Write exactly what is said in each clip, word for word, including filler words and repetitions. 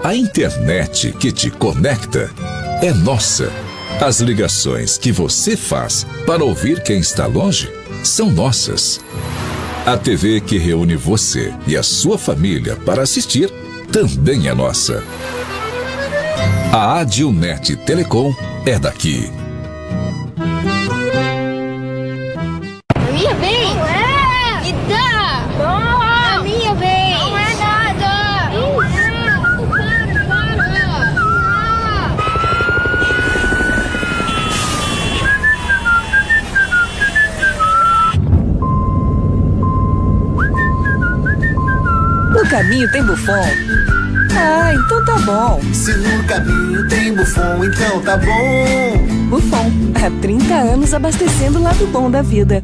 A internet que te conecta é nossa. As ligações que você faz para ouvir quem está longe são nossas. A T V que reúne você e a sua família para assistir também é nossa. A Adilnet Telecom é daqui. A minha vez? Não é! Me dá! Não! A minha vez! Não é nada! Não é! Para, para! No caminho tem Buffon? Ah, então tá bom. Se no caminho tem Buffon, então tá bom. Buffon, há trinta anos abastecendo o lado bom da vida.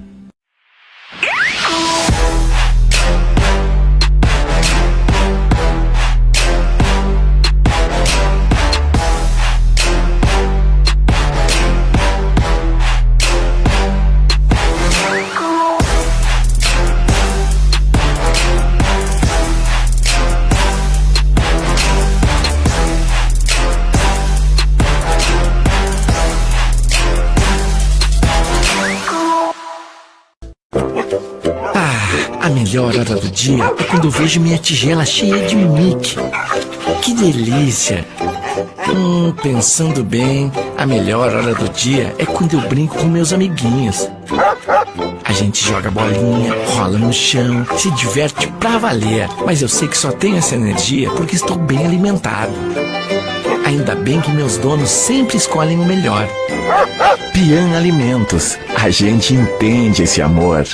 Ah, a melhor hora do dia é quando eu vejo minha tigela cheia de Mickey. Que delícia! Hum, pensando bem, a melhor hora do dia é quando eu brinco com meus amiguinhos. A gente joga bolinha, rola no chão, se diverte pra valer. Mas eu sei que só tenho essa energia porque estou bem alimentado. Ainda bem que meus donos sempre escolhem o melhor. Pian Alimentos, a gente entende esse amor.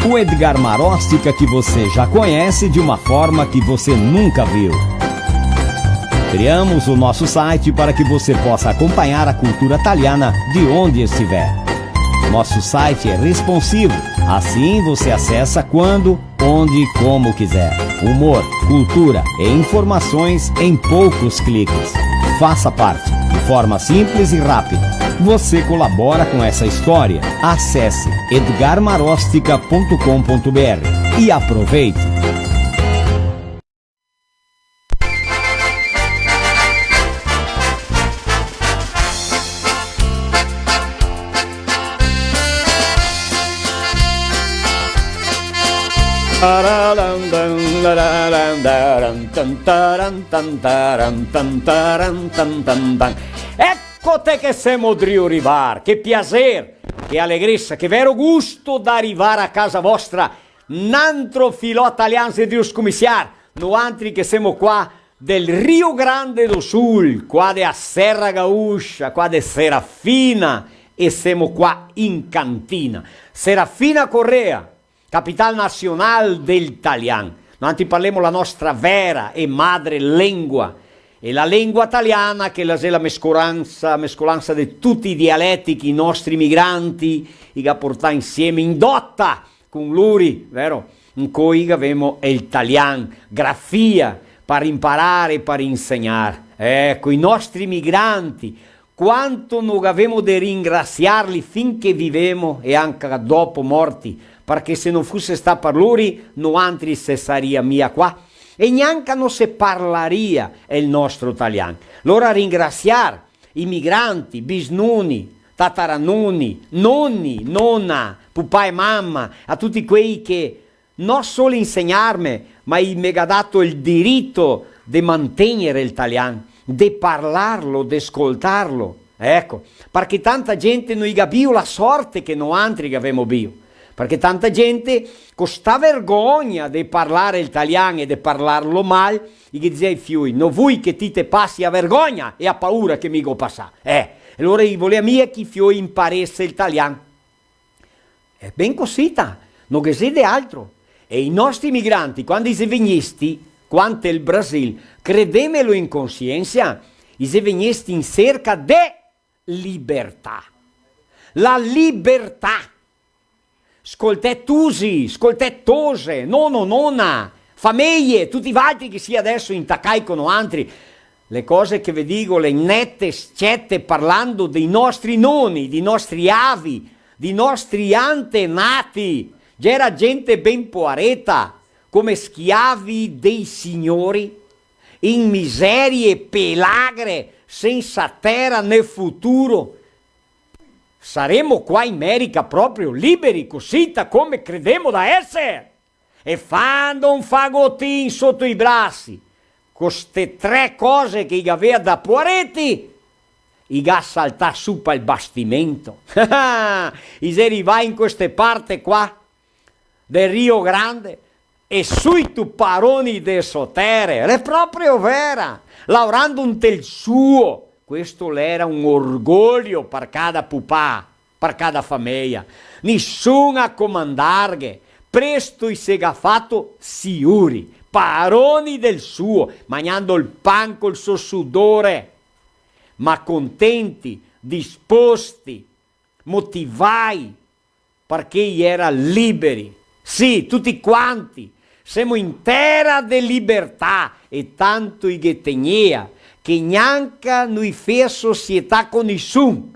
O Edgar Maróstica que você já conhece de uma forma que você nunca viu. Criamos o nosso site para que você possa acompanhar a cultura taliana de onde estiver. Nosso site é responsivo, assim você acessa quando, onde e como quiser. Humor, cultura e informações em poucos cliques. Faça parte, de forma simples e rápida. Você colabora com essa história. Acesse edgar marostica ponto com ponto br e aproveite! Ecote che semo drio rivar, che piaser, che alegresa, che vero gusto da rivar a casa vostra, n'antro filò talian xe drio scomisiar, noantri che semo qua del Rio Grande do Sul, qua de a Serra Gaúcha, qua de Serafina, e semo qua in cantina. Serafina Corrêa, capital nasional del talian. Noantri parlemo la nostra vera e madre lengua. E la lengua taliana, che la xe la mescolansa, mescolansa de tuti i dialeti che i nostri migranti i ga portà insieme in dota con lori, vero? Incoi gavemo el talian, grafia, par imparar e par insegnar. Eco, i nostri migranti, quanto no gavemo de ringrasiarli fin che vivemo e anca dopo morti, parché se no fuse stà par lori, noantri se saria mia qua e gnanca no se parlaria el nostro talian. Lora ringrasiar i migranti, bisnoni, tataranoni, noni, nona, pupà e mama, a tuti quei che no solo insegnarme, ma i me ga dato el dirito de mantegner el talian, de parlarlo, de scoltarlo. Eco, parché tanta gente no i ga bio la sorte che noantri gavemo bio. Parché tanta gente, co sta vergogna de parlar el talian e de parlarlo mal, i ghe dizea ai fioi: "No vui che ti te pasi a vergogna e a paura che mi go pasà." Eh, e alora i volea mia che i fioi imparese el talian. E ben cosita, no ghe xe de altro. E i nostri migranti, quando i xe vegnesti, qua nte el Brasil, credemelo in consiensa, i xe vegnesti in serca de libertà. La libertà! Scoltè tusi, scoltè tose, nono, nona, fameie, tuti valtri che sì adeso intacai co noantri. Le cose che ve digo, le nete, scete, parlando dei nostri noni, dei nostri avi, dei nostri antenati. Gera gente ben poareta, come schiavi dei signori, in miserie, pelagre, sensa tera né futuro. Saremo qua in Merica proprio liberi, cosita come credemo da eser? E fando un fagotin soto i brasi, co ste tre cose che i gavea da poareti, i ga saltà su pal bastimento. I xe rivai in queste parte qua, del Rio Grande, e suito paroni de so tere, l'è proprio vera, laorando inte el suo. Questo l'era un orgoglio par cada pupà, par cada fameia. Nisun a comandarghe, presto i se ga fato siuri, paroni del suo, magnando el pan col so sudore, ma contenti, disposti, motivai, parché i era liberi. Sì, tuti quanti. Semo in tera de libertà e tanto i ghe tegnea che gnanca no i fea società co nisun,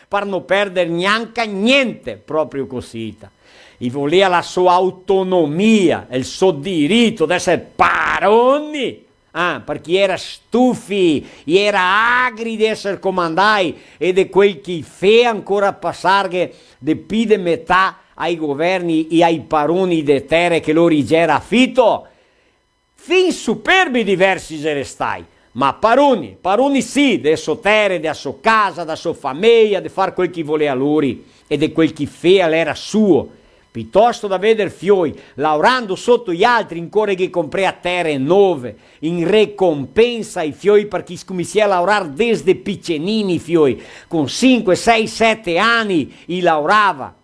par no perder gnanca gnente, proprio cosita. I volea la so autonomia, el so dirito d'eser paroni. Ah, parché i era stufi, i era agri de eser comandai e de quel che i fea ancora pasarghe de pi de metà ai governi e ai paroni de tere che lori i gera afito. Fin superbi diversi i xe restai, ma paroni, paroni sì, de so tere, de so casa, da so fameia, de far quel che i volea lori e de quel che i fea l'era suo. Pitosto da veder fioi laorando soto i altri, ancora che i comprea tere nove, in recompensa i fioi, parché i scominsiea a laorar desde picenini i fioi, con sinque, sei, sete ani i laorava,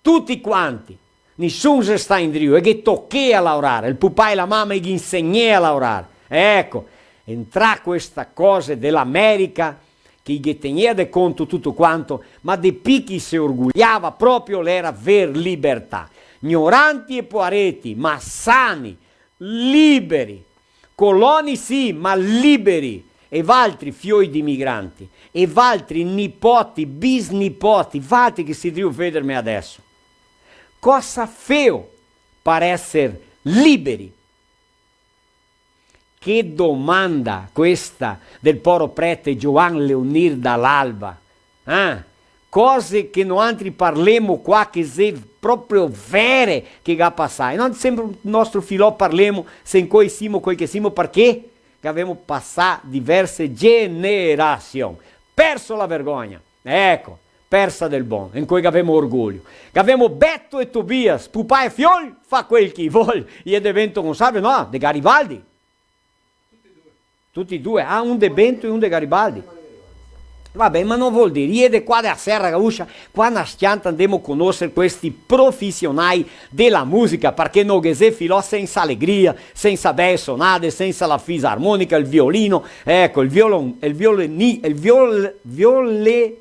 tuti quanti, nisun xe sta indrio, e ghe tochea laorar, el pupà e la mama i ghe insegnea a laorar. Eco, entrà questa cosa de l'America, che i ghe tegnea de conto tuto quanto, ma de pi che i se orguliava proprio l'era ver libertà. Gnoranti e poareti, ma sani, liberi. Coloni sì, ma liberi. E valtri, fioi di migranti, e valtri, nipoti, bisnipoti, valtri che sì drio vederme adeso. Cosa feo par eser liberi? Che domanda questa del poro prete Giovan Leonir Dall'Alba, eh? Cose che noantri parlemo qua, che xe proprio vere che ga pasà. E noantri sempre el nostro filò parlemo, se incoi simo quel che simo, parché che gavemo pasà diverse generasion. Perso la vergogna. Eco, persa del bon, in cui gavemo orgoglio. Gavemo Beto e Tobias, pupà e fiol, fa quel che i vol, i è de Bento Gonçalves, no, de Garibaldi. Tuti e due, ah, un de Bento e un de Garibaldi. Va ben, ma no vol dir, i è de qua de la Serra Gaúcha, qua na s-cianta ndemo conoser questi profisionai de la musica, parché no ghe xe filò sensa alegria, sensa bele sonade, sensa la fisarmonica, el violino, eco, el violon-, el violini-, el viol-, viole-,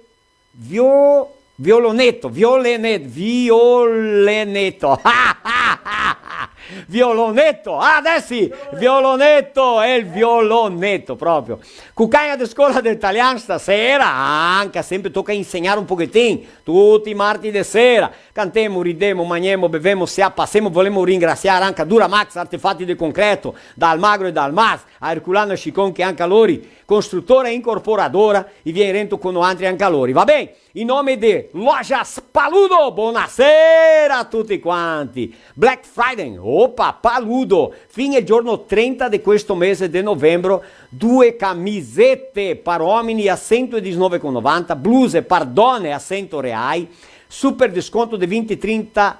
vio-, violoneto, violene-, violeneto. Violoneto, ah, adeso sì, violoneto, el violoneto, proprio. Cucagna de scola de talian stasera, anca sempre toca insegnar un pochetin, tuti i marti de sera. Cantemo, ridemo, magnemo, bevemo, se a pasemo, volemo ringrasiar anca Duramax, artefati de concreto, Dalmagro e Dalmas, a Herculano e Chicon, che anca lori, construtora e incorporadora, i vien rento co noantri anca lori, va ben? In nome de Lojas Paludo, bonasera a tuti quanti. Black Friday, opa, Paludo, fin el giorno trenta de questo mese de novembro, due camisete par omini a sento e disnove con novanta, bluse par done a sento reai, super desconto de vinte, trinta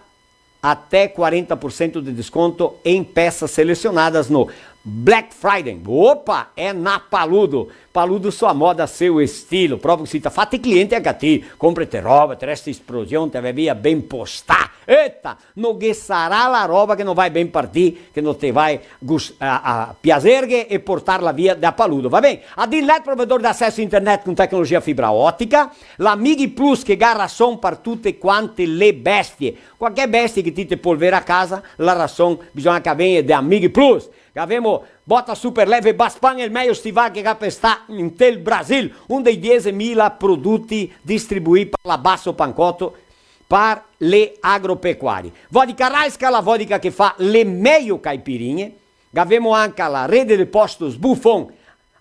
até quarenta por cento de desconto em peças selecionadas no Black Friday. Opa, é na Paludo. Paludo, sua moda, seu estilo. Proprio cosita, fate cliente anca ti. Compre te roba, te resta esplosion, te vè via ben postà. Eta, no ghe sarà la roba che no vai ben par ti, che no te vai gus-, a, a piaserghe e portarla via da Paludo. Va ben? Adilnet, provedor de acesso internet com tecnologia fibra ótica. La Mighi Plus che ga rason par tute quante le bestie. Qualche bestia che ti te polvera a casa, la rason bisogna che la vegna de Amighi Plus. Gavemo bota super leve Baspan, el mejo stival che ga pestà inte el Brasil, un dei diesemila produti distribuì par la Basso Pancoto, par le agropecuarie. Vodka Raiska, la vodka che fa le mejo caipirinhe. Gavemo anca la rede de postos Buffon.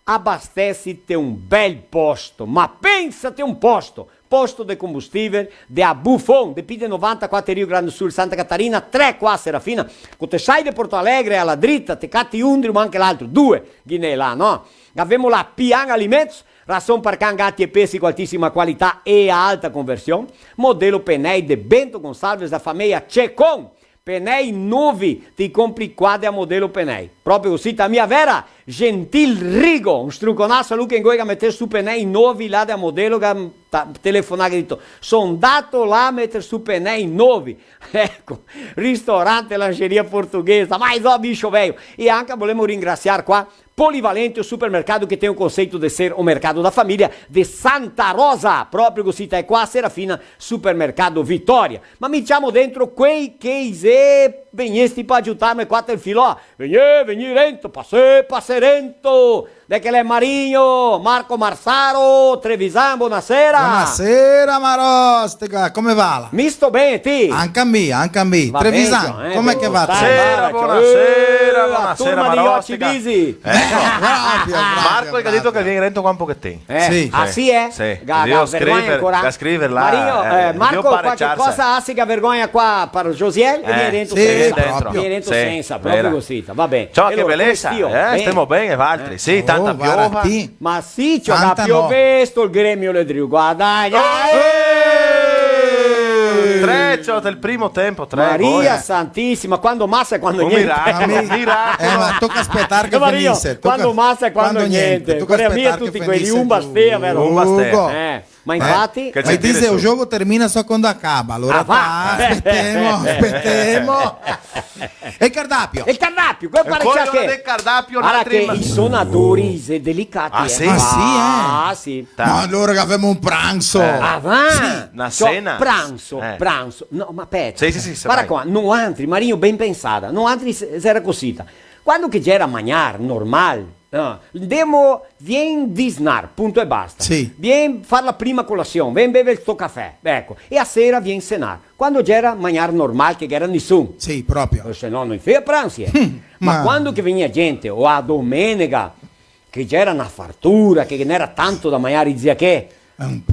Abastesite un bel posto, ma pensate un posto! Posto de combustível de a Buffon, de pi de novanta qua te Rio Grande do Sul, Santa Catarina, tre qua a Serafina, co te sai de Porto Alegre a la drita, te cati un, ma anca l'altro, due, ghinè là, no? Gavemo la Pian Alimentos, rason par can, gati e pesi co altisima qualità e alta conversion, Modelo Penei de Bento Gonçalves, da fameia Cecon, Penei novi, te i compri qua de a Modelo Penei. Proprio cusì, ta mia vera, Gentil Rigo, un struconaso a lu che ingoi ga meter su penei novi là de a Modelo, ga ta-, telefonà, ga dito: "Son ndato là a meter su penei novi." Eco, ristorante Lancheria Portuguesa, ma so bicho veio. E anca volemo ringrasiar qua Polivalente, o supermercado que tem o conceito de ser o mercado da família de Santa Rosa, proprio cusì, ta qua Serafina, Supermercado Vitória. Ma mi ciamo dentro quei che i xe vegnesti par aiutarme qua te filò. Vegnì, vegnì rento, pasè, pasè rento. De che l'è Marinho, Marco Marsaro, Trevisan, bonasera. Bonasera, Marostica, come va? Mi sto ben, ti? Anca mi, anca mi. Va ben, Trevisan, eh, come che va? Bonasera, bonasera, eh, bonasera, turma de Marostica. Bisi. Eco. Proprio, proprio, Marco, che ga dito che vien rento qua un pochetin. Eh, sì. Ah, sì, eh? Sì. Ga, ga vergogna ancora? Ga scriver là, Marinho, eh, eh, Marco, qualche cosa, ah, se ga vergogna qua par Josiel, e vien rento sensa. Sì, proprio. Vien rento sensa, proprio cusì, va ben. Ciò, che belesa, eh? Stemo ben, e valtri? Sì, tanta piova. Ma sì, ciò, ga piovesto, el gremio l'è drio guadagnar. Eh! Tre, ciò, del primo tempo, tre gol. Maria Santisima, quando masa e quando gnente. Un miracolo, un miracolo. Eh, ma toca spetar che finise, toca, quando masa e quando gnente. Toca spetar che finise. Quei un bastea, vero? Un bastea. Eh, ma infati... Eh, che... Ma i dise, "O jogo termina só quando acaba", alora... Ah, va. Spetemo, spetemo. E el cardapio? E el cardapio, quel pare che... Ancora che del cardapio, varda che i sonadori xe delicati, eh. Ah, sì? Ah, sì, eh? Ah, sì. Ma alora che gavemo un pranso. Eh. Ah, va? Sì. Na sena. Ciò, pranso, pranso. No, ma speta. Sì, sì, sì, varda qua, noantri, Marinho, ben pensada. Noantri se-, xera cosita. Quando che gera magnar normal, ah, ndemo, vien disnar, punto e basta. Sì. Vien far la prima colasion, vien bever el to cafè, eco, e a sera vien senar. Quando gera magnar normal, che gera nisun. Sì, proprio. Se no no i fea pransi, eh. Ma quando che vegnia gente, o a domenega, che gera na fartura, che ghe n'era tanto da magnar, i dizea che...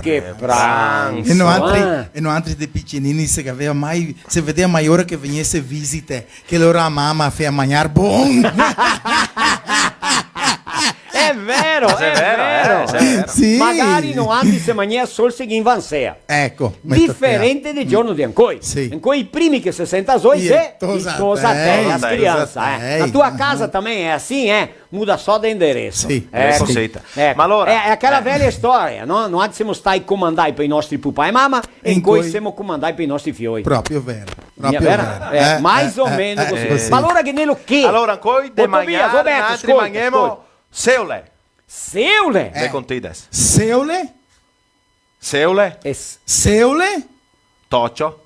Che pranso, eh? E noantri, e noantri de picinini se gavea mai, se vedea mai ora che vegnese visite, che alora a mama fea magnar bon. Xe vero, xe vero, eh, xe vero. Sì. Magari noantri se magnea sol se ghe invansea. Eco, diferente de giorno de ancoi. Sì. Ancoi i primi che se senta soi, i xe tosatei, i tosatei, as criansa, eh. La tua casa também é assim, eh? Muda só de endereso. Sì, eh, sì. Cosita. Eco. Ma alora, eh, xe quela veia storia, no? Noantri semo stai comandai par i nostri pupà e mama, e incoi semo comandai par i nostri fioi. Proprio vero, proprio vero. Eh, mais ou menos cosita. Ma alora, che ne lo che? Alora, ancoi de magnar, noantri magnemo seule. Seule? Eh. De contidas. Seule? Seule. E s-, seule? Tocio.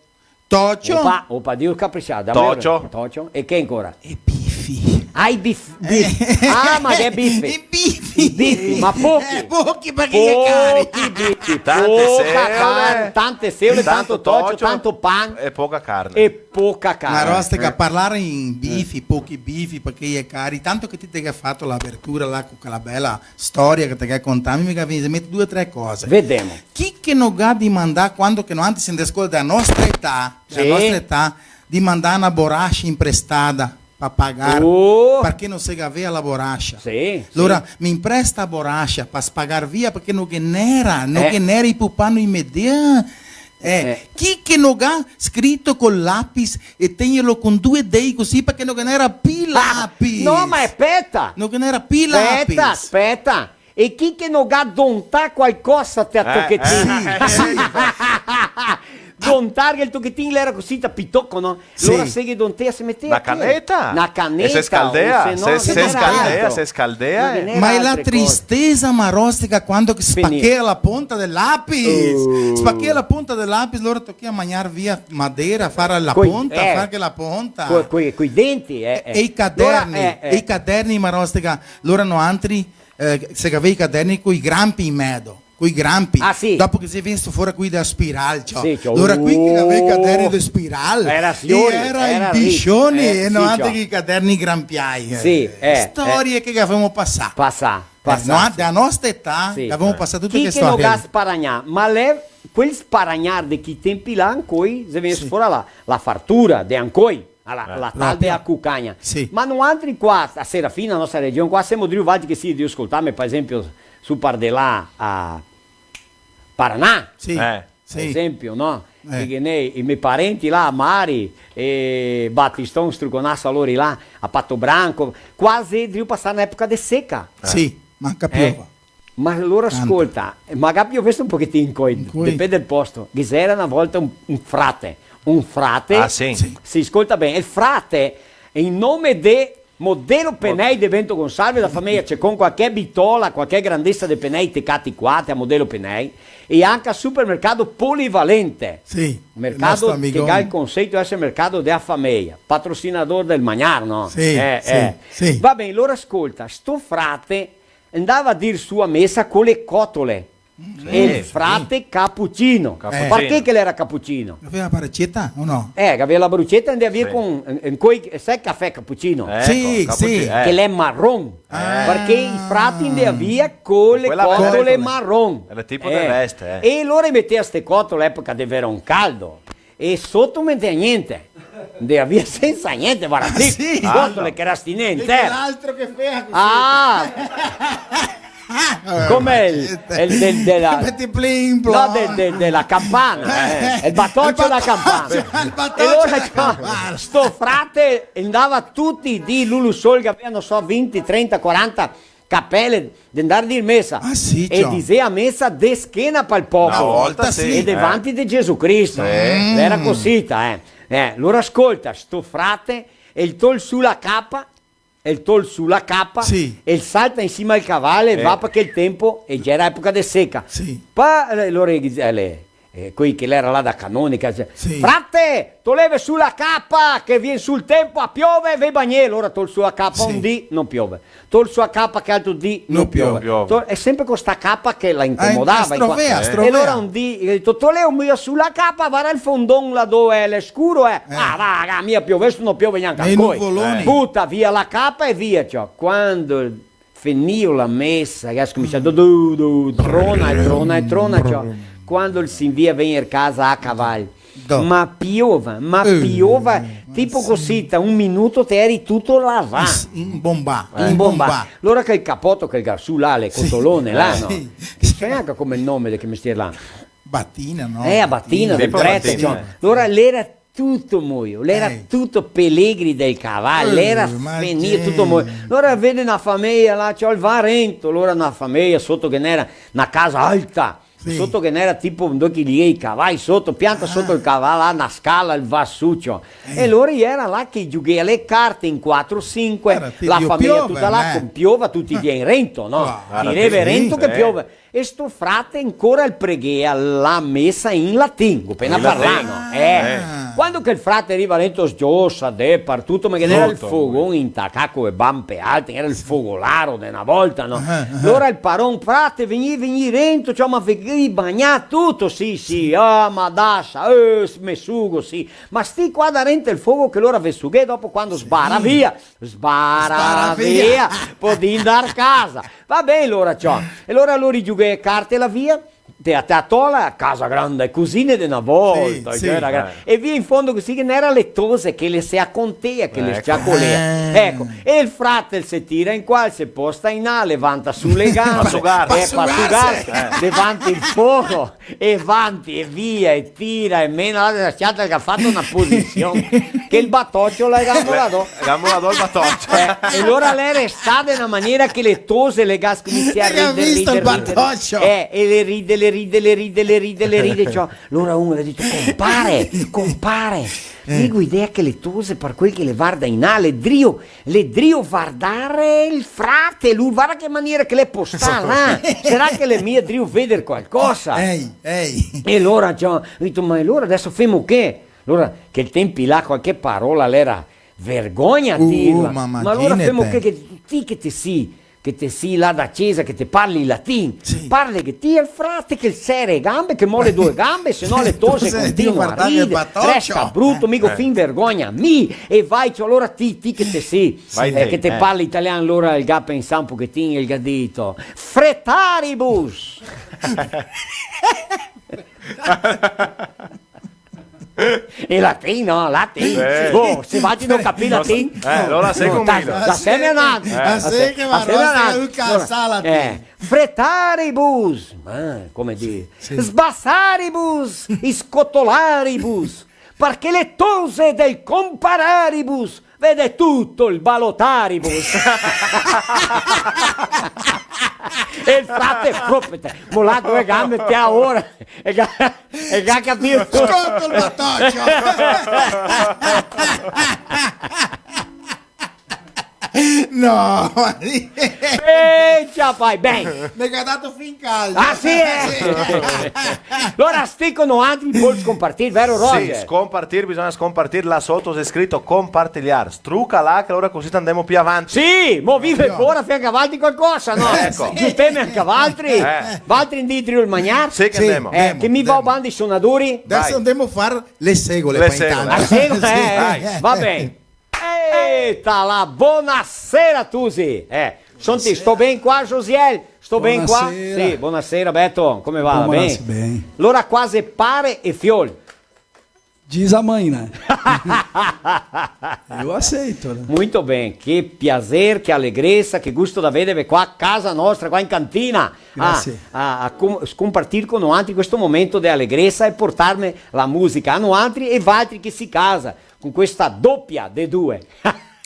Tocio. Opa, opa, Dio capricià, dame... Tocio. Tocio. E che ancora? E bifi. Ah, i bif-, bif-. Ah, ma che bifi? I bifi. I bifi, ma pochi. Eh, pochi, parché i xe cari. Pochi bifi, tante seule, tante seule, tanto tocio, tanto pan. E poca carne. E poca carne. Ma Rostica, eh, parlar in bifi, pochi bifi, parché i xe cari, tanto che ti te ga fato la apertura là co quela bela storia che te ga contà, mi me ga vegnù in mente due o tre cose. Vedemo. Chi che no ga dimandà, quando che noantri se ndea a scola dea nostra età, dea nostra età, dimandà na borascia imprestada pa pagar, parché no se gavea la borascia. Sì, sì. Alora, "Me impresta a borascia pa spagar via, parché no ghe n'era, no ghe n'era, i pupà no i me dea." Eh, chi che no ga scrito col lapis e tegnerlo con due dei cusì, parché no ghe n'era pi lapis. Ah, no, ma speta! No ghe n'era pi lapis. Speta, speta. E chi che no ga dontà qualcosa te a tochetin? Eh, eh. Sì, sì. Dontarghe el tochetin, l'era cusì, ta pitoco, no? Sì. Alora se ghe dontea, se metea... Na caneta. Na caneta, e se scaldea, o se no, se, se scaldea, se scaldea, eh. Ma xe la tristesa, Marostica, quando che spachea la ponta del lapis. Uh. Spachea la ponta del lapis, alora tochea magnar via madera, far la ponta, eh, far che la ponta. Coi, coi, coi denti, eh, eh. E i caderni, alora, eh, eh, e i caderni, Marostica, alora noantri, eh, se gavea i caderni coi grampi in medo. Coi grampi. Ah, sì. Dopo che xe vegnesto fora quei da spiral, ciò. Sì, ciò. Alora quei che gavea i caderni de spiral, era, siori, era i biscioni, eh, e no altro che i caderni grampiai. Sì, eh, eh. Storie che gavemo pasà. Pasà, pasà, sì. Eh, no, da nostra età, sì, gavemo pasà tute ste storie. Chi che no ga sparagnà, ma l'è quel sparagnar de chi tempi là, ancoi, xe vegnesto fora la, la fartura de ancoi. A la, eh, la tal de a cucagna. Sì. Ma noantri qua, a Serafina, a nostra region, qua semo drio valtri che sì, drio scoltarme, par esenpio, su par de là a Paraná. Sì. Eh. Par esenpio, no? Eh. Che ghe n'è i me parenti là, Mari e Batiston, Struconasso, lori là, a Pato Branco. Qua xe drio pasar na epoca de seca. Eh. Sì, manca piova. Ma alora scolta, ma ga piovesto un pochetin incoi, depende del posto, che ghe gera na volta un, un frate, un frate, ah, sì? Sì, scolta ben, el frate, in nome de Modelo Penei de Bento Gonçalves, da fameia Cecon, qualche bitola, qualche grandesa de Penei, te cati qua, te a Modelo Penei, e anca a Supermercado Polivalente. Sì, mercado che ga el conceito de eser mercado de a fameia, patrocinador del magnar, no? Sì, eh, sì, eh. Sì. Va ben, alora scolta, sto frate ndava a dir su a mesa co le cotole. Mm. E el frate capucino. Capucino. Parché che l'era capucino? Gaveva la bruceta o no? Eh, gaveva la bruceta, ndea via con, eh, eh, coi, sa el cafè capucino? Eco, sì, capucino, sì. Eh. Che l'è maron. Ah. Parché i frati ndea via co le cotole maron. Era tipo de veste, eh. E alora i metea ste cotole, epoca de veron caldo. E soto no metea gnente. Ndea via sensa gnente, varda, ah, sì? Cotole che era astinente, eh. E l'altro che fea cusì. Ah! Come el, el del, dela, no, del, de, dela campana, eh. El batocio dela campana. El batocio dela campana. E alora, sto frate ndava tuti i dì, lu, lu sol, che gavea, no so, vinti, trenta, quaranta capele de ndar dir mesa. Ah, sì, ciò. E disea mesa de schena pal popolo. Na volta sì, eh. E davanti de Gesù Cristo. Sì. Era cosita, eh. Eh, alora scolta, sto frate, el tol su la capa, el tol su la capa, sì, e el salta in sima al caval e va, parché el tempo, e gera epoca de seca. Sì. Pa, eh, alora, eh, eh, quei che l'era là da canonica, dixe, sì: "Frate, toleve su la capa che vien su el tempo a piove, ve bagnè." Alora tol su la capa, sì, un dì no piove. Tol su la capa che altro dì no piove. No piove. Tol-, e senpre co sta capa che la incomodava, eh, strofea, strofea. E alora un dì, el ga dito: "Toleu mia su la capa, varda el fondon là dove l'è scuro, eh." Eh. "Ah, va, va, mia piove, deso no piove gnanca ancoi." Nei nuvoloni. Buta via la capa e via, ciò. Quando fenìo la mesa, che ga scominsià, du, du, du, trona e trona e trona, ciò. Quando el se invia vegner casa a caval. Ma piova, ma piova, tipo cosita, un minuto te eri tuto lavà. Imbombà, imbombà. Alora che el capoto, che el ga su là, le cotolone là, no? Sì. Sai anca come el nome de che mestier là? Batina, no? Eh, a batina del prete, ciò. Alora l'era tuto moio, l'era tuto pelegri del caval, l'era fenìo, tuto moio. Alora vede na fameia là, ciò, el va rento, alora na fameia soto che n'era na casa alta, soto che n'era tipo un do che lighe i cavai soto, pianta soto el caval là, na scala, el va su, ciò. E alora i era là che i giughea le carte in quatro, sinque, la fameia tuta là, con piova, tuti via in rento, no? Tireve rento che piove. E sto frate ancora el preghea la mesa in latin, go pena parlà, no? Eh. Quando che el frate riva dentro, sgiosa de par tuto, ma che ghe n'era el fogon intacà co e banpe alte, che era el fogolaro de na volta, no? Alora el paron: "Frate, vegnì, vegnì dentro, ciò, ma vegnì bagnà tuto?" "Sì, sì, ah, ma dasa, eh, me sugo, sì." "Ma stì qua darente el fogo che alora ve sughè, dopo quando sbara via." Sbara via, podì ndar casa. Va ben, alora, ciò. E alora lori giughea carte là via, te, te a tola, casa granda, e cusine de na volta, sì, sì, era gra-, e via in fondo cusì che n'era le tose, che le se acontea, che le sciacolea. Eco. E el frate el se tira in qua, el se posta in là, levanta su le gambe, pa sugarse, eh, pa sugarse, davanti el fogo. E vanti, e via, e tira, e mena, là, la sciata che ga fato na posision, che el batocio l'è ga molà do. L'è ga molà do el batocio. Eh, e alora l'è restà de na maniera che le tose le ga scominsià a rider, rider, rider. Eh, e le ride, le ride, le ride, le ride, le ride, ciò. Alora uno ga dito: "Compare, compare, mi go idea che le tose, par quel che le varda in là, l'è drio L'è drio vardar el frate, lu, varda che maniera che l'è postà là. Sarà che l'è mia drio veder qualcosa?" Ehi, ehi. E alora, ciò, go dito: "Ma alora deso femo che?" Alora, che tempi là qualche parola l'era vergogna a dirla. Uh, ma alora femo che, che ti che te si che te si là da cesa, che te parli latin, sì, parle che ti el frate che sere e gambe, che mole due gambe, se no le tose, tose, continua a ride, resta bruto, eh, migo fin vergogna, mi, e vai, ciò, alora ti, ti che te si, eh, che te parli italian, alora el ga pensà un pochetin, el ga dito, fretaribus! E latin, no? Latin. Eh. Boh, se vati no capì latin. Eh, alora se... No, combina. Laseme andar. Eh. Laseme andar. Alora, eh, fretaribus, eh, come dir? Sì. Sbasaribus, scotolaribus, parché le tose del compararibus vede tuto el balotaribus. E el frate, proprio, molà due gambe, te aora. E ga, e ga capì? Scoto el batocio! No, ma... Ehi, ciao, fai ben. Me ga dato fin caldo. Ah, sì, eh? Sì. Alora, sti co noantri, pol scompartir, vero, Roger? Sì, scompartir, bisogna scompartir, là soto xe scrito compartiliar. Struca là, che alora cusì andemo pì avanti. Sì, mo vive fora, fai anca valtri qualcosa, no? Eco. Giuteme anca valtri. Eh. Valtri ndè drio el magnar? Sì, che ndemo. Eh, che mi vao bandi sonadori. Deso ndemo a far le segole, le segole. Ah, segole, eh, eh, va ben. Eta là, bonasera, tusi. Eh, sonti, sto ben qua, Josiel? Sto ben qua? Bonasera. Sì, bonasera, Beto. Come va? Ben? Ben. Alora qua xe pare e fiol. Diz a mãe, né? Eu aceito, né? Muito bem, che piaser, che alegresa, che gusto da vedeve qua a casa nostra, qua in cantina. Grazie. A, a, a com-, scompartir co noantri questo momento de alegresa e portarme la musica a noantri e valtri che si casa, con questa dopia de due.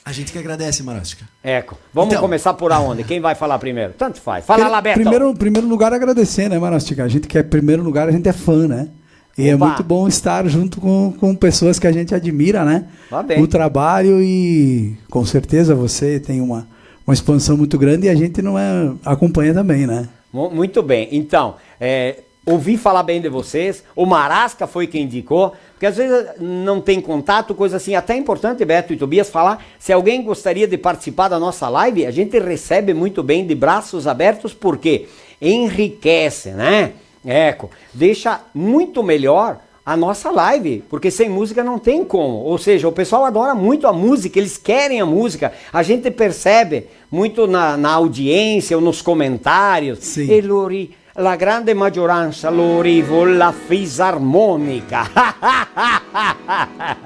A gente que agradece, Marostica. Eco, vamo começar por aonde? Quem vai falar primeiro? Tanto faz. Fala lá, Beto. Primeiro, em primeiro lugar, agradecer, né, Marostica? A gente que é, em primeiro lugar, a gente é fã, né? E é muito bom estar junto com, com pessoas que a gente admira, né? Tá bem. O trabalho e, com certeza, você tem uma, uma expansão muito grande e a gente não é, acompanha também, né? Mu-, muito bem. Então, é, ouvi falar bem de vocês, o Marasca foi quem indicou, porque às vezes não tem contato, coisa assim, até é importante, Beto e Tobias, falar, se alguém gostaria de participar da nossa live, a gente recebe muito bem, de braços abertos, porque enriquece, né? Eco, deixa muito melhor a nossa live, porque sem música não tem como. Ou seja, o pessoal adora muito a música, eles querem a música. A gente percebe muito na, na audiência ou nos comentários. Sì. E lori, la grande maggioranza, lori vol la fisarmonica.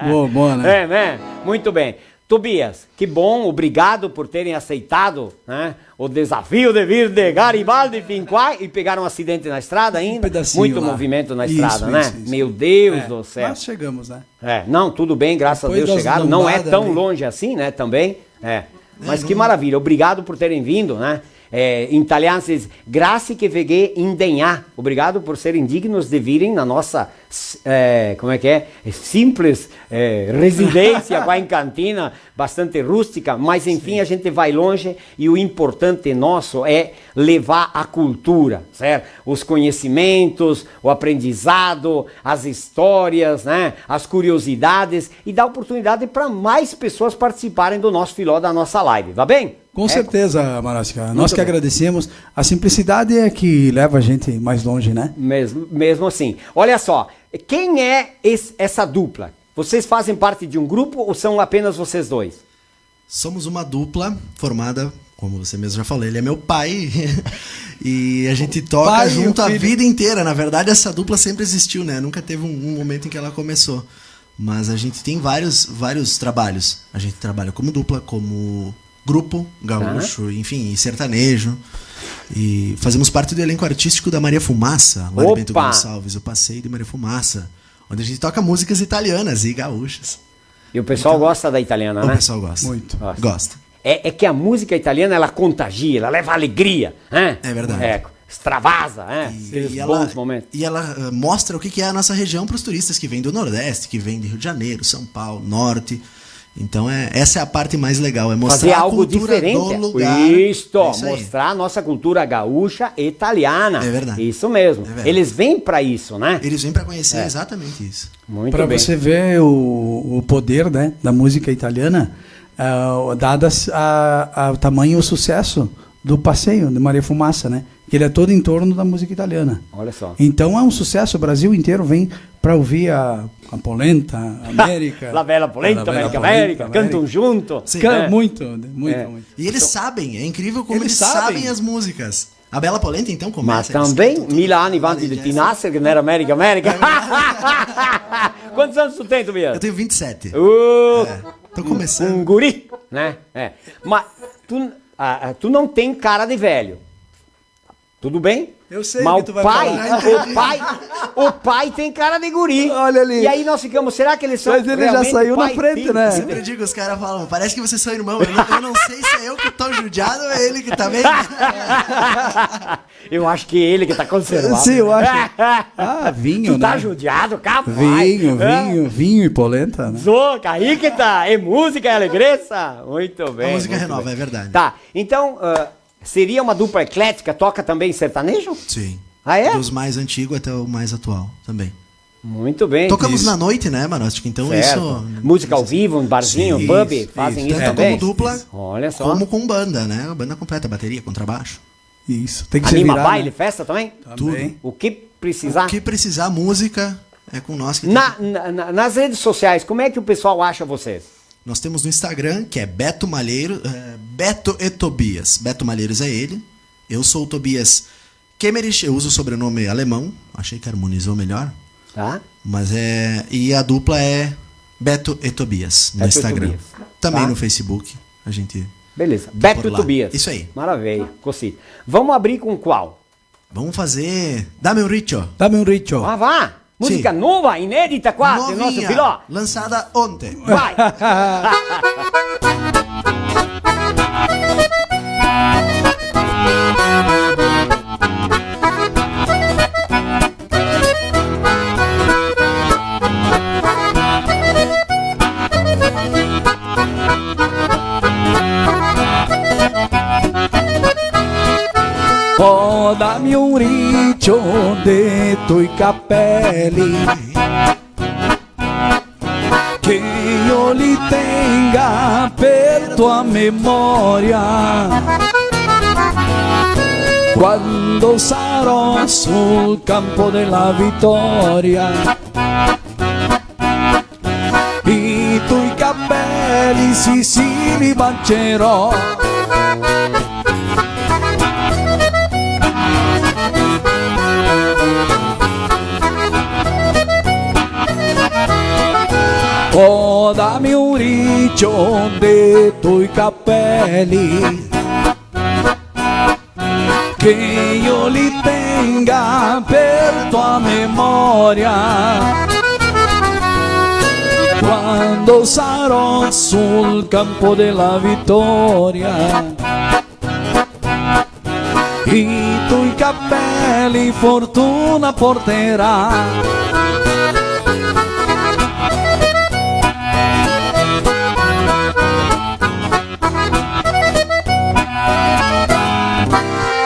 Boa, boa, né? É, né? Muito bem. Tobias, que bom, obrigado por terem aceitado, né, o desafio de vir de Garibaldi fin qua e pegar um acidente na estrada ainda. Um pedacinho lá. Muito movimento na estrada, né? Isso, isso, isso. Meu Deus do céu. É, mas chegamos, né? É, não, tudo bem, graças a Deus chegaram. Depois das lombadas ali. Não é tão longe assim, né, também. É. Mas que maravilha, obrigado por terem vindo, né? É, em italiano se diz, "Grazie che ve ghè indegnà." Obrigado por serem dignos de virem na nossa, é, como é que é? É simples, é, residência qua in cantina, bastante rústica, mas enfim, a gente vai longe e o importante nosso é levar a cultura, certo? Os conhecimentos, o aprendizado, as histórias, né? As curiosidades e dar oportunidade pra mais pessoas participarem do nosso filó, da nossa live, tá bem? Com certeza, Marasca. Muito bem. Nós que agradecemos. A simplicidade é que leva a gente mais longe, né? Mesmo, mesmo assim. Olha só, quem é esse, essa dupla? Vocês fazem parte de um grupo ou são apenas vocês dois? Somos uma dupla formada, como você mesmo já falou, ele é meu pai. E a gente toca junto a vida inteira. Pai e o filho. Na verdade, essa dupla sempre existiu, né? Nunca teve um, um momento em que ela começou. Mas a gente tem vários, vários trabalhos. A gente trabalha como dupla, como grupo gaúcho, enfim, e sertanejo. E fazemos parte do elenco artístico da Maria Fumaça, lá de Bento Gonçalves, o Passeio de Maria Fumaça, onde a gente toca músicas italianas e gaúchas. E o pessoal gosta da italiana, né? O pessoal gosta. Muito. Gosta. É, é que a música italiana, ela contagia, ela leva alegria, né? É verdade. É, extravasa, né? Aqueles bons momentos. E ela, eh, mostra o que que é a nossa região pros turistas que vêm do Nordeste, que vêm de Rio de Janeiro, São Paulo, Norte. Então, é, essa é a parte mais legal, é mostrar a cultura do lugar. Fazer algo diferente. Isso, é isso aí. Mostrar a nossa cultura gaúcha e italiana. É verdade. Isso mesmo. É verdade. Eles vêm pra isso, né? Eles vêm pra conhecer exatamente isso. Muito bem. Pra você ver o, o poder, né, da música italiana, ah, dadas a, a, o tamanho e o sucesso do passeio de Maria Fumaça, né? Que ele é todo em torno da música italiana. Olha só. Então é um sucesso, o Brasil inteiro vem pra ouvir a, a polenta, a América. La bella polenta, la bella América, polenta, América, América. Cantam junto. Sim. Can-, é. Muito, muito, é, muito. E eles sabem, é incrível como eles sabem as músicas. A Bela Polenta, então, começa, eles cantam tudo. Mas também, mil anos antes de ti nascer, que não era América, América. Quantos anos tu tem, Tobias? Eu tenho vinte e sete. Uh, é, tô começando. Um guri, né? É. Mas tu, ah, ah, tu não tem cara de velho. Tudo bem? Eu sei o que tu vai falar. Mas o pai, o pai, o pai tem cara de guri. Olha ali. E aí nós ficamos, será que eles são realmente pai e filho? Mas ele já saiu na frente, né? Eu sempre digo, os caras falam, "Parece que vocês são irmãos." Eu não, eu não sei se é eu que tô judiado ou é ele que tá bem. Eu acho que ele que tá conservado. Sim, eu acho. Ah, vinho, né? Tu tá judiado, capaz. Vinho, vinho, vinho e polenta, né? Zoca, aí que tá. É música, é alegria. Muito bem, muito bem. A música renova, é verdade. Tá, então, ah, seria uma dupla eclética, toca também sertanejo? Sim. Ah, é? Dos mais antigos até o mais atual também. Muito bem. Tocamos na noite, né, Maróstica? Então, certo. Isso. Música ao vivo, em barzinho, pub, fazem isso também? Isso, isso. Tanto como dupla, olha só, como com banda, né? A banda completa, bateria, contrabaixo. Isso. Tem que ser virado, né? Anima baile, festa também? Também. Tudo. O que precisar. O que precisar, música, é com nós que tem. Na, na, na, nas redes sociais, como é que o pessoal acha vocês? Nós temos no Instagram, que é Beto Malheiro, é, Beto e Tobias. Beto Malheiros é ele. Eu sou o Tobias Kemmerich, eu uso o sobrenome alemão. Achei que harmonizou melhor. Tá. Mas é, e a dupla é Beto e Tobias no Instagram. Beto e Tobias. Tá. Também no Facebook, a gente tá por lá. Beleza. Beto e Tobias. Isso aí. Maravilha. Così. Vamos abrir com qual? Vamos fazer Dame un riccio. Dame un riccio. Ah, va! Sì. Música nova, inédita qua, del nostro filò. Novinha, lançada ontem. Vai! Oh, dame un riccio de tui capelli, che io li tenga per tua memoria. Quando sarò sul campo della vittoria, i tui capelli, sì, sì, li bacerò. Oh, dame un riccio de tui capelli, che io li tenga per tua memoria. Quando sarò sul campo della vittoria, i tui capelli fortuna porterà.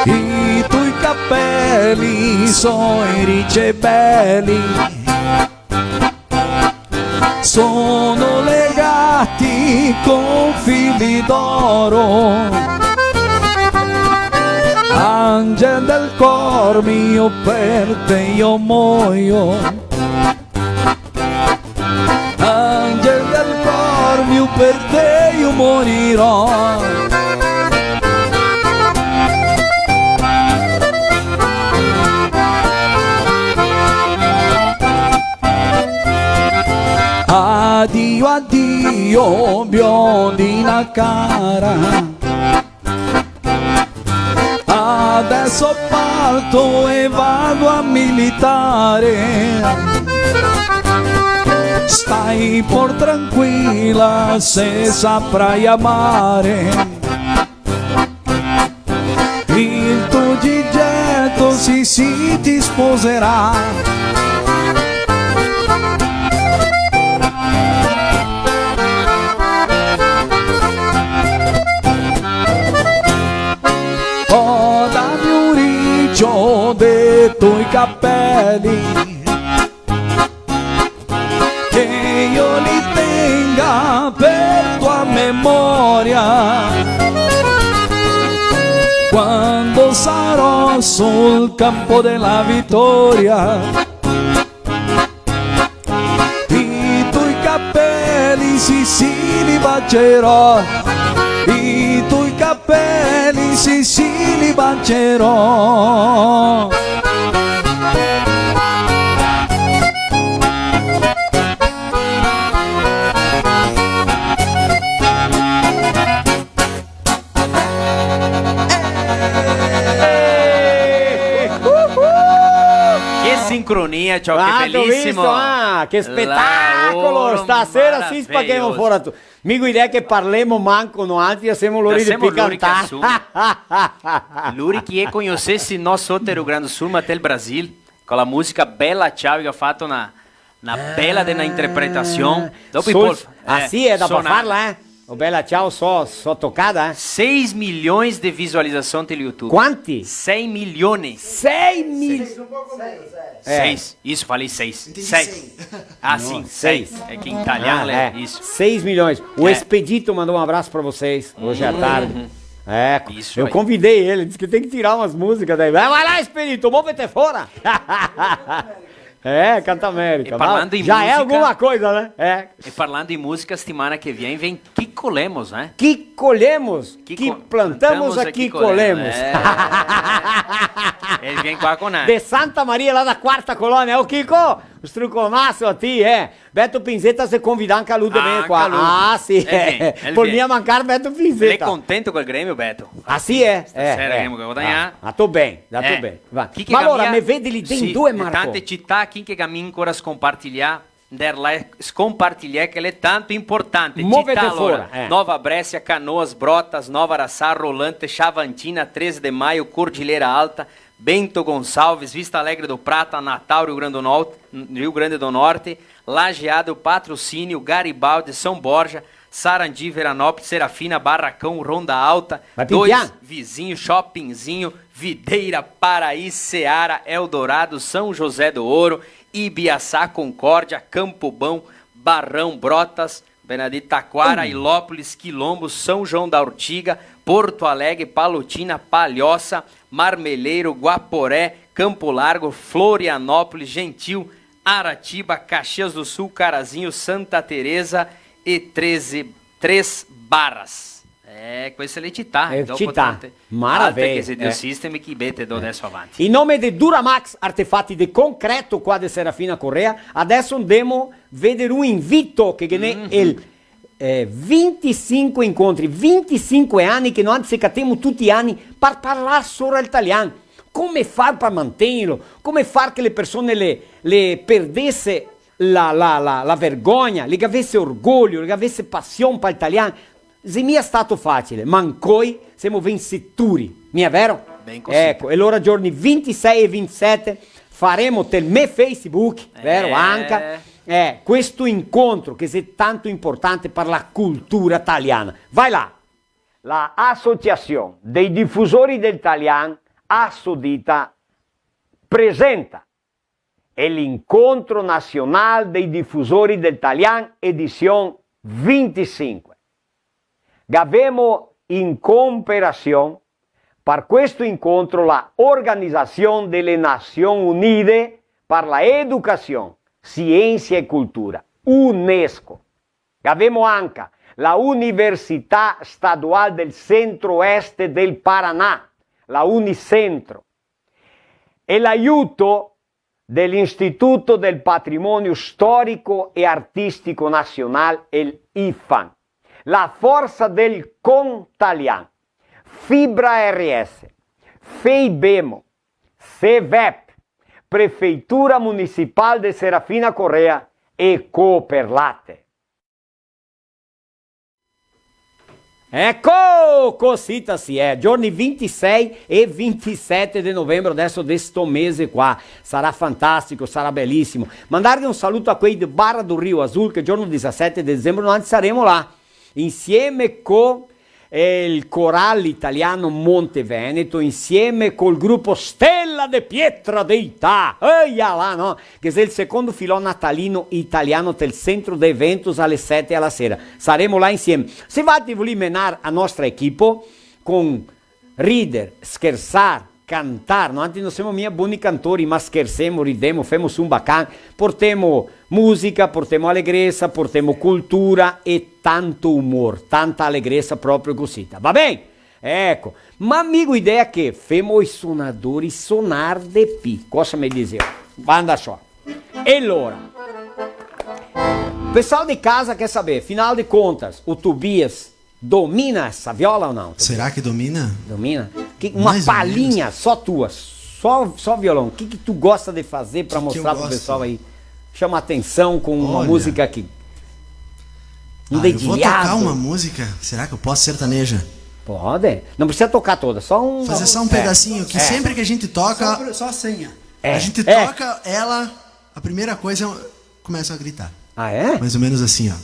I tui capelli soi ricci e belli, sono legati con fili d'oro. Angel del cor mio, per te io muoio. Angel del cor mio, per te io morirò. Adio, adio, biondina cara. Adesso parto e vado a militare. Stai pur tranquilla, se saprai amare. Il tuo Gigetto, sì, sì, ti sposerà. Oh, dame un riccio dei tuoi capelli, che io li tenga per tua memoria. Sarò sul campo della vittoria, i tuoi capelli sì, sì, li bacerò, i tuoi capelli sì, sì, li bacerò. Eh! Che sincronia, ciò, che belìsimo! Ah, che spetàcolo! Stasera sì spaghemo fora tuto. Mi go idea che parlemo manco noaltri, lasemo lori de pi cantà. Lori che conosese no solo nel Rio Grande do Sul, ma ntel Brasil, co la musica Bella Ciao, che ga fato na Na bela de na interpretasion. Dopo i pol... Ah, sì, eh, dá pra farla, eh? Ô Bela Ciao, só, só tocada, eh? Seis milhões de visualização tem no YouTube. Quanti? Seis milhões. Seis mil... Seis, um pouco menos, é. Seis. Isso, falei seis. Entendi seis. Seis. Ah, não, sim, seis. Seis. É que em italiano é isso. Seis milhões. O Expedito mandou um abraço pra vocês hoje à tarde. Isso aí. Eu convidei ele, disse que tem que tirar umas músicas daí. Vai, vai lá, Expedito, móvete fora. É, canta América. E parlando em música, já é alguma coisa, né? É. E parlando em música, semana que vem vem Kiko Lemos, né? Kiko Lemos. Kiko, que plantamos a Kiko Lemos. É. Ele vem qua con noi. De Santa Maria, là da Quarta Colonia. Ô, Kiko, struconaso a ti, eh. Beto Pinzeta se convida anca lu de vegner qua. Ah, sì. Eh, sì. Pol mia mancar Beto Pinzeta. L'è contento col gremio, Beto? Ah, sì, eh? Stasera gremio che guadagna. Ah, dato ben, dato ben. Va. Ma alora, me vedi lì dentro, sì, dove, Marco? Tante cità, chi che ga mi ancora scompartilià, der la scompartilià che l'è tanto importante. Móvete fora, eh. Cità, alora, Nova Bréscia, Canoas, Brotas, Nova Araçá, Rolante, Xavantina, Treze de Maio, Cordilheira Alta, Bento Gonçalves, Vista Alegre do Prata, Natal, Rio Grande do Norte, Rio Grande do Norte, Lajeado, Patrocínio, Garibaldi, São Borja, Sarandi, Veranópolis, Serafina, Barracão, Ronda Alta, Dois Vizinhos, Chopinzinho, Videira, Paraí, Seara, Eldorado, São José do Ouro, Ibiaçá, Concórdia, Campo Bom, Barão, Brotas, Benedito, Taquara, Ilópolis, Quilombo, São João da Ortiga, Porto Alegre, Palotina, Palhoça, Marmeleiro, Guaporé, Campo Largo, Florianópolis, Gentil, Aratiba, Caxias do Sul, Carazinho, Santa Teresa e Treze, Três Barras. Eh, queste le cità, eh, dopo cità. Tante altre che se deu sistemi che bete do adeso avanti. In nome de Duramax, artefati de concreto, qua de Serafina Corrêa, adeso ndemo veder un invito che ghe n'è el, eh, vintisinque incontri, vintisinque ani che noi se catemo tuti i ani par parlar sora el talian. Come far par mantegnerlo? Come far che le persone le, le perdese la, la, la, la vergogna, le gavese orgoglio, le gavese pasion pal talian? Xe mia stato facile, ma ancoi semo venseturi, mia vero? Ben cosita. Eco, e alora giorni vintisei e vintisete faremo tel me Facebook, vero, anca? Eh, questo incontro che xe tanto importante par la cultura taliana. Vai là! La Associasion dei Difusori del Talian, Assodita, presenta el Incontro Nasional dei Difusori del Talian, edision vintisinque. Gavemo in cooperasion par questo incontro la Organizasion dele Nasion Unide par la Educasion, Siensia e Cultura, UNESCO. Gavemo anca la Università Stadual del Centro-Oeste del Paraná, la Unicentro, e l'aiuto de l'Istituto del Patrimonio Storico e Artistico Nasional, el IPHAN, la Forsa del Con Talian, Fibra R S, Feibemo, CEVEP, Prefeitura Municipal de Serafina Corrêa e Cooperlate. Eco! Cosita sì, eh. Giorni vintisei e vintisete de novembro, adeso de sto mese qua. Sarà fantastico, sarà belisimo. Mandarghe un saluto a quei de Barra do Rio Azul, che giorno disasete de dezembro noi saremo là. Insieme co, eh, el Coral Italiano Monte Veneto, insieme col grupo Stella de Pietra de Ità. Eia là, no? Che xe el secondo filò natalino italiano tel centro de eventos ale sete ala sera. Saremo là insieme. Se valtri volì menar a nostra equipo con rider, schersar, cantar, no? Anzi, no semo mia boni cantori, ma schersemo, ridemo, femo su un bacan, portemo musica, portemo alegresa, portemo cultura e tanto umor, tanta alegresa proprio cusita. Va ben? Eco, ma mi go idea che femo i sonadori sonar de pi. Cosa me dixeo? Manda só. E alora? Pessoal de casa quer saber, afinal de contas, o Tobias domina essa viola ou não? Será que domina? Domina? Que, uma palhinha, mais ou menos, só tua, só, só violão. O que que tu gosta de fazer pra mostrar pro pessoal aí? Que que eu gosto? Chama atenção com uma música que... Olha. Um dedilhado. Ah, eu vou tocar uma música. Será que eu posso, sertaneja? Pode. Não precisa tocar toda, só um... Fazer só um pedacinho, que sempre que a gente toca... Só pra, só a senha. É, a gente toca ela, a primeira coisa, começa a gritar. Ah, é? Mais ou menos assim, ó.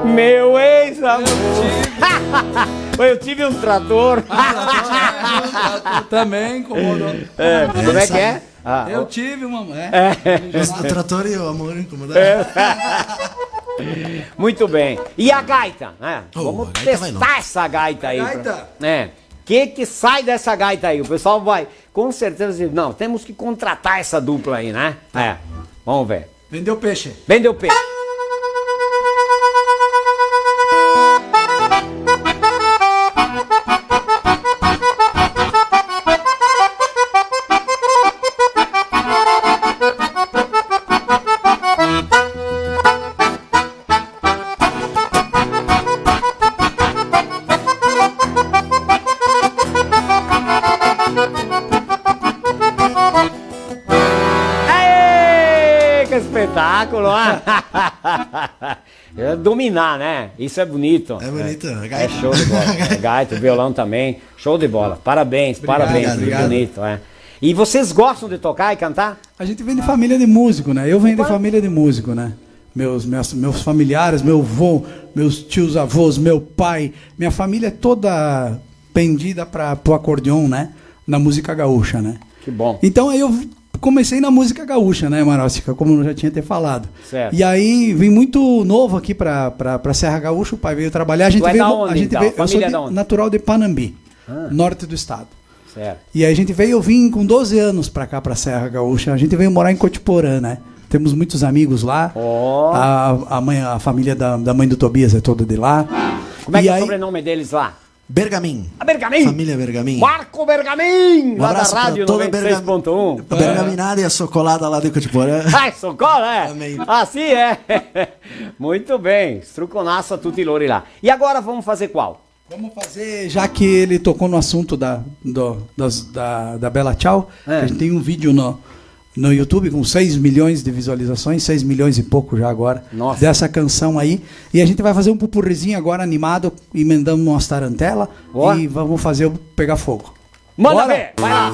Meu ex-amor. Eu tive um trator. Ah, trator, é, um trator também incomodou. É, como é que é? Ah, eu tive uma, é. É. O trator e o amor incomodaram. É. Muito bem. E a gaita, né? Oh, vamos testar essa gaita aí. A gaita vai não. É. O que que sai dessa gaita aí? O pessoal vai, com certeza, dizer, não, temos que contratar essa dupla aí, né? É. Vamos ver. Vendeu peixe. Vendeu peixe. Aê, que espetáculo, ah! É dominar, né? Isso é bonito. É bonito, é, gaita. É show de bola. É gaita, violão também. Show de bola. Parabéns, obrigado, parabéns, obrigado. Muito bonito, é. E vocês gostam de tocar e cantar? A gente vem de família de músico, né? Eu venho de família de músico, né? Meus, meus, meus familiares, meu avô, meus tios avós, meu pai, minha família é toda pendida pra, pro acordeon, né? Na música gaúcha, né? Que bom. Então aí eu comecei na música gaúcha, né, Maróstica? Como eu já tinha até falado. Certo. E aí vim muito novo aqui pra, pra, pra Serra Gaúcha, o pai veio trabalhar, a gente veio... Tu é da onde, então? A gente veio, eu sou natural de Panambi, norte do estado. Certo. E aí a gente veio, eu vim com doze anos pra cá, pra Serra Gaúcha. A gente veio morar em Cotiporã, né? Temos muitos amigos lá. Ó. A, a mãe, a família da, da mãe do Tobias é toda de lá. Como é que é o sobrenome deles lá? Bergamin. A Bergamin. Família Bergamin. Marco Bergamin, lá da Rádio noventa e seis ponto um. Um abraço pra toda a Bergamin. Bergaminada e a Socolada lá de Cotiporã. Ah, é Socola, é? Também. Ah, sim, é. Muito bem. Struconasso a tutti lori là. E agora vamos fazer qual? Vamos fazer, já que ele tocou no assunto da, do, das, da, da Bella Ciao, é, a gente tem um vídeo no, no YouTube com seis milhões de visualizações, seis milhões e pouco já agora, nossa, dessa canção aí. E a gente vai fazer um pupurrizinho agora animado, emendando umas tarantelas, ó, e vamos fazer o Pegar Fogo. Manda ver, vai lá.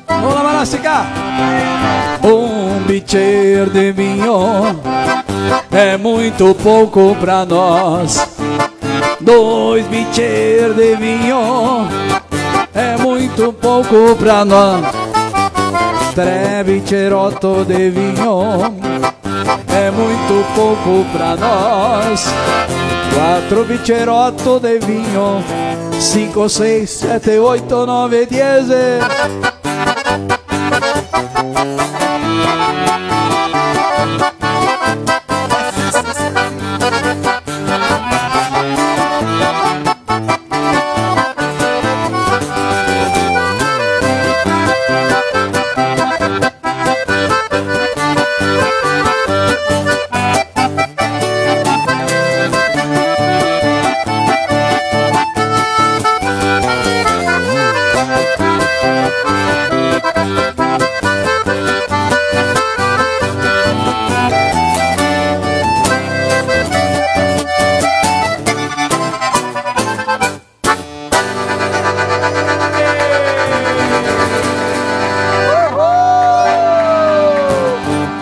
Vamos lá, Marastica! Um bicheiro de vinho é muito pouco pra nós. Dois bicheiro de vinho é muito pouco pra nós. Três bicheroto de vinho é muito pouco pra nós. Quatro bicheroto de vinho. Cinco, seis, sete, oito, nove, dez.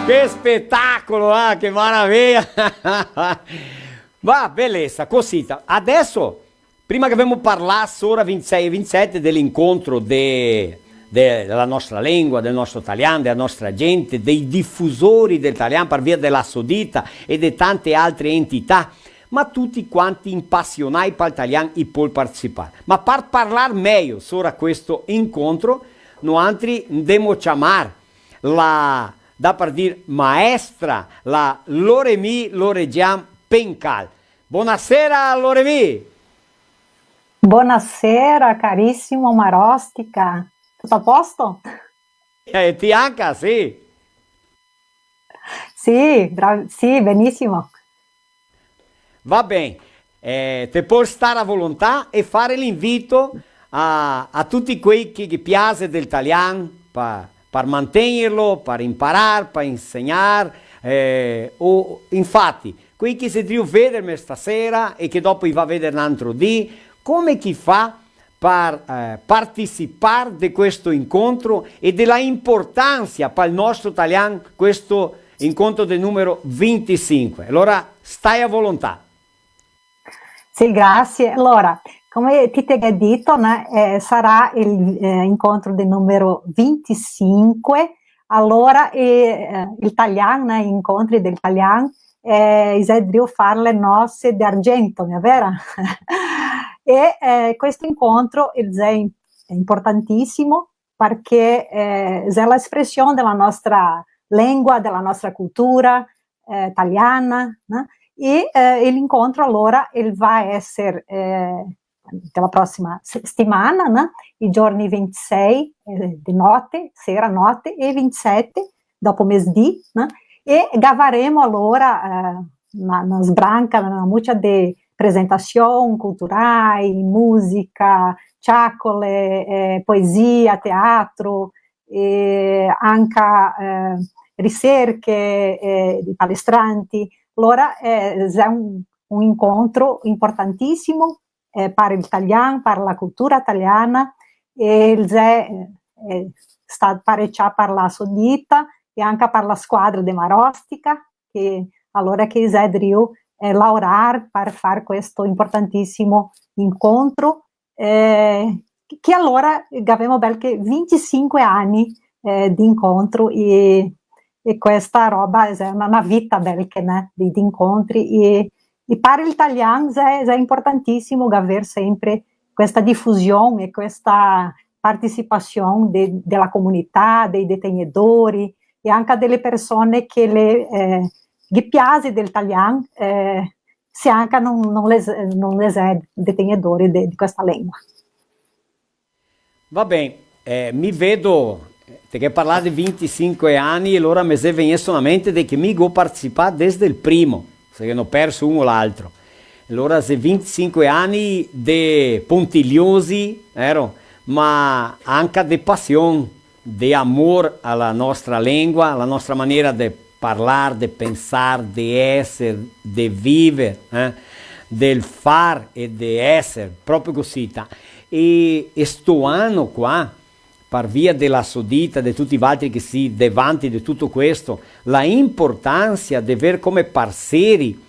Che spetacolo, ah, che maraveia! Va, belesa, cosita. Adeso, prima che gavemo parlà sora vintisei e vintisete de l'incontro de, de, dela nostra lengua, del nostro talian, dela nostra gente, dei difusori del talian par via dela Sodita e de tante altre entità, ma tuti quanti impasionai pal talian i pol participar. Ma par parlar mejo sora questo incontro, noantri ndemo ciamar la, da par dir maestra, la Loremi Loregian Pencal. Bonasera, Loremi! Bonasera, carisimo Marostica. Tuto a posto? E ti anca, sì. Sì, bra-, sì, benisimo. Va ben, eh, te pol star a volontà e far l'invito a, a tuti quei che ghe piase del talian, pa-, par mantegnerlo, par imparar, par insegnar, eh, o, infati, quei che xe drio vederme stasera e che dopo i va a veder n'antro dì, come che i fa par, eh, participar de questo incontro e dela importansa pal nostro talian questo incontro del numero vintisinque. Alora, stai a volontà. Sì, grasie. Alora, come ti te ghè dito, né, eh, sarà el, eh, incontro del numero vintisinque, alora, eh, eh, el talian, né, incontri del talian, eh, i xe drio far le nose d'argento, mia vera? E, eh, questo incontro, el xe in-, importantìsimo, parché, eh, xe la espresion dela nostra lengua, dela nostra cultura, eh, taliana, né? E, eh, e l'incontro, alora, el va a eser, eh, dela prosima se-, setimana, né? I giorni vintisei, eh, de note, sera, note, e vintisete, dopo mesdì, né? E gavaremo, alora, eh, na, na sbranca, na mucia de presentasion culturai, musica, ciacole, eh, poesia, teatro, e anca, eh, riserche, eh, de palestranti. Alora, eh, xe un, un incontro importantìsimo, eh, par el talian, par la cultura taliana, e el xe, eh, sta parecià par la Sodita, e anca par la squadra de Marostica, che alora che i xe drio, eh, laorar par far questo importantisimo incontro, eh, che alora gavemo bel che vintisinque ani, eh, de incontro e, e questa roba xe na, na vita bel che, né, de, de incontri e, e par el talian xe, xe importantisimo gaver sempre questa difusion e questa participasion de, de la comunità, dei detegnedori e anca de le persone che le, eh, ghe piasi del talian, eh, se anca no, no le xe, no le xe detegnedori de, de questa lengua. Va ben, eh, mi vedo, te ghe parlà de vintisinque ani e alora me xe vegnù solamente de che mi go participà desde el primo, se ghe n'ò perso un o l'altro. Alora xe vintisinque ani de puntiliosi, vero? Ma anca de pasion, de amor a la nostra lengua, a la nostra manera de parlar, de pensar, de eser, de viver, eh? Del far e de eser, proprio cosita. E, e sto ano qua, par via de la so dita, de tuti valtri che sì davanti de tuto questo, la importansa de ver come parseri,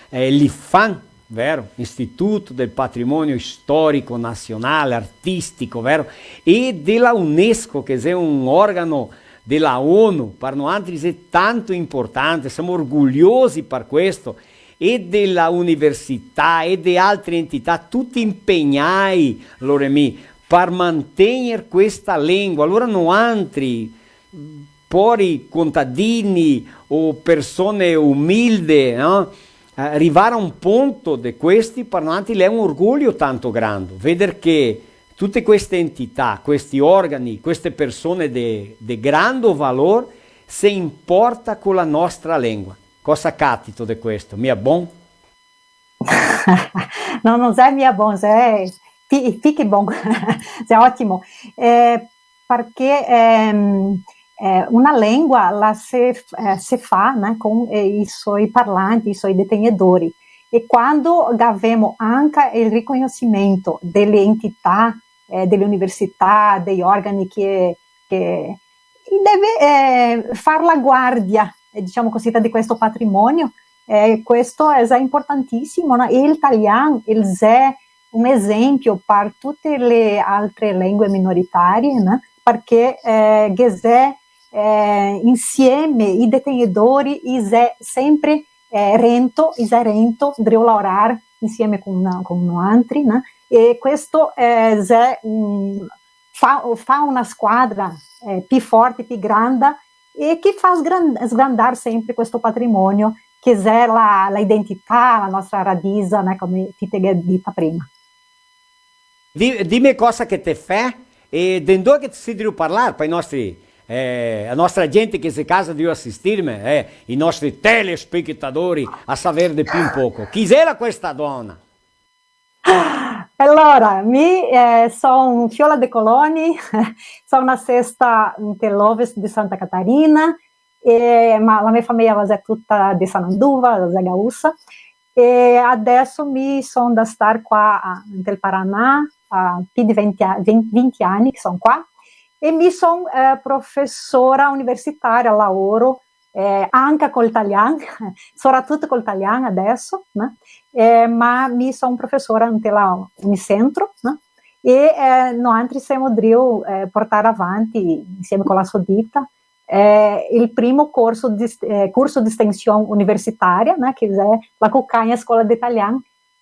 eh, l'IPHAN, vero? Istituto del Patrimonio Storico Nazionale, Artistico, vero? E de la UNESCO, che xe un organo de la ONU, par noantri xe tanto importante, semo orgogliosi par questo, e de la università, e de altre entità, tuti impegnai, Loremi, par mantegner questa lengua. Alora noantri, pori contadini o persone umilde, no? Eh, rivar a un ponto de questi, par noantri l'è un orgoglio tanto grando, veder che tute queste entità, questi organi, queste persone de, de grando valor se importa co la nostra lengua. Cosa catito de questo? Mia bon? No, no xe mia bon, xe pi-, pi che bon, xe otimo. Eh, parché, ehm, eh, una lengua la se f-, eh, se fa, né, con, eh, i soi parlanti, i soi detegnedori. E quando gavemo anca el riconosimento dele entità, eh, dele università, dei organi che, che i deve, eh, far la guardia, eh, diciamo cosita, de questo patrimonio, eh, questo xe importantisimo, no? E el talian, el xe un esempio par tute le altre lengue minoritarie, né? Parché, eh, ghe xe, eh, insieme i detegnedori, i xe sempre, eh, rento, i xe rento, drio laorar insieme con, con noantri, né? E questo, eh, xe un, fa, fa una squadra, eh, pi forte, pi granda, e che fa sgran-, sgrandar sempre questo patrimonio che xe la, la identità, la nostra radisa, né, come ti te ghe dita prima. Di-, dime cosa che te fè e de ndove che te si drio parlar, par i nostri, eh, la nostra gente che xe casa drio asistirme, eh, i nostri telespetadori, a saver de pi un poco. Chi xela questa dona? Alora, mi, eh, so un fiola de Coloni, so nasesta inte l'Ovest de Santa Catarina, e, ma la me fameja la xe tuta de Sananduva, la xe gaúcha, e adeso mi so ndà star qua a, del Paraná, a pi de venti a-, ven-, venti ani che so qua, e mi so, eh, profesora universitaria, laoro eh, anca col talian, soratuto col talian adeso, né? Eh, ma mi so profesora inte la Unicentro, né? E, eh, noantri semo drio, eh, portar avanti, insieme co la so dita, eh, el primo corso de, eh, curso de extension universitaria, né? Che xe la Cucagna Scola de Talian,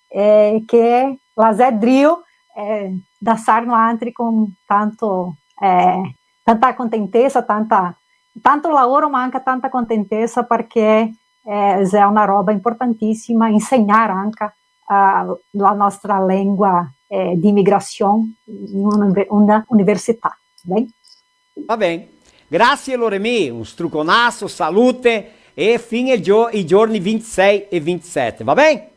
eh, che la xe drio, eh, dasar noantri con tanto, eh, tanta contentesa, tanta, tanto laoro, ma anca tanta contentesa, parché, eh, xe una roba importantisima insegnar anca, eh, la nostra lengua, eh, de imigrasion in una, una università, ben? Va ben. Grasie, Loremi, un struconaso, salute e fin el gio-, i giorni vintisei e vintisete, va ben?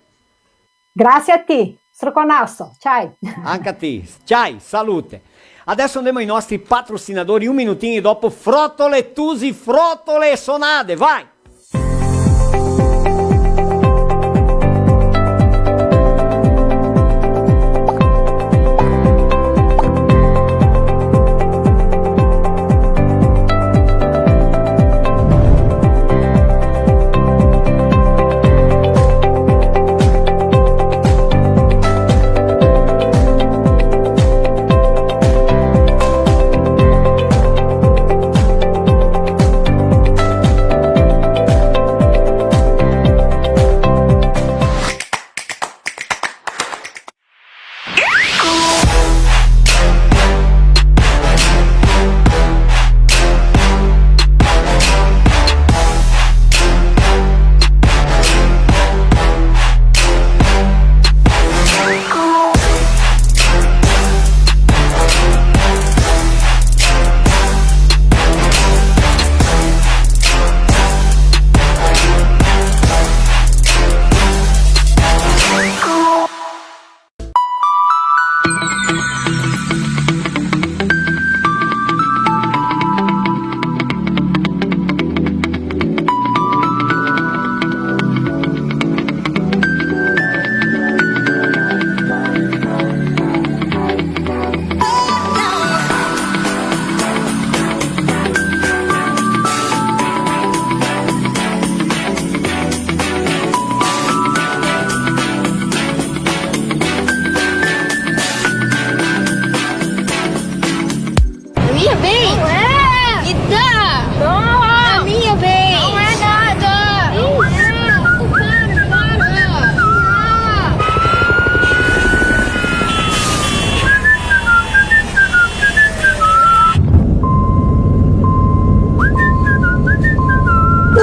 Grasie a ti, struconaso, ciao. Anca a ti, ciao, salute. Adeso ndemo ai nostri patrosinadori, un minutin e dopo frotole, tusi, frotole e sonade, vai!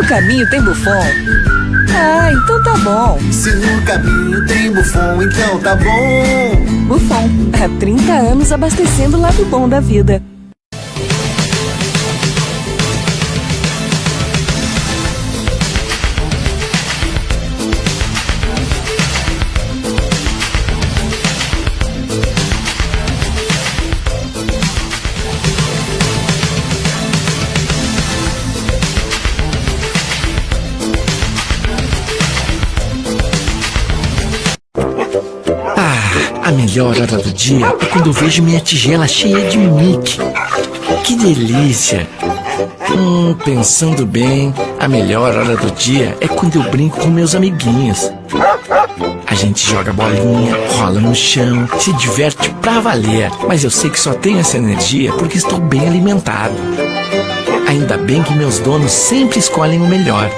Caminho tem Buffon? Ah, então tá bom. Se no caminho tem Buffon, então tá bom. Buffon, há trinta anos abastecendo o lado bom da vida. Ah, a melhor hora do dia é quando eu vejo minha tigela cheia de Mickey. Que delícia! Hum, pensando bem, a melhor hora do dia é quando eu brinco com meus amiguinhos. A gente joga bolinha, rola no chão, se diverte pra valer. Mas eu sei que só tenho essa energia porque estou bem alimentado. Ainda bem que meus donos sempre escolhem o melhor.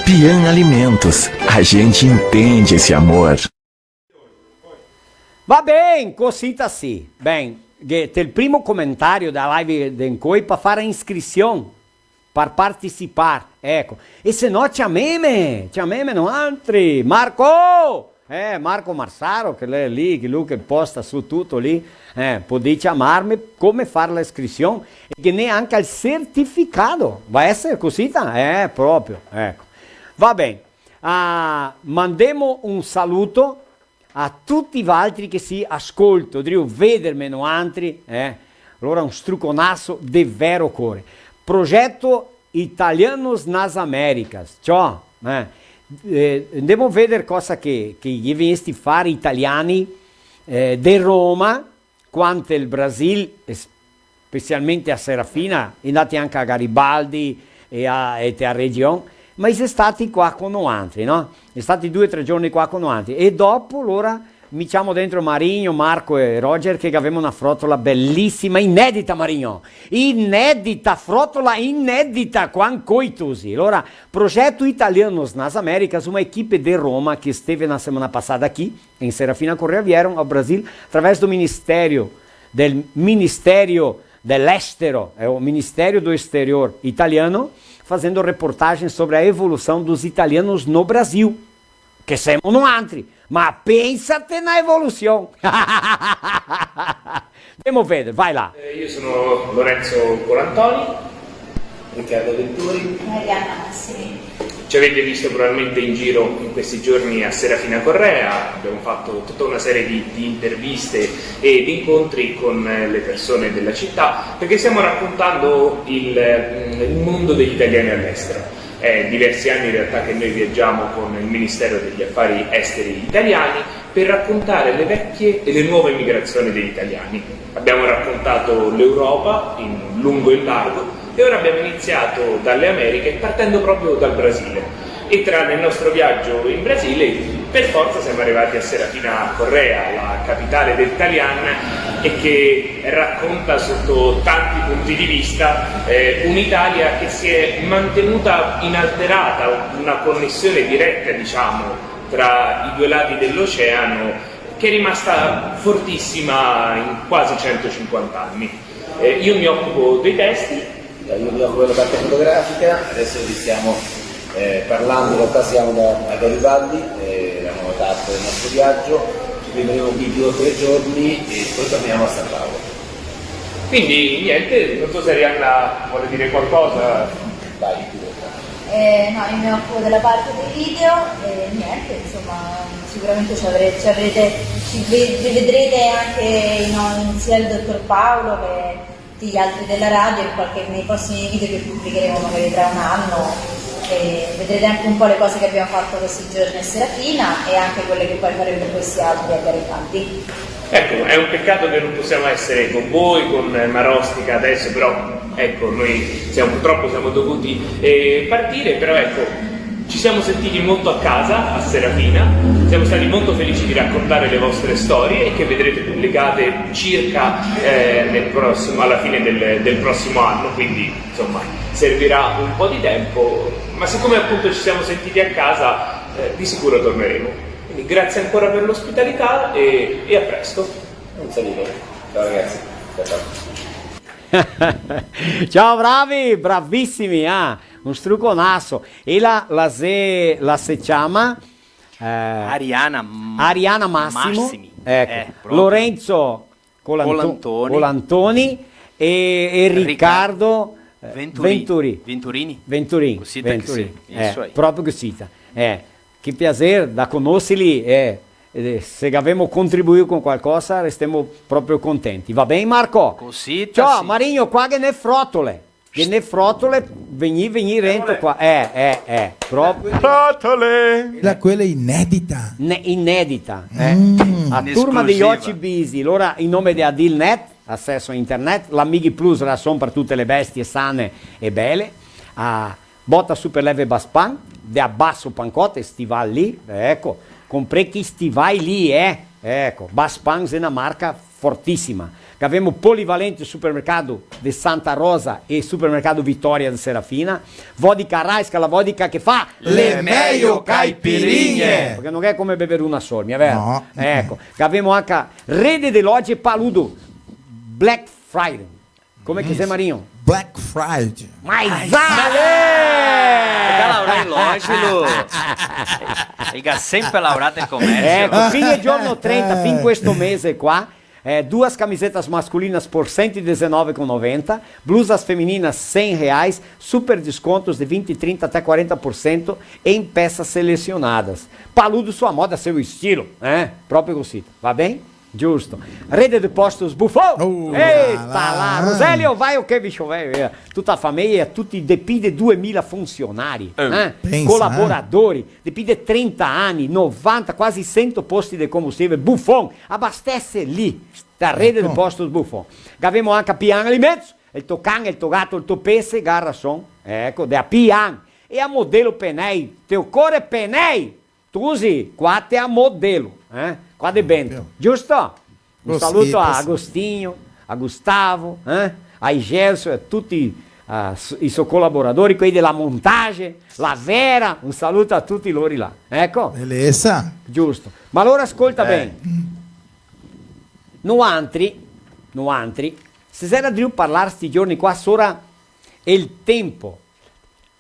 Pian Alimentos, a gente entende esse amor. Va ben, cosita sì. Ben, ghe, te el primo comentario da live de incoi par far inscrision, par participar, eco. E se no, ciameme, ciameme noantri. Marco! Eh, Marco Marsaro, che l'è lì, che lu che posta su tuto lì, eh, podì ciamarme come far la iscrision e ghe n'è anca el certificato. Va eser cosita? Eh, proprio, eco. Va ben. Ah, mandemo un saluto a tuti valtri che sì a scolto, drio vederme noantri, eh? Alora un struconaso de vero core. Progeto Italianos nas Américas, ciò, eh? Eh, ndemo veder cosa che, che i è vegnesti far italiani, eh, de Roma, qua nte el Brasil, e specialmente a Serafina, i è ndati anca a Garibaldi e a, e te a region, ma i xe stati qua co noantri, no? I è stati due o tre giorni qua co noantri. E dopo, alora, mi ciamo dentro Marigno, Marco e Roger, che gavemo na frotola belisima, inedita, Marigno! Inedita, frotola inedita, qua incoi tusi. Alora, Projeto Italianos nas Américas, uma equipe de Roma que esteve na semana passada aqui, em Serafina Corrêa, vieram ao Brasil através do Ministério, del Ministério del Estero, é o Ministério do Exterior italiano, fazendo reportagens sobre a evolução dos italianos no Brasil, che semo noantri, ma pensate na evolusion! Ndemo veder, vai là. Eh, io sono Lorenzo Colantoni. Riccardo Venturi. Mariana Massimi. Ci avete visto probabilmente in giro in questi giorni a Serafina Corrêa, abbiamo fatto tutta una serie di, di interviste e di incontri con, eh, le persone della città, perché stiamo raccontando il, mm, il mondo degli italiani all'estero. È diversi anni in realtà che noi viaggiamo con il Ministero degli Affari Esteri italiani per raccontare le vecchie e le nuove migrazioni degli italiani. Abbiamo raccontato l'Europa in lungo e in largo e ora abbiamo iniziato dalle Americhe, partendo proprio dal Brasile. E tra, nel nostro viaggio in Brasile, per forza siamo arrivati a Serafina Corrêa, la capitale del Talian, e che racconta sotto tanti punti di vista, eh, un'Italia che si è mantenuta inalterata, una connessione diretta, diciamo, tra i due lati dell'oceano che è rimasta fortissima in quasi centocinquanta anni. Eh, io mi occupo dei testi. Io mi occupo della parte fotografica, adesso vi stiamo, eh, parlando, in realtà siamo da, a Garibaldi, eh, l'abbiamo tasto nel nostro viaggio, ci fermeremo qui due o tre giorni e poi torniamo a San Paolo. Quindi niente, non so se Arianna vuole dire qualcosa. Vai, tu. Eh, no, io mi occupo della parte dei video e niente, insomma, sicuramente ci avre-, ci avrete, ci ve-, rivedrete anche in, in sia il dottor Paolo che tutti gli altri della radio in qualche, nei prossimi video che pubblicheremo magari tra un anno, e vedrete anche un po' le cose che abbiamo fatto questi giorni a Serafina e anche quelle che poi faremo in questi altri a Garibaldi. Ecco, è un peccato che non possiamo essere con voi, con Marostica adesso, però ecco, noi siamo, purtroppo siamo dovuti, eh, partire, però ecco, ci siamo sentiti molto a casa a Serafina, siamo stati molto felici di raccontare le vostre storie che vedrete pubblicate circa, eh, nel prossimo, alla fine del, del prossimo anno, quindi insomma servirà un po' di tempo, ma siccome appunto ci siamo sentiti a casa, eh, di sicuro torneremo. Quindi grazie ancora per l'ospitalità e, e a presto. Un saluto. Ciao ragazzi. Ciao, ciao. Ciao, bravi, bravisimi, ah. Un struconaso. E la, la se, la se ciama, eh, Ariana M-, Ariana Massimo. Massimi. Eco. Eh, proprio. Lorenzo Colanto-, Colantoni. Colantoni e, e Ricard-, Riccardo, eh, Venturi-, Venturi-, Venturini. Venturini. Cosita che Venturi. Sì, eh, isso aí. Proprio cosita. Eh, che piaser da conosserli, eh, eh, se gavemo contribuìo con qualcosa, restemo proprio contenti. Va ben, Marco? Cosita, ciò, sì. Marigno, qua ghe n'è frotole. Ghe n'è frotole, vegnì, vegnì rento qua. Eh, eh, eh, proprio. Frotole! La quela inedita. Ne-, inedita, eh. Mm. A turma de Oci Bisi. Alora, in nome de Adilnet, aceso a internet, la Mighi Plus, rason par tute le bestie sane e bele, a Bota Super Leve Baspan, de Abasso Pancote, stival lì, eco, comprè chi stivai lì, eh, eco, Baspan xe na marca fortisima. Gavemo Polivalente Supermercado de Santa Rosa e Supermercado Vitória de Serafina. Vodka Raiska, la vodka che fa le mejo caipirinhe! Parché no xe come bever una sol, mia vera? No. Eco, gavemo anca Rede de Loje Paludo, Black Friday. Come che xe, Marinho? Black Friday. Mas ale! El ga laorà in loje, lu. El ga sempre laorà in comersio. Eco, fin de giorno trenta, fin questo mese qua, eh, duas camisetas masculinas por cento e dezenove com noventa, blusas femininas cem reais, super descontos de vinte, trinta até quarenta por cento em peças selecionadas. Paludo, sua moda, seu estilo, eh? Proprio cosita, va ben? Giusto. Rede de Postos Buffon. Oh, eita là, là. Roselio, vai o che, bicho, vai, eh. Tuta la fameja, tuti de pi de duemila funsionari, eh? Pensa, eh. Colaboradori, de pi de trenta ani, novanta, quasi sento posti de combustível. Buffon, abastese lì, da Rede de Postos Buffon. Gavemo anca Pian Alimentos, el to can, el to gato, el to pese, ga rason. Eco, de a Pian. E a Modelo Penei, te ocore penei? Tusi, qua te a Modelo, eh? Qua de Bento, giusto? Un saluto a Agostinho, a Gustavo, eh? A Igelso, a tuti, ah, s-, i so colaboradori, quei de la montage, la Vera, un saluto a tuti lori là, eco. Belesa. Giusto. Ma alora scolta ben. Noantri, noantri, se xera drio parlar sti giorni qua sora el tempo,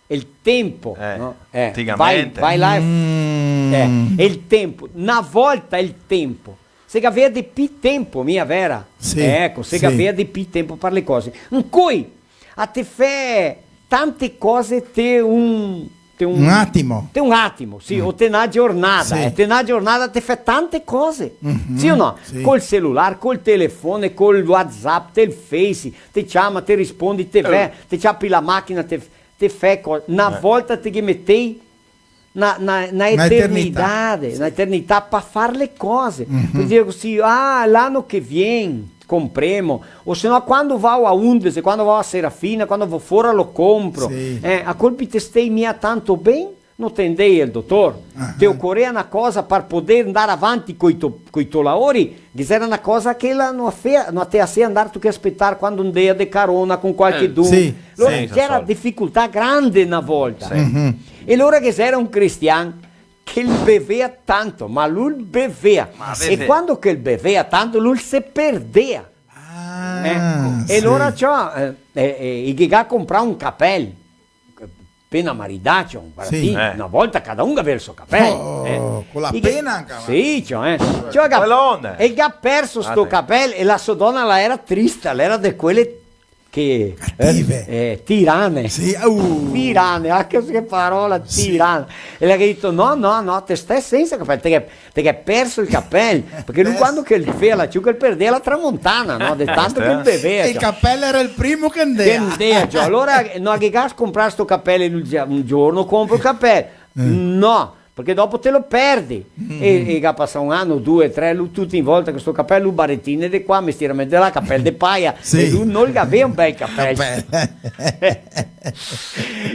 el tempo, eh, no? Eh, antigamente. Vai, vai là, eh, el tempo. Na volta el tempo. Se gavea de pi tempo, mia vera? Sì, eco, se gavea de pi tempo par le cose. Incoi a te fè tante cose te un, te un, un atimo. Te un atimo, sì, o te na giornata, sì, eh, te na giornata te fè tante cose. Sì o no? Sì. Col celular, col telefone, col WhatsApp, tel Face, te ciama, te rispondi, te vè, te ciapi la machina, te te fè co-, na volta te ghe metei na, na, na eternità, na eternità pa far le cose. Par dir cusì, ah, l'ano che vien compremo, o se no quando vao a Undese, quando vao a Serafina, quando vao fora lo compro. Sì. Eh, a colpi te stei mia tanto ben, no te ndei el dotor. Te ocorea na cosa par poder ndar avanti coi to-, coi to laori, ghe xera na cosa che la no a fea, no a te a sea ndar tu che a spetar quando ndea de carona con qualchedun. Eh, sì, sì, lo so. Ghe xera dificultà grande na volta. Sì. E lora ghe xera un cristian che el bevea tanto, ma lu el bevea. Ma e bevea. Quando che el bevea tanto, lu el se perdea. Ah, eco. Sì. E lora ciò, eh, eh, eh, i ghe ga comprà un capel. Pena maridà, ciò, un baratin, sì, eh, na volta cada un gavea el so capel, oh, eh. Co la pena anca, sì, ciò, eh. Ciò, el ga, el ga perso sto capel e la so dona la era trista, la era de quele che, eh, tirane. Sì, uh. Tirane, ah, che, che parola, sì, tirane. E la ga dito, "No, no, no, te stè sensa capel, te ghe te ghe perso el capel", parché lu quando che el fea la ciuca el perdea la tramontana, no? De tanto che el bevea, ciò. El capel era el primo che ndea. Che ndea, ciò. Alora, no, che ga comprà sto capel, lu dixea, "Un giorno compro el capel." No, parché dopo te lo perdi. E, e ga pasà un ano, due, tre, lu tuti in volta co sto capel, lu baretine de qua, mestieramente de là, capel de paia. Sì. E lu no el gavea un bel capel. Capel.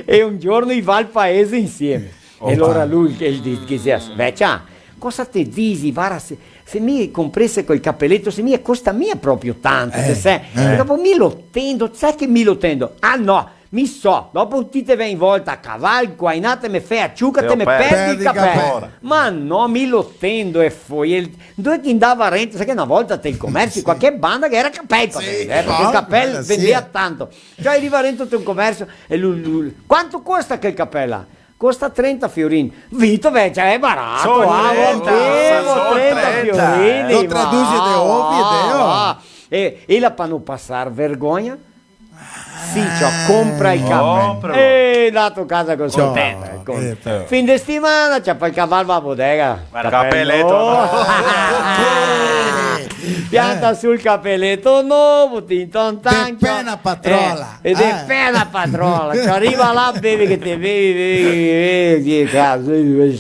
E un giorno i va al paese insieme. E alora lu el di-, el dixea, "Vecia, cosa te disi? Vara, se, se mi comprese quel capeleto, se mi costa mia proprio tanto, te sè? Eh. E dopo mi lo tendo, te sè che mi lo tendo?" "Ah, no, Mi so, dopo ti te vien in volta a caval, qua in là te me fè a ciuca, te me perdi el capel. Perdi el capel. Ma no, mi lo tendo e foi. El, dove che ndava rento, sa che na volta te el comercio, qualche banda che gera capel, sì, eh, parché el capel vendea tanto. Cioè, riva rento te un comercio e lu, lu, "Quanto costa quel capel là?" "Costa trenta fiorini." "Vito, vecia, xe barato, ah, trenta, va ben, trenta fiorini, eh. Lo tradusi de ovi, va, de va." E, e la pa no pasar vergogna, sì, ciò, compra el capel. Compra. E ndato casa col capel. Contento. Eh, però. Fin de setimana, ciapa el caval, va a bodega. Guarda, capeleto novo. Pianta su el capeleto novo, tin ton tan, ciò. De pena patrola. Eh, e de pena patrola. Ciò, riva là, bevi che te bevi, bevi, bevi, che caso, Dio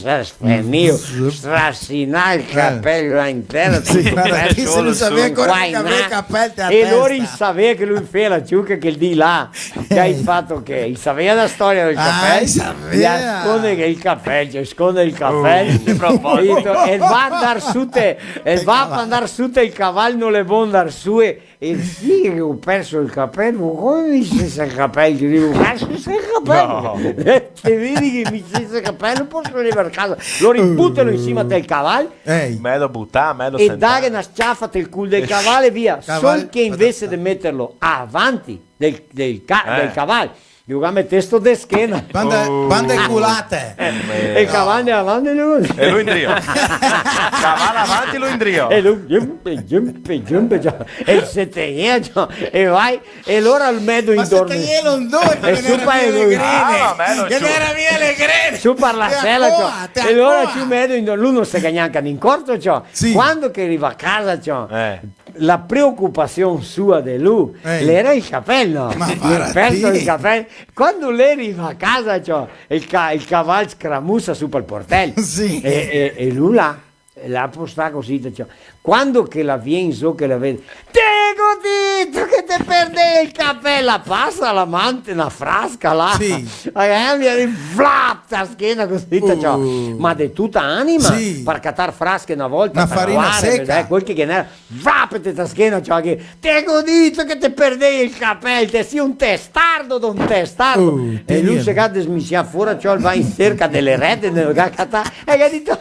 mio, strasinà el capel là in tera, sì, tuto guarda, perso, ti se no savea ancora che gavea el capel te a testa. E lori savea che lu fea la ciuca quel dì là, che ga fato che, i savea la storia del capel, i savea. I sconde el capel, i sconde el capel. Uh. E va a ndar su te, e va a ndar su te el caval, no l'è bon ndar su e E sì, che go perso el capel, ma come mi sensa capel? Digo, "Cazzo, sensa capel?" No. Eh, te vedi che mi sensa capel no poso rivar a casa. Lo ributelo in sima del caval. Ehi. Medo butà, medo sentà. E daghe na sciafa tel cul del caval e via. Caval, sol che invese de meterlo avanti del, del ca-, del caval, Lu ga metesto de schena. Banda, banda e culate. E el caval ndea avanti, lu. E lu indrio. Caval avanti, lu indrio. E lu, giumpe, giumpe, giumpe, ciò. E se tegnea, ciò, e vai, e lora el medo intorno. Ma se tegnea london, che no ghe n'era mia le grene. Ah, va ben, che no ghe n'era mia le grene. Su par la sela, ciò. E lora su medo intorno, lu no se ga gnanca incorto, ciò. Sì. Quando che riva a casa, ciò, eh. La preocupasion sua de lu l'era el capel, no? Ma varda ti. Perso el capel. Quando l'è rivà a casa, ciò, el ca-, el caval scramusa su pel portel. Sì. E, e, e lu là, là postà cusì, ciò. Quando che la vien zo che la vede, "Te go dito che te perdè el capel!" La pasa la man te na frasca là. Sì. La cambia de flap, ta schena cusì, ciò. Uh. Ma de tuta anima, sì, par catar frasche na volta, na farina seca, vedè, quel che ghe n'era. Vapete ta schena, ciò, che te go dito che te perdè el capel, te si un testardo de un testardo. Uh, e lu se ga desmisià fora, ciò, el va in serca de le rete, ne ga catà, e ga dito, "Ah,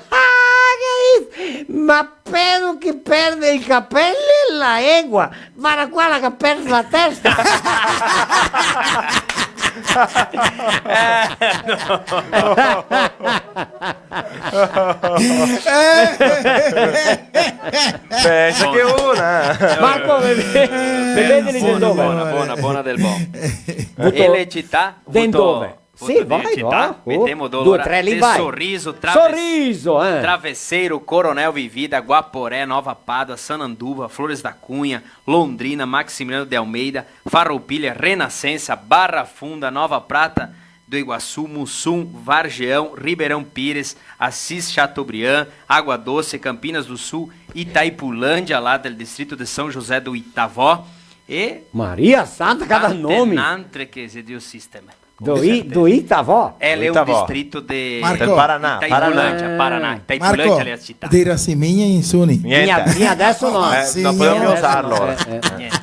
che ga dito? Ma pelo che perde el capel la egua, varda qua la ga perso la testa." Eh, no. Pensa che una. Marco, ve-, ve-, vedeteli del dove? Bona, bona, bona del bon. Vuto, le cità? Del dove? Sì, vai, vai. Metemo do-, due, tre, lì, vai. Sorriso, Traves-, Sorriso, eh. Travesseiro, Coronel Vivida, Guaporé, Nova Pádua, Sananduva, Flores da Cunha, Londrina, Maximiliano de Almeida, Farroupilha, Renascença, Barra Funda, Nova Prata do Iguaçu, Muçum, Vargeão, Ribeirão Pires, Assis Chateaubriand, Água Doce, Campinas do Sul, Itaipulândia, lá do distrito de São José do Itavó, e Maria Santa, cada nome. Tante n'antre che xe Dio sistema. Do I-, do Itavó? L'è un distrito de Itaipulândia, Paraná. Itaipulândia, l'è la cità. Marco, de Iraceminha in su, ni? Niente. Niente, adeso no. Eh, no podemo usarlo ora. Eh, eh. Niente.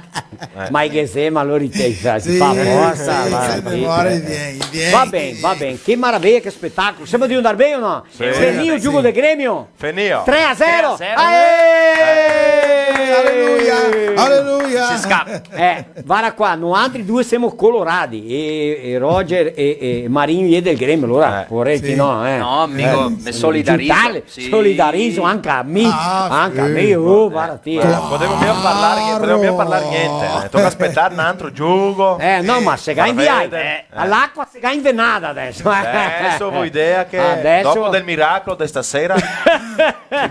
Eh. Ma che xe, ma alora te, se fa forsa, sì, va, sì, sì, vien, vien. Va ben, va ben, che maraveja, che spetacolo. Semo drio ndar ben o no? Sì. Fenìo el gioco del Gremio? Fenìo. Tre a zero. Tre a zero. Aê! Aleluia, aleluia. Se scapa. Eh, varda qua, noantri due semo coloradi, e, e Roger e, e Marinho i è del Gremio, alora, povareti, sì, no, eh. No, amigo, eh, me solidarizo. Giutale, sì. Solidarizo anca a mi, ah, anca a mi, sì, oh, varda ti, eh. Podemo mia parlar, podemo mia parlar gnente, eh. Toca spetar n'antro giogo. Eh, no, ma se ga invià, eh, l'acqua se ga invenada adeso, eh. Adeso go idea che dopo del miracolo de stasera,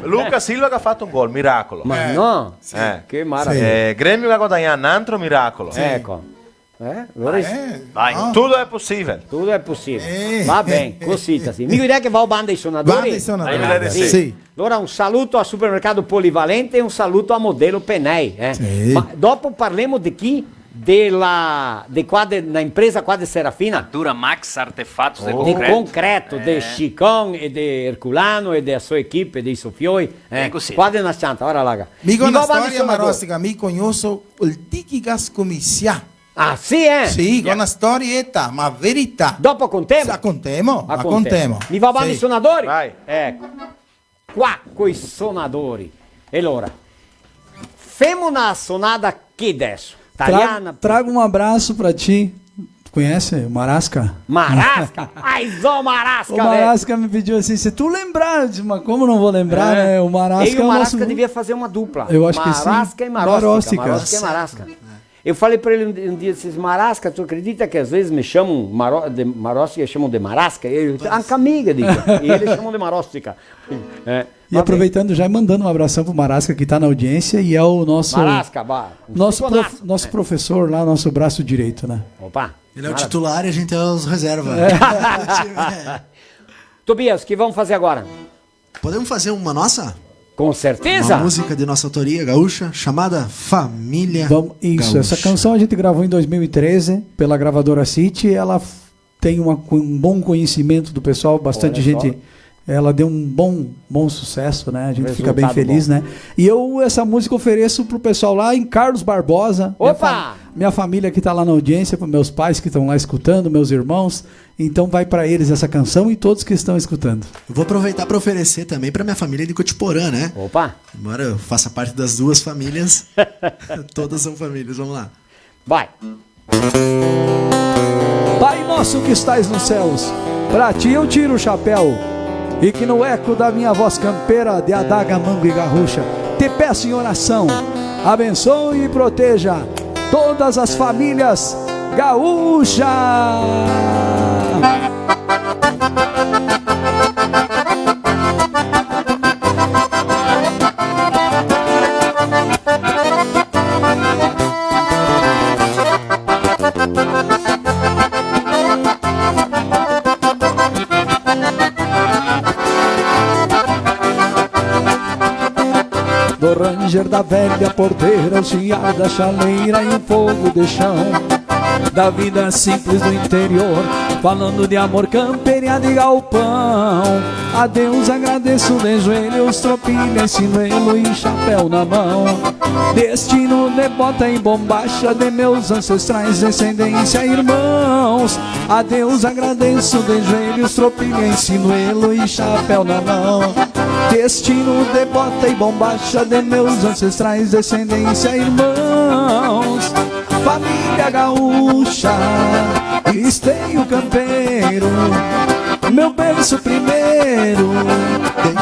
Lucas Silva che ga fato un gol, miracolo. Ma no. Sì. Eh. Che maraveja. Eh, Gremio che ga guadagnà, n'antro miracolo. Sì. Eco. Eh, alora... Eh, vai. No? Tuto xe posibile. Tuto xe posibile. Eh. Va ben, cusì, sì. Mi go idea che vao banda i sonadori. Banda i sonadori. Arrivederci. Sì. Alora un saluto a Supermercado Polivalente e un saluto a Modelo Penei, eh. Sì. Ma dopo parlemo de chi? De la, de qua, de na impresa qua de Serafina. A Duramax Artefatos de Concreto. De concreto, de Chicão e de Herculano e de a sua equipe, dei so fioi, eh. Eco, sì. Qua de na s-cianta, ora laga. Mi go na storia, Marostica, mi cognoso el dì che ga scomisià. Ah, sì, eh? Sì, con una storieta, ma verità. Dopo contemo? La contemo, la contemo. Mi va bene i sonadori? Vai. Eco. Qua, coi sonadori. E alora, femo na sonada che deso? Tra-, taliana? Trago um abraço pra ti. Conhece o Marasca? Marasca? Ai, zo Marasca, velho. O Marasca me pediu assim, se tu lembrar, eu disse, mas como não vou lembrar, né? O Marasca é o nosso... Ele e o Marasca devia fazer uma dupla. Eu acho que sim. Marasca e Maróstica. Maróstica. Maróstica e Marasca. Eu falei pra ele um, um dia, esses Marasca, tu acredita que às vezes me chamam Maró-, de Maróstica, chamam de Marasca? Eu, anca mi, digo. E eles chamam de Maróstica. É, e aproveitando já e mandando um abração pro Marasca, que tá na audiência e é o nosso, Marasca, bah, nosso prof-, nosso professor lá, nosso braço direito, né? Opa! Ele é o titular e a gente é os reserva. É. Tobias, o que vamos fazer agora? Podemos fazer uma nossa? Com certeza! Uma música de nossa autoria gaúcha chamada Família Gaúcha. Vamos, isso, essa canção a gente gravou em dois mil e treze pela gravadora City. Ela f-, tem uma, um bom conhecimento do pessoal, bastante gente. Olha só. Ela deu um bom, bom sucesso, né? A gente fica bem feliz, né? Resultado bom. E eu, essa música, ofereço pro pessoal lá em Carlos Barbosa. Opa! Minha fa-, minha família que tá lá na audiência, pros meus pais que tão lá escutando, meus irmãos. Então vai pra eles essa canção e todos que estão escutando. Eu vou aproveitar pra oferecer também pra minha família de Cotiporã, né? Opa! Embora eu faça parte das duas famílias, todas são famílias. Vamos lá. Vai! Pai nosso que estais nos céus, pra ti eu tiro o chapéu, e que no eco da minha voz campeira, de adaga, mango e garrucha, te peço em oração, abençoe e proteja todas as famílias gaúchas. Do ranger da velha porteira, o chiar da chaleira e o fogo de chão. Da vida simples do interior, falando de amor campeira de galpão. A Deus agradeço de joelhos, tropilha e sinuelo e chapéu na mão. Destino de bota e bombacha de meus ancestrais, descendência, irmãos. A Deus agradeço de joelhos, tropilha e sinuelo e chapéu na mão. Destino de bota e bombacha de meus ancestrais, descendência, irmãos. Família gaúcha, esteio campeiro, meu berço primeiro,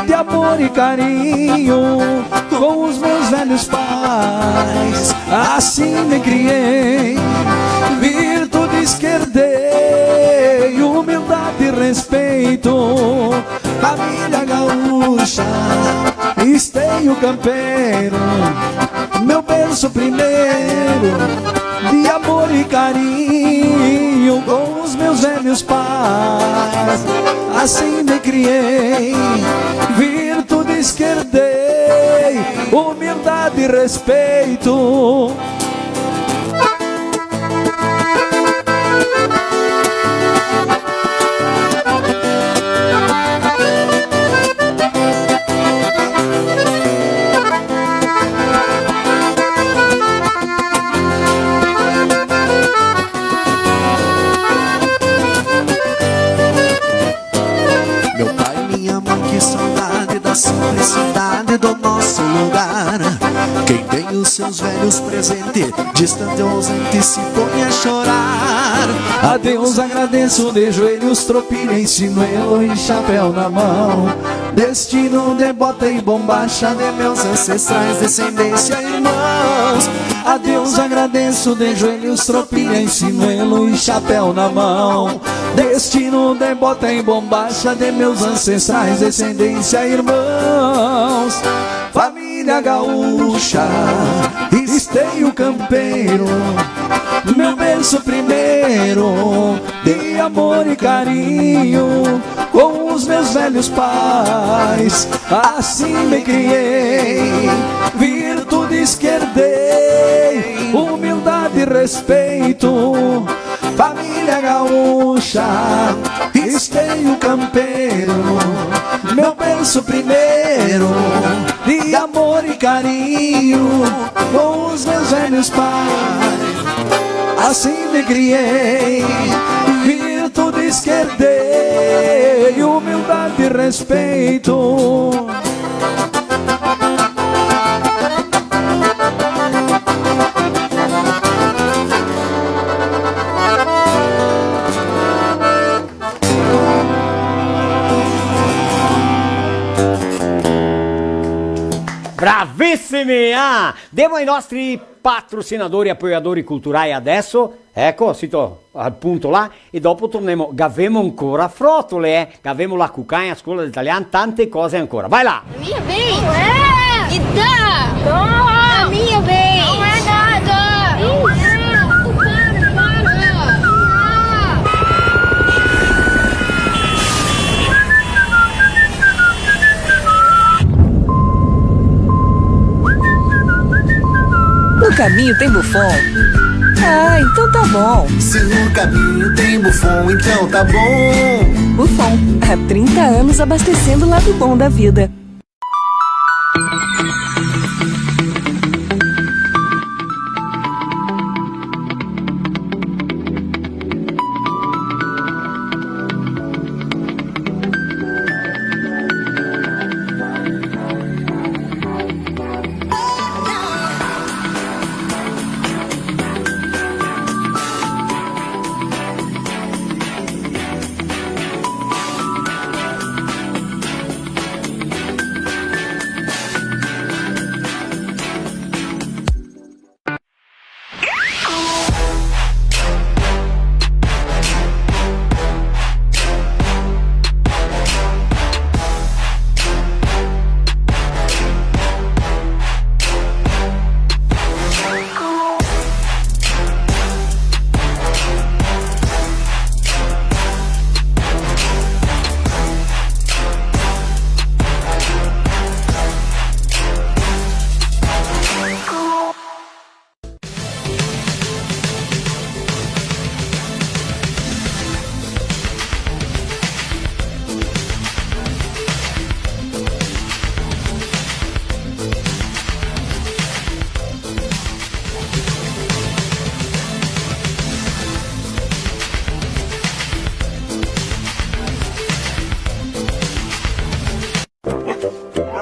de amor e carinho, com os meus velhos pais, assim me criei. Virtudes que herdei, humildade e respeito. Família gaúcha, esteio campeiro, meu berço primeiro, de amor e carinho com os meus velhos pais. Assim me criei, virtudes que herdei, humildade e respeito. Meu pai, minha mãe, que saudade da simplicidade do nosso lugar. Quem tem os seus velhos presente, distante ou ausente, se põe a chorar. A Deus agradeço de joelhos, tropilha e sinuelo e chapéu na mão. Destino de bota e bombacha de meus ancestrais, descendência, irmãos. A Deus agradeço de joelhos, tropilha e sinuelo e chapéu na mão. Destino de bota e bombacha de meus ancestrais, descendência, irmãos. Família gaúcha, esteio campeiro, meu berço primeiro, de amor e carinho, com os meus velhos pais, assim me criei. Virtudes que herdei, humildade e respeito. Família gaúcha, esteio campeiro, meu berço primeiro, de amor e carinho, com os meus velhos pais, assim Criei, virtude, esquerdei, humildade e respeito. Bravissimi, ah! Demo ai nostri patrocinadori e apoiadori culturai adeso. Eco, sito al punto là. E dopo tornemo. Gavemo ancora frotole, eh. Gavemo la cucagna, scola de talian, tante cose ancora. Vai là! A minha vez! Ué! E dá! Não! A minha vez! Não é nada! Não! Para, para! No caminho tem Buffon? Ah, então tá bom. Se no caminho tem Buffon, então tá bom. Buffon, há trinta anos abastecendo o lado bom da vida.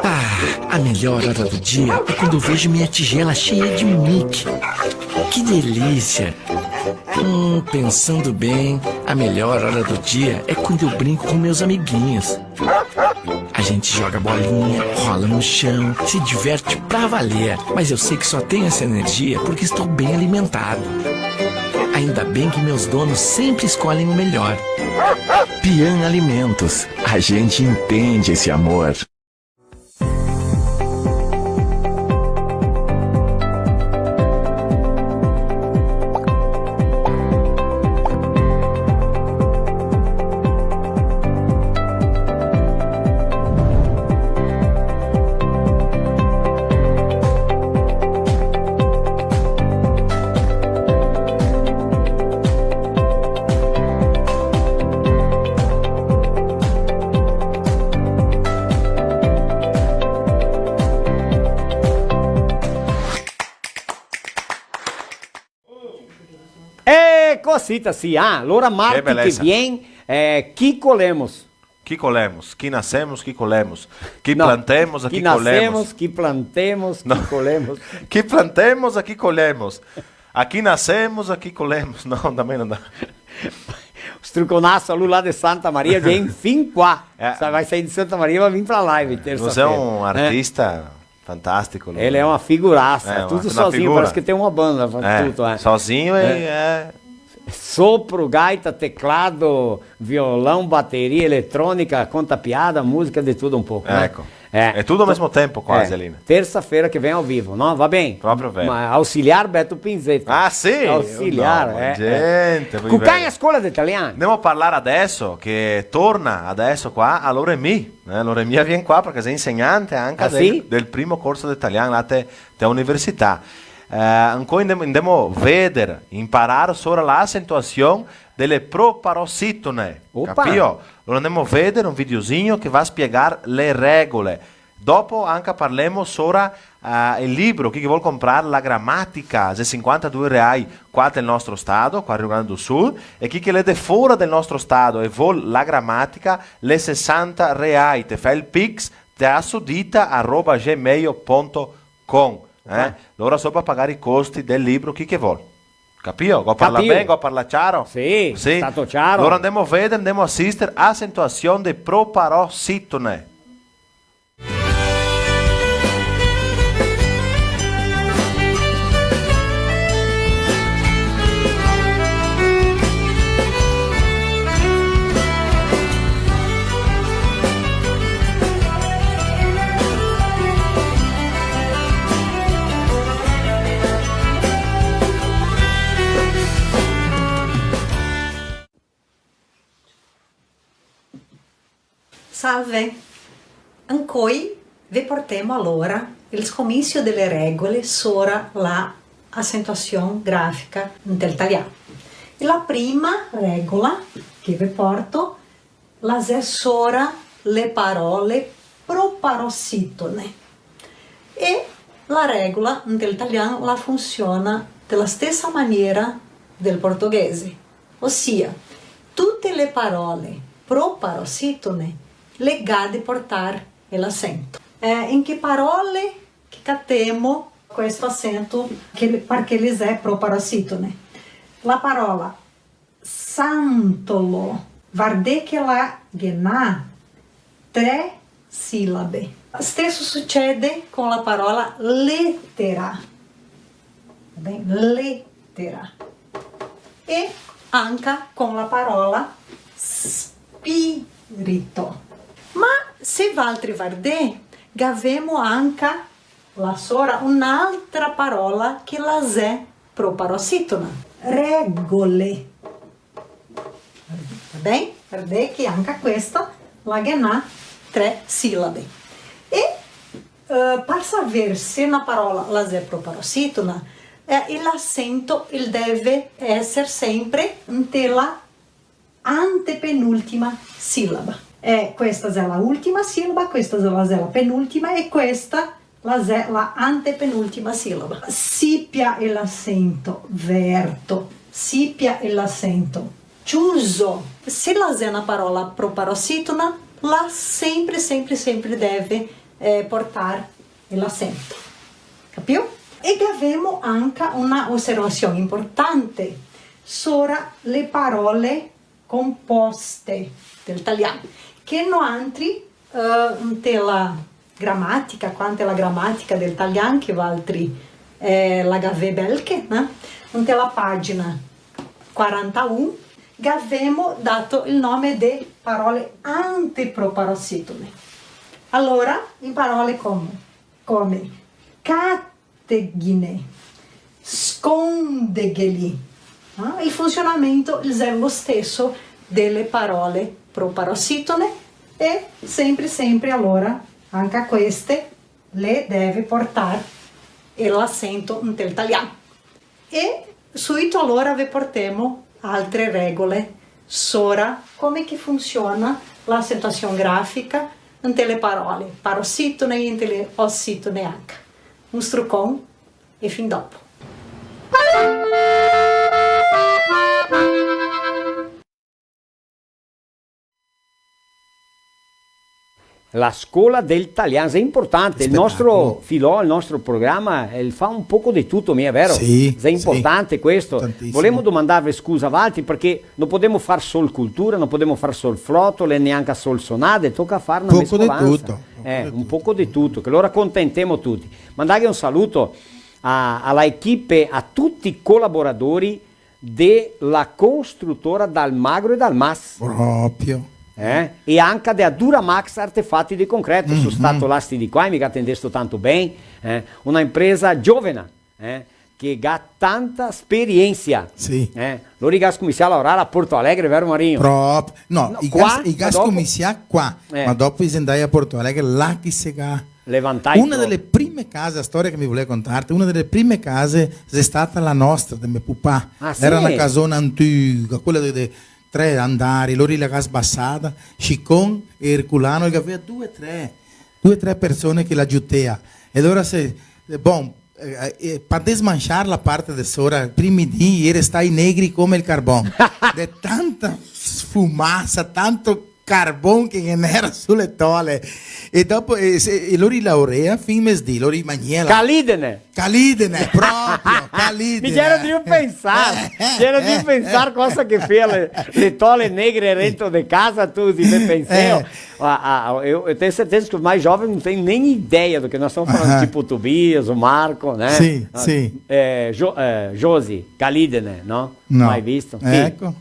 Ah, a melhor hora do dia é quando eu vejo minha tigela cheia de Mickey. Que delícia! Hum, pensando bem, a melhor hora do dia é quando eu brinco com meus amiguinhos. A gente joga bolinha, rola no chão, se diverte pra valer. Mas eu sei que só tenho essa energia porque estou bem alimentado. Ainda bem que meus donos sempre escolhem o melhor. Pian Alimentos, a gente entende esse amor. E cosita, sì, ah, alora marti che vien, eh, chi colemos? Chi colemos? Chi nasemos, chi colemos? Chi plantemos, a chi colemos? Chi nasemos, chi plantemos, chi colemos? Chi plantemos, a chi colemos? A chi nasemos, a chi colemos? No, também não dá. Struconasso, lu là de Santa Maria, vien fin qua. Eh. Sa, vai sair de Santa Maria, vai vin pra live, tersa-fera. Você é um artista fantástico, né? Ele é uma figuraça, é, tudo sozinho, parece que tem uma banda, faz tudo, é. Sozinho e é. Sopro, gaita, teclado, violão, bateria, eletrônica, conta piada, música, de tudo um pouco, né? Eco. É. É tudo ao mesmo tempo, quase, ali, né? Terça-feira que vem ao vivo, não? Va ben? Proprio vero. Ma ausiliar Beto Pinzetta. Ah, sì? Ausiliar, eh, eh. Gente, voi vero. Cucagna scola de talian. Andemo a parlar adeso, che torna adeso qua, a Loremi. Eh, Loremia vien qua parché xe insegnante anca del, del primo corso de talian là te, te università. Eh, ancò ndemo, ndemo veder, imparar sora la acentuasion dele proparositone. Opa! Capìo? Alora ndemo veder un videosinho che va a spiegar le regole Dopo anca parlemo sora, eh, el libro, chi che vol comprar la gramatica, xe sinquantadue reai qua del nostro stato, qua Rio Grande do Sul, e chi che l'è de fora del nostro stato e vol la gramatica, l'è sesanta reai, te fè el Pix, te asodita arroba gmail punto com, eh? Ah. Lora so par pagar i costi del libro, chi che vol. Capìo? Go parlà ben, go parlà ciaro? Sì, sì. Stato ciaro. Lora ndemo a veder, ndemo a asister, acentuasion de proparositone. Salve! Ancoi ve portemo alora el scominsio de le regole sora la acentuasion grafica ntel talian. E la prima regola che ve porto la xe sora le parole proparositone. E la regola ntel talian la funsiona de la stesa maniera del portoghese, osia, tute le parole proparositone le ga de portar el asento. Eh, in che parole che catemo questo asento che le, parché le xe proparositone? La parola santolo. Vardè che la ghe n'à tre silabe. Steso sucede con la parola letera. Va ben? Letera. E anca con la parola spirito. Ma se valtri vardè, gavemo anca là sora un'altra parola che la xe proparositona. Regole. Va ben? Vardè che anca questa la ghe n'à tre silabe. E, eh, par saver se na parola la xe proparositona, eh, el asento el deve eser sempre inte la antepenultima silaba. E questa xe la ultima silaba, questa xe la, xe la penultima e questa la xe la antepenultima silaba. Sipia el asento verto, sipia el asento ciuso. Se la xe na parola proparositona, la sempre, sempre, sempre deve, eh, portar el asento. Capìo? E gavemo anca na oservasion inportante sora le parole composte del talian, che noantri, eh, inte la gramatica, qua inte la gramatica del talian, che valtri, eh, la gavè belche, né? Inte la pagina quarantaun, gavemo dato el nome de parole anteproparositone. Alora, in parole come, come cat-, teghine, scóndegheli. Ah, el funsionamento el xe lo steso de le parole proparositone e sempre, sempre, alora, anca queste le deve portar el asento inte el talian. E suito alora ve portemo altre regole sora come che funsiona la acentuasion grafica inte le parole parositone e inte le ositone anca. Un strucon e fin dopo. La scola del talian, xe inportante. El nostro filò, el nostro programa, el fa un poco de tuto, mia vero? Sì, sì. Xe inportante questo. Tantisimo. Volemo domandarve scusa a valtri, parché no podemo far sol cultura, no podemo far sol frotole, neanca sol sonade, toca far na mescolansa. Poco de tuto. Eh, un poco de tuto, che lo acontentemo tuti. Mandaghe un saluto a, a la equipe, a tuti i colaboradori de la construtora Dalmagro e Dalmas. Proprio. Eh? E anca de a Duramax Artefati de Concreto, so stato là sti dì qua e me ga atendesto tanto ben, eh? Una impresa giovena, eh? Che ga tanta speriensa. Sì. Eh? Lori ga scominsià a laorar a Porto Alegre, vero Marinho? Proprio. No, i ga, i ga scominsià qua, ma dopo i xe ndai a Porto Alegre, là che i se ga Levantai. Una dele prime case, la storia che mi volea contarte, una dele prime case xe stata la nostra, de me pupà. Ah, sì? Era na casona antiga, quela de, de tre andari, lori la ga sbasada, Chicon e Erculano, che gavea due, tre. due, tre persone che la giutea. E alora se, bon, eh, eh, par desmanchar la parte de sora, i primi dì i era stai negri come el carbon. De tanta fumasa, tanto carbon che ghe n'era su le tole. E dopo, e se, e lori laurea fin mesdì, lori magnea la... Calidene! Calidene, proprio, calidene. Mi gero drio pensar, gero drio pensar cosa che fea le, le tole negre rento de casa, tu ti me penseo. Eh. Ah, ah, eu, eu tenho certeza que os mais jovens não têm nem ideia do que nós estamos falando, tipo o Tobias, o Marco, né? Sim, sim. É, Jo-, é, Josi, Calidene, não? Não. Mai visto? Sì. Ecco.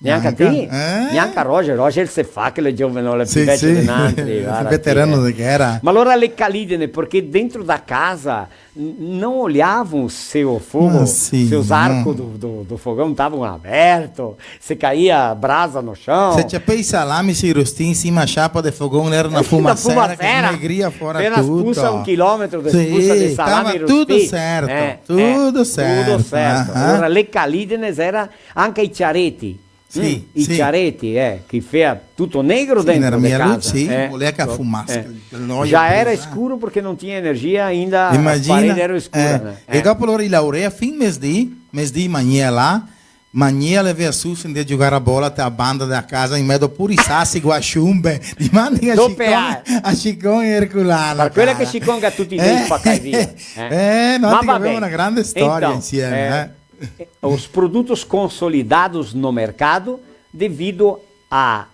Gnanca ti? Eh? Gnanca Roger, Roger se fa che l'è giovane, l'è più vecio de nantri, varda ti, veterano de guerra. Ma alora le calidene, perché dentro da casa n-, não olhavam se o fogo, se os arcos do, do, do fogão estavam abertos, se caía brasa no chão. Se ciapea i salami, se i rostia in sima a ciapa de fogon, era na fumasera che negria fora tuto. Pena spusa un chilometro de spusa de salami rostì. Sì, stava tuto certo, tuto certo. Tuto certo. Alora le calidene era anca i ciareti. Sì, i ciareti, eh, che fea tuto negro dentro de casa, eh. Sì, volea che fumasse, che l'oio brusava. Já era escuro porque não tinha energia ainda, as paredes eram escuras, né? E dopo lori i laurea fin mesdì, mesdì magnea là, magnea, levea su, se ndea giugar a bola te a banda dea casa, in medo pure i sasi, guasciumbe, dimandi a Chicon, a Chicon e Erculano, cara. Par quela che Chicon ga tuti i dei spacai via, eh. Eh, no, ti gavemo na grande storia insieme, eh. Eh, os produtos consolidados no mercado devido à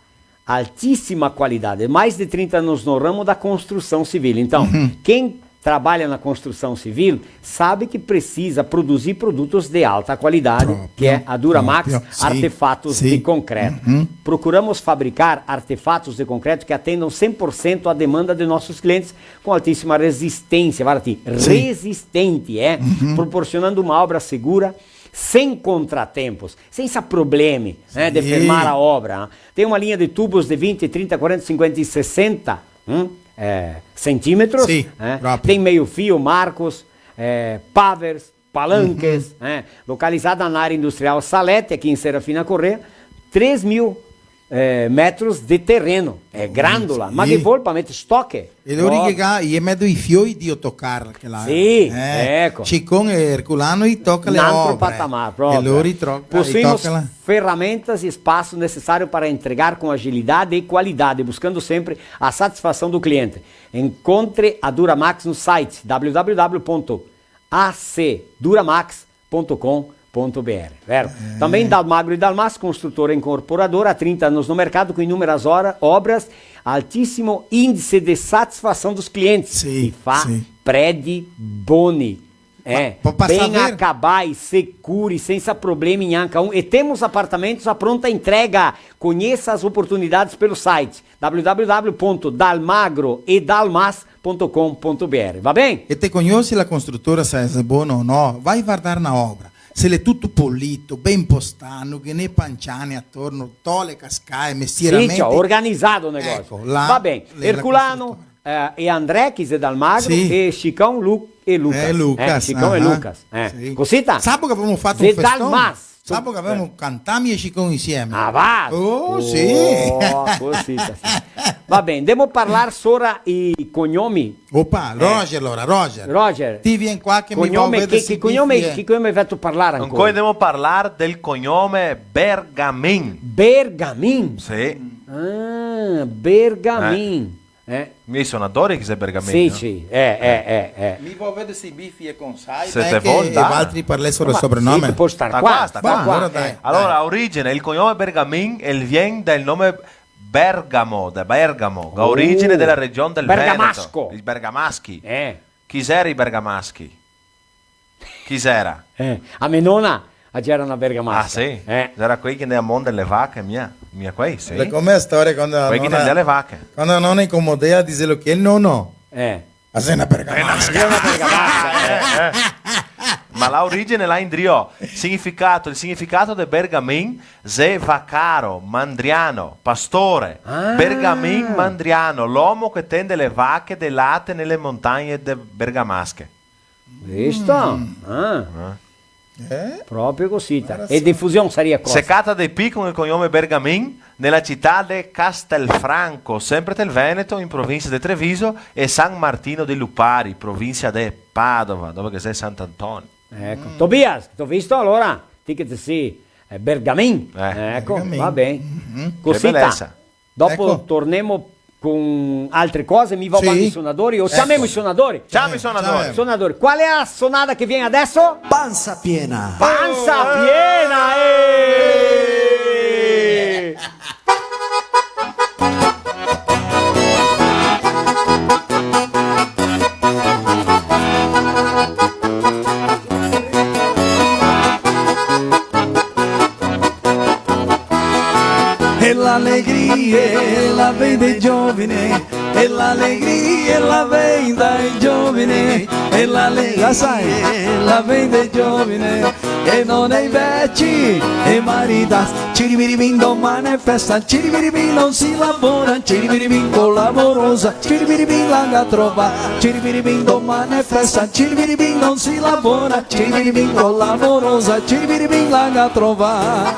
altíssima qualidade. Mais de trinta anos no ramo da construção civil. Então, quem trabalha na construção civil sabe que precisa produzir produtos de alta qualidade, que é a Duramax Artefatos de Concreto. Procuramos fabricar artefatos de concreto que atendam cem por cento à demanda de nossos clientes com altíssima resistência, varda ti, resistente, eh? Proporcionando uma obra segura, sem contratempos, senza problemi, eh, de fermar a obra, eh. Tem uma linha de tubos de vinte, trinta, quarenta, cinquenta e sessenta, hum, eh, centímetros, eh. Tem meio fio, marcos, eh, pavers, palanques, eh. Localizada na área industrial Salete, aqui em Serafina Corrêa, três mil eh, metros de terreno. É grandula, ma che vol par meter stoche? E lori che ga, i è medo i fioi di tocar, che la, sì, eh, eco. Chicon e Erculano i toca le obre. N'altro patamar, proprio. E lori troca, i toca la... Possuímos ferramentas e espaço necessário para entregar com agilidade e qualidade, buscando sempre a satisfação do cliente. Encontre a Duramax no site w w w ponto a c duramax ponto com ponto b r, vero? Eh. Também Dalmagro e Dalmas, construtora e incorporadora, há trinta anos no mercado, com inúmeras ora-, obras, altíssimo índice de satisfação dos clientes. Sì, sì. E fa predi boni. Eh, ben acabai, sicuri, senza problemi gnanca un. E temos apartamentos à pronta entrega. Conheça as oportunidades pelo site w w w ponto dalmagro e dalmas ponto com ponto b r. Va ben? E te cognosi la construtora, se xe bona o no? Vai vardar na obra. Se l'è tuto polito, ben postà, no ghe n'è panciane atorno, tole cascae, mestieramenti. Sì, ciò, organizà el negosio. Eco, là, va ben. L'è la construtora. Erculano, eh, e André, che xe Dalmagro, sì, e Chicon Lu-, e Lucas. Eh, Lucas, eh, Chicon e Lucas. Eh. Sì. Cosita? Sabo che gavemo fato un feston. Dalmas. Sabo che gavemo cantà mi e Chicon insieme? Ah, va! Oh, sì. Oh, cosita, sì. Va ben, ndemo parlar sora i cognomi. Opa, eh, Roger, alora, Roger. Roger. Ti vien qua che mi vo veder se... Cognome, che, che cognome, che cognome veto parlar ancora? Ancora ndemo parlar del cognome Bergamin. Bergamin? Sì. Ah, Bergamin. Eh. Eh. Mi i sonadori che xe Bergamin, sì, no? Sì, eh, eh, eh, eh. Mi vo veder se i bifi e consai, se te vol, dai. Valtri parlè solo el sobrenome. Ma sì, te pol star qua, sta qua, sta qua. Alora, dai. Alora, a origine, el cognome Bergamin, el vien dal nome Bergamo, da Bergamo, che ga origine dela region del Veneto. Bergamasco. I bergamaschi. Eh. Chi xera i bergamaschi? Chi xera? Eh, a me nona, a gera na bergamasca. Ah, sì? Eh. Xera quei che ndea a monde le vache, mia? Mia quei, sì. L'è come la storia quando la nona, quando la nona incomodea, dixea: "Chi xe el nono?" Eh. "Ah, xe na bergamasca." Xe na bergamasca, eh. Eh, eh. Ma la origine là indrio, significato, el significato de Bergamin xe vacaro, mandriano, pastore. Ah. Bergamin mandriano, l'omo che tende le vache de late nele montagne de bergamasche. Visto? Mm. Ah. Eh. Eh? Proprio cosita. Guarda. E difusion saria cosa? Se cata de pi con el cognome Bergamin, nela cità de Castelfranco, sempre del Veneto, in provincia de Treviso, e San Martino de Lupari, provincia de Padova, dove che xe Sant'Antonio. Eco. Mm. Tobias, te go visto alora? Ti che te si, eh, Bergamin. Eh. Eco, Bergamin. Va ben. Mhm. Cosita. Che belesa. Dopo tornemo con altre cose, mi vao a mandar i sonadori, o ciamemo i sonadori? Ciama i sonadori. Ciamemo. Sonadori, qual xe la sonada che vien adeso? Pansa piena. Pansa piena, eh! E l'alegria la vien dai giovani, e l'alegria la vien dai giovani, e l'alegria la vien dai giovani, e no dai veci, e maridasi. Ciribiribin, domani xe festa, ciribiribin, no se lavora, ciribiribin, co la morosa, ciribiribin, la ga trovà, ciribiribin, domani xe festa, ciribiribin, no se lavora, ciribiribin, co la morosa, ciribiribin, la ga trovà.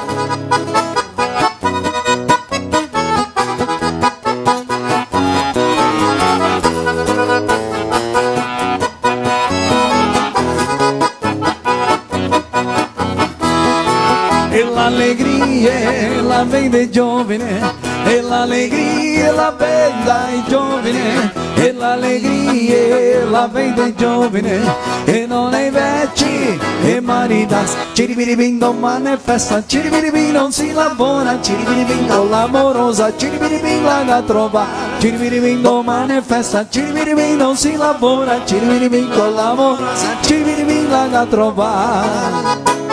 E l'alegria la vien dai giovani, e l'alegria la vien dai giovani, e l'alegria la vien dai giovani, e no dai veci, e maridasi. Ciribiribin, domani xe festa, ciribiribin, no se lavora, ciribiribin, co la morosa, ciribiribin, la ga trovà, ciribiribin, domani xe festa, ciribiribin, no se lavora, ciribiribin, co la morosa, ciribiribin, la ga trovà.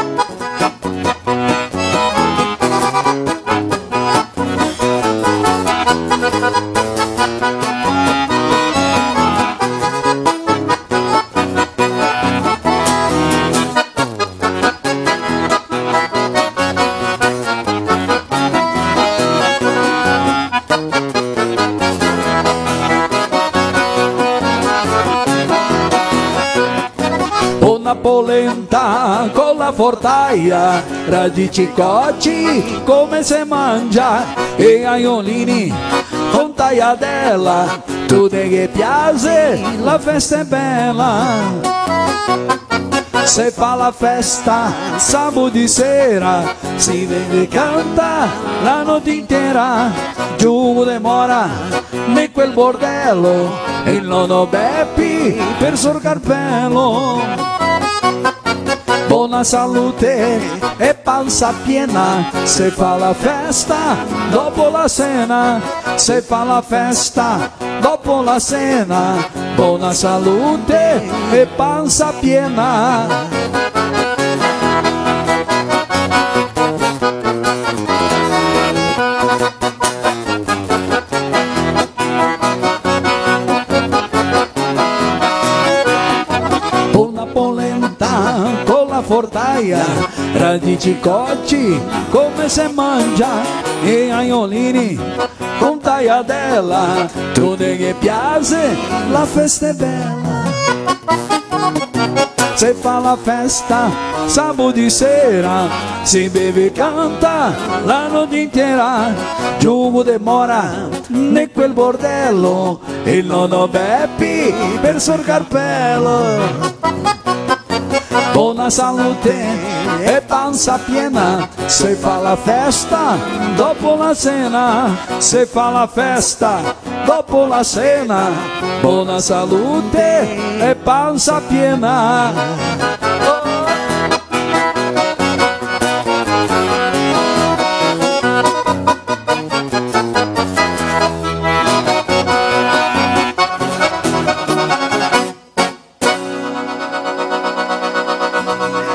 Bona polenta co la fortaia, radici coci, come se mangia, e aiolini con taiadela, tuti che piase, la festa xe bela. Se fa la festa sabo de sera, se beve e canta la note intera, giogo de mora, ne quel bordelo, el nono Bepi per sorcar pelo. Bona salute e pansa piena, se fa la festa dopo la sena, se fa la festa dopo la sena, bona salute e pansa piena. Bona polenta co la fortaia, radici coci, come se mangia, e aiolini con taiadela, tuti che piase, la festa xe bela. Se fa la festa sabo de sera, se beve e canta la note intera, giogo de mora, ne quel bordelo, el nono Bepi per sorcar pelo. Bona salute e pansa piena, se fa la festa dopo la sena, se fa la festa dopo la sena, bona salute e pansa piena.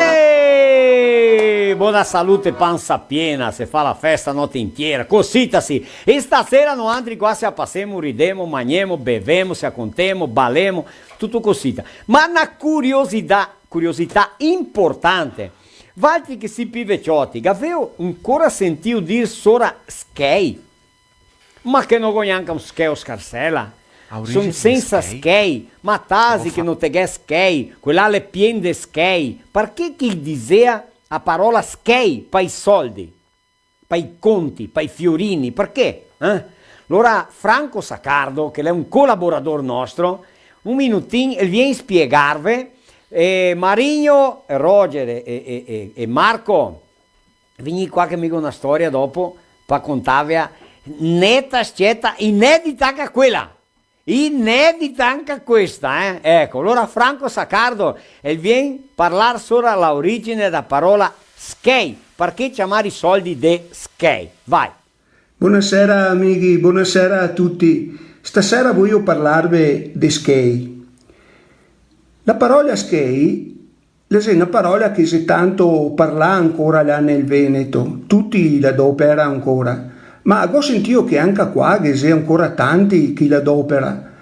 Eh, bona salute, pansa piena, se fa la festa note intiera, cosita sì. E stasera noantri qua se la pasemo, ridemo, magnemo, bevemo, se la contemo, balemo, tuto cosita. Ma na curiosità, curiosità inportante. Valtri che sì pi vecioti, gaveo ancora sentìo dir sora schei? Ma che no go gnanca un scheo scarsela? Son sensa schei, ma tasi che no te ghè schei, quel là l'è pien de schei. Parché che i disea a parola schei pa i soldi, pa i conti, pa i fiorini? Parché? Eh? Alora Franco Saccardo, che l'è un colaborador nostro, un minutin, el vien spiegarve, eh, Marigno, Roger e, e, e, e Marco, vegnì qua che mi go na storia dopo pa contavea, neta, sceta, inedita anca quela. Inedita anca questa, eh? Eco, alora Franco Saccardo, el vien parlar sora la origine da parola schei. Parché ciamar i soldi de schei? Vai. Bonasera, amighi, bonasera a tuti. Stasera voio parlarve de schei. La parola schei la xe na parola che xe tanto parlà ancora là nel Veneto, tuti la dopera ancora, ma go sentìo che anca qua ghe xe ancora tanti che la dopera,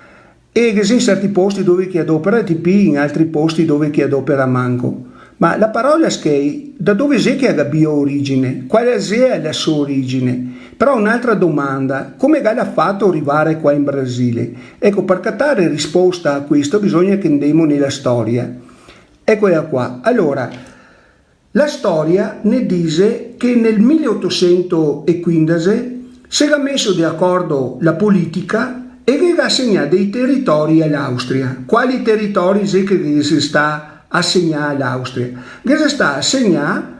e ghe xe in certi posti dove che la dopera de pì, in altri posti dove che la dopera manco. Ma la parola schei, da dove xe che la ga bio origine? Quala xea la so origine? Però un'altra domanda, come che la ga fato rivare qua in Brasile? Eco, par catare risposta a questo bisogna che ndemo nela storia. Ecola qua. Alora, la storia ne dixe che nel mile otosento e quindese se ga meso de acordo la politica e ghe ga asegnà dei teritori a l'Austria. Quali teritori xe che ghe xe stà asegnà a l'Austria? Ghe xe stà asegnà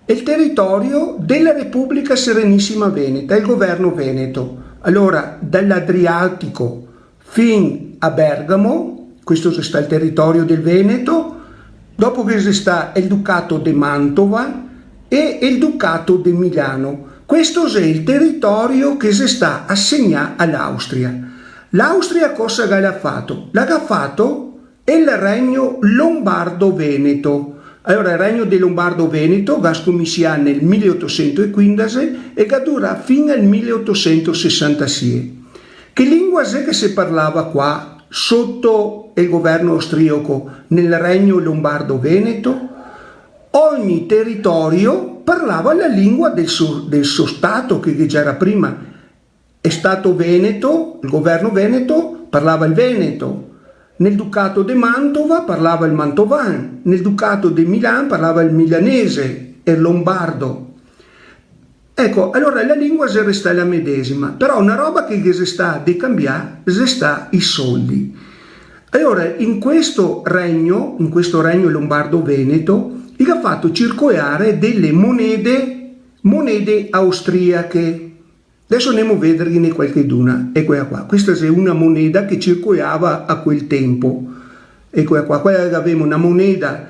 el teritorio dela Republica Serenisima Veneta, el governo veneto. Alora, da l'Adriatico fin a Bergamo, questo xe stà el teritorio del Veneto, dopo ghe xe stà el Ducato de Mantova e el Ducato de Milano. Questo xe el teritorio che xe stà asegnà a l'Austria. L'Austria cosa che la ga fato? La ga fato el Regno Lombardo-Veneto. Alora, el Regno de Lombardo-Veneto ga scominsià nel mile otosento e quindese e ga durà fin al mile otosento sesantasie. Che lingua xe che se parlava qua, soto el governo austriaco, nel Regno Lombardo-Veneto? Ogni teritorio parlava la lingua del so, del so stato che, che ghe gera prima. El Stato veneto, el governo veneto, parlava el veneto. Nel Ducato de Mantova parlava el mantovan, nel Ducato de Milan parlava el milanese, el lombardo. Eco, alora la lingua xe restà la medesima, però na roba che ghe xe stà de cambià xe stà i soldi. Alora, in questo regno, in questo regno lombardo-veneto, i ga fato circolare dele monede, monede austriache. Deso ndemo a vederghene qualcheduna. Ecola qua. Questa xe una moneda che circolava a quel tempo. Ecola qua. Qua gavemo na moneda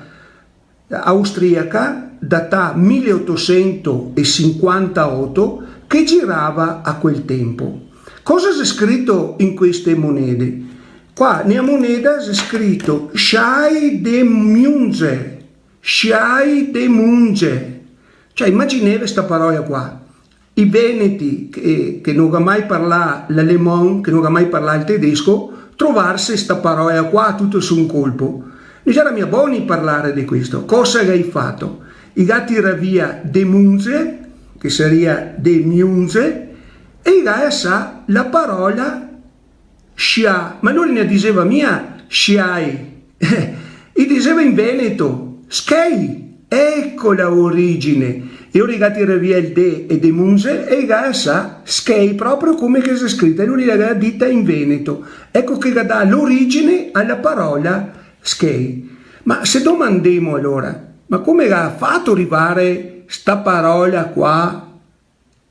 austriaca datà mile otosento e sinquantaoto che girava a quel tempo. Cosa xe scrito in queste monede? Qua, nea moneda xe scrito Schei de Munze. Schei de Munze. Cioè, imagineve sta parola qua. I veneti che, che no ga mai parlà l'alemon, che no ga mai parlà el tedesco, trovarse sta parola qua tuto su un colpo. No i gera mia boni parlare de questo. Cosa che i ga fato? I ga tirà via de Munze, che saria de Miunze, e i ga lasà la parola scià, ma lori no i diseva mia sciai, i diseva in veneto, schei, eco la origine. E lori i ga tirà via el de e de Munze e i ga lasà schei, proprio come che xe scrita, e lori i la ga dita in veneto. Eco che ga dà l'origine a la parola schei. Ma se domandemo alora, ma come ga fato rivare sta parola qua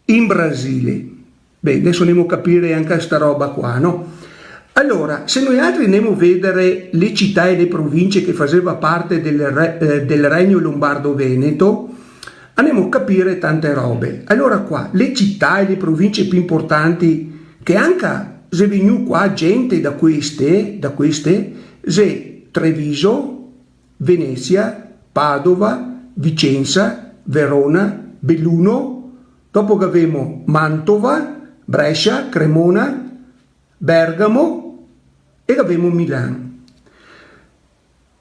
in Brasile? Beh, deso ndemo a capire anca sta roba qua, no? Alora, se noialtri ndemo a vedere le cità e le province che faseva parte del re-, eh, del Regno Lombardo-Veneto, ndemo a capire tante robe. Alora qua, le cità e le province pì inportanti che anca xe vegnù qua gente da queste, da queste, xe Treviso, Venezia, Padova, Vicenza, Verona, Belluno, dopo gavemo Mantova, Brescia, Cremona, Bergamo e gavemo Milan.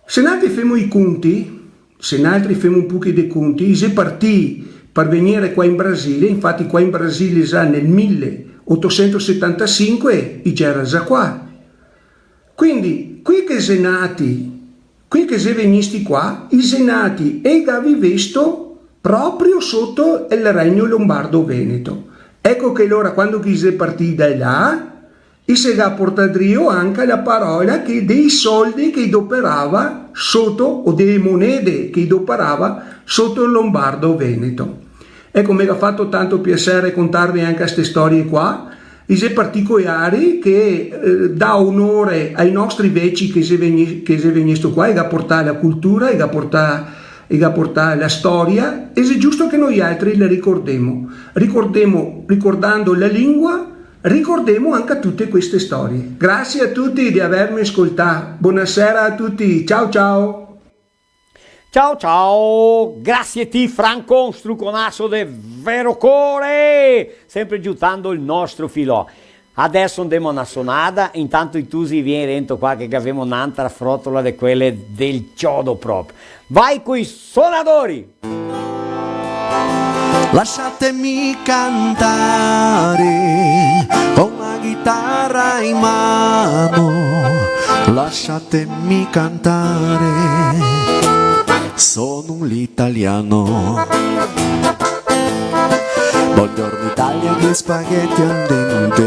Se naltri femo i conti, se naltri femo un pochi de conti, i xe partì par vegnere qua in Brasile, infati qua in Brasile xa nel mile otosento setantasinque i gera xa qua. Quindi, quei che xe nati, quei che xe vegnisti qua, i xe nati e i ga vivesto proprio soto el regno lombardo-veneto. Eco che alora, quando che i xe partì da là, i se ga portà drio anca la parola che dei soldi che i doperava soto, o dee monede che i doperava soto el lombardo-veneto. Eco, me ga fato tanto piaser contarve anca ste storie qua, i xe particolari che, eh, dà onore ai nostri veci che xe vegni-, che xe vegnesto qua, e ga portà la cultura, e ga portà, e ga portà la storia, e xe giusto che noialtri la ricordemo. Ricordemo, ricordando la lingua, ricordemo anca tute queste storie. Grasie a tuti de averme scoltà. Bonasera a tuti. Ciao, ciao. Ciao, ciao. Grasie a ti, Franco, un struconaso de vero core, sempre giutando el nostro filò. Adeso ndemo a na sonada, intanto i tusi vien rento qua che gavemo n'antra frotola de quele del ciodo proprio. Vai coi sonadori! Lasciatemi cantare con la chitarra in mano, lasciatemi cantare. Sono un italiano. Buongiorno Italia, gli spaghetti al dente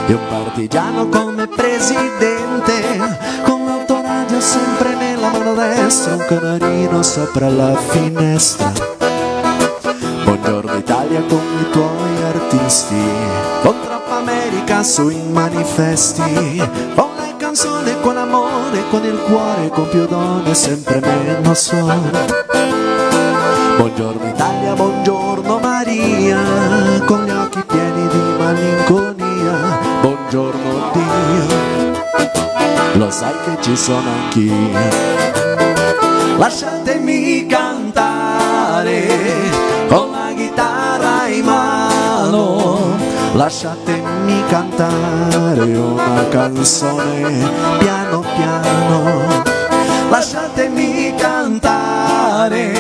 e un partigiano come presidente, con l'autoradio sempre nella mano destra, un canarino sopra la finestra. Buongiorno Italia con i tuoi artisti, con troppa America sui manifesti, con le canzoni, con amore, con il cuore, con più donne, sempre meno suore. Buongiorno Italia, buongiorno Maria, con gli occhi pieni di malinconia, buongiorno Dio, lo sai che ci sono anch'io. Lasciatemi cantare con la chitarra in mano, lasciatemi cantare una canzone piano piano, lasciatemi cantare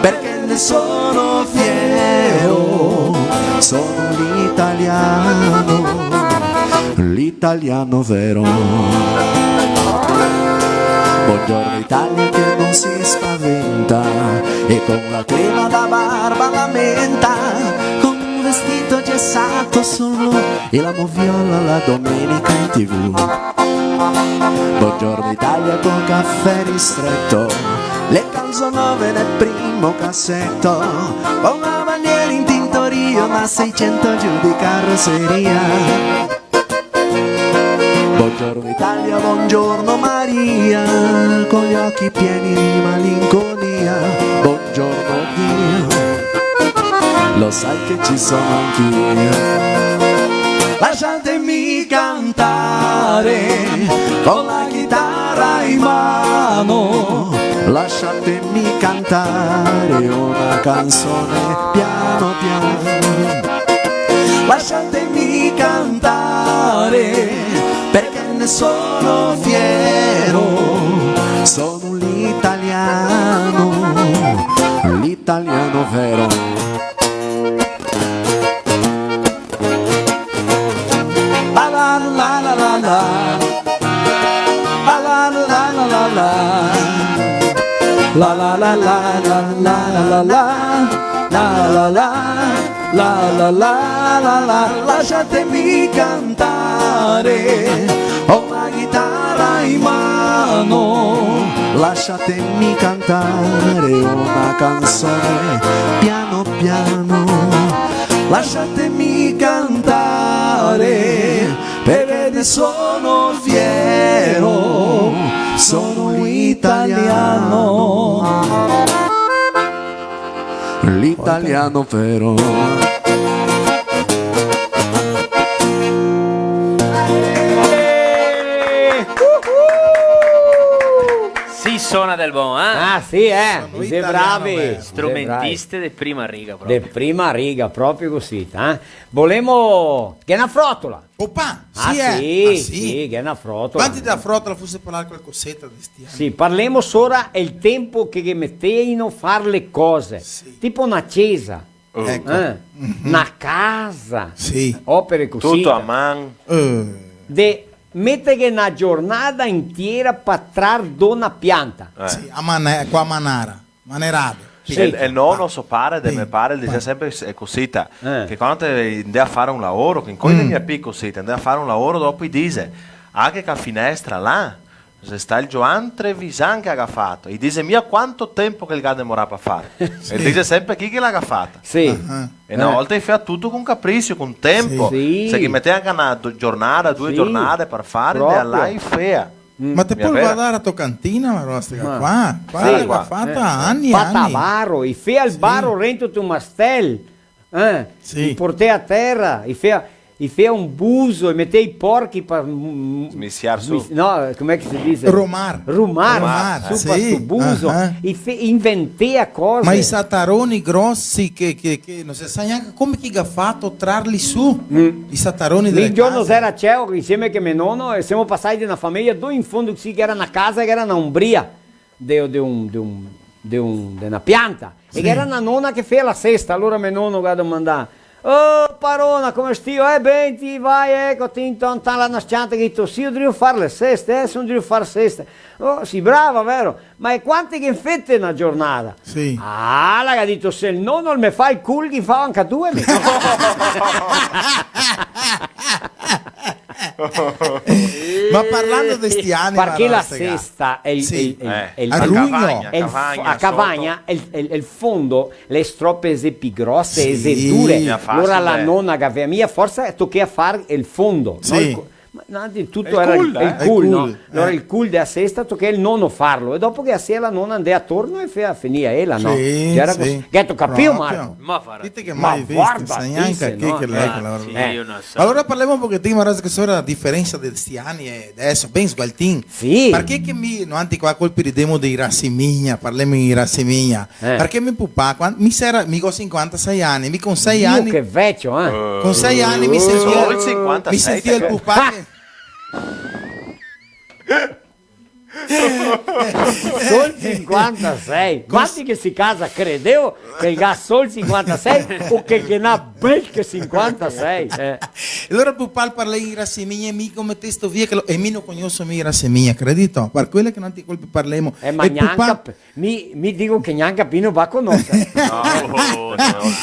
perché ne sono fiero, sono un italiano, l'italiano vero. Buongiorno Italia che non si spaventa e con la crema da barba lamenta, con un vestito gessato solo e la moviola la domenica in T V. Buongiorno Italia col caffè ristretto, le calzonove nel primo cassetto, con la bandiera in tintorio, ma seicento giù di carrozzeria. Buongiorno Italia, buongiorno Maria, con gli occhi pieni di malinconia. Buongiorno Dio, lo sai che ci sono anch'io. Lasciatemi cantare con la chitarra in mano, lasciatemi cantare una canzone piano piano. Lasciatemi cantare perché ne sono fiero, sono l'italiano, l'italiano vero. La la la la la la. La la la la la la. La la la la la la la la. La la la la la la la. Lasciatemi cantare, ho la chitarra in mano, lasciatemi cantare una canzone piano piano, lasciatemi cantare, perché ne sono fiero, sono un italiano. L'italiano vero. Si sona del bon, eh? Ah, sì, eh? Sono italiano, bravi. Strumentiste de prima riga, proprio. De prima riga, proprio cusì, eh? Volemo, che xe na frotola. Opa, ah, sì, eh? Sì, ah, sì, sì, che xe na frotola. Quanti dela frotola fose parlar qualcoseta de sti ani? Sì, parlemo sora el tempo che, che meteino far le cose. Sì. Tipo na cesa. Eco. Eh? Na casa. Sì. Opere cusì. Tuto a man. Eh. De Meteghe na giornada intiera pa trar do na pianta. Eh. Sì, a mane-, co a manara, manerade. Sì. E, e el nono, so pare, de me pare, el dixea sempre s-, cosita, eh, che quando te ndea fare un laoro, che incoi de mia pi cosita, ndea fare un laoro, dopo i dixe, anca che a finestra là, xe stà el Giovan Trevisan che ga fato. I dixe mia quanto tempo che el ga demorà pa fare. Sì. E dixe sempre chi che la ga fata. Sì. Ah, ah. E na volta i fea tuto con capricio, con tempo. Sì. Se ghe metea anca na do-, giornada, due giornade par fare, e là i fea. Ma te pol vardar a to cantina, ma rostica, qua, qua la ga fata ani, ani. Fata baro, i fea el baro rento tu mastel. Eh, sì. I portea a tera, i fea, i fea un buso, i metea i porchi pa, mm, smisiar su. Smis-, no, come che se dixe? Rumar. Rumar, rumar, su pa sto buso. Ah, ah. I fe-, inventea cose. Ma i sataroni grosi che, che, che no se sa gnanca come che i ga fato trarli su. Mm. I sataroni dele case. Mi un giorno xera ceo insieme che me nono e semo pasai de na fameja do in fondo, sì, che gera na casa, che gera na ombria de, de un, de un, de un, de na pianta. Sì. E ghe gera na nona che fea la sesta, alora me nono ga domandà: "Oh, parona, come stio?" "Eh, ben, ti vai, eco, ti intanto là na s-cianta", che dito: "Sì, drio far le seste, eh, son drio far seste." "Oh, sì brava, vero? Ma e quante che 'n fete na giornada?" Sì. "Ah", la ga dito, "se el nono el me fa el cul, ghin fao anca due, mi." Ma parlando de sti anima, parché la sesta xe el, sì, el, el, eh, el, a Rugno. Cavagna, el f-, Cavagna, a Cavagna, sotto. El, el, el fondo, le strope xe pi grose, sì, xe dure. Mia facile. Alora la nona che gavea mia, forse tochea far el fondo, sì, no? El co-, ma, no, de tuto el gera cul, el, eh, el cul, no? El cul, eh. Alora el cul de la sesta tochea el nono farlo, e dopo che a sera la nona ndea torno e fea, fenìa ela, no? Sì, sì. Gera cusì. Gheto capìo, Marco? Proprio. Ma varda. Dite che mai visto, varda, sa gnanca chi che l'è, no? Che lavora. Eh, sì, io non so. Alora parlemo un pochetin, ma che sora la diferensa de sti ani e deso, ben sgualtin. Sì. Parché che mi, no, anti qua colpi ridemo de Irasimigna, parlemo in Irasimigna. Eh. Parché me pupà, quan-, mi sera, mi go sinquantasei ani, mi con sei ani... Che vecio, eh? Con sei ani mi sentia, sol sinquantasei, mi sentia el pupà che... Sol sinquantasei. Cos- Quanti che se casa credeo che el ga sol sinquantasei o che, che n'à bel che sinquantasei, eh. E alora el pupà parlea in Irasimigna e mi come te sto via che lo, e mi no cognoso mi Irasimigna, credito? Par quela che no anti colpi parlemo. Eh, ma e el pupà gnanca pe-, mi, mi digo che gnanca Pino va a conoser. No, no.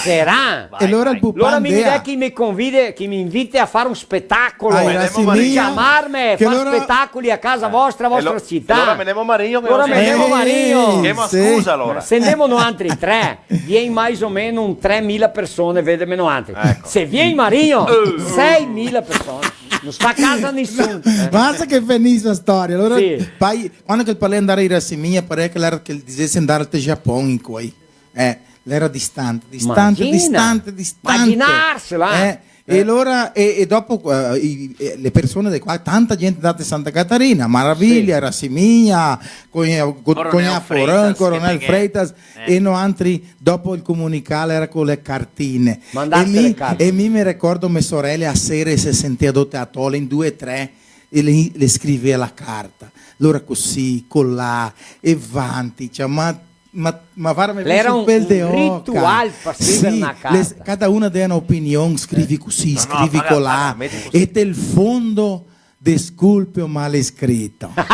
Sarà. Vai, e alora el pupà... Alora mi ndea, vedè chi me convide, chi me invite a far un spetacolo. Ah, Irasimigna. Ciamarme, che far alora spetacoli a casa vostra, vostra cità. E alora menemo Marigno, che... Alora menemo Marigno. Che ma scusa, alora. Se ndemo noantri tre, vien mais o meno un tremila persone, vedeme noantri. Eco. Se vien Marigno, seimila persone. No sta a casa nisun. Basta che finisa la storia. Alora, sì, pai, quando che el parlea ndar a Irasimigna, parea che l'era che el disese ndar al Japon incoi. Eh, l'era distante, distante, distante, distante. Imaginarsela, eh. Eh, e alora, e, e dopo, eh, i, eh, le persone de qua, tanta gente ndata a Santa Catarina, Maravilha, sì, Irasimigna, Cognà, Co-, Coronel Cognà Foran, Freitas, Coronel Freitas, eh, e noantri, dopo el comunicà l'era co le cartine. Mandarse le carte. E mi, e mi me ricordo me sorele a sera se sentea do teatole in due, tre, e le, le scrivea la carta. Alora cusì, colà, e vanti, ciò, ma Ma, ma varda, me... L'era un, un ritual par scriver na carta. Sì, le s-, cada una dea na opinion, scrivi cusì, scrivi colà. No, no, varda, varda, meti cusì. E te el fondo, desculpe o mal escrito. Ma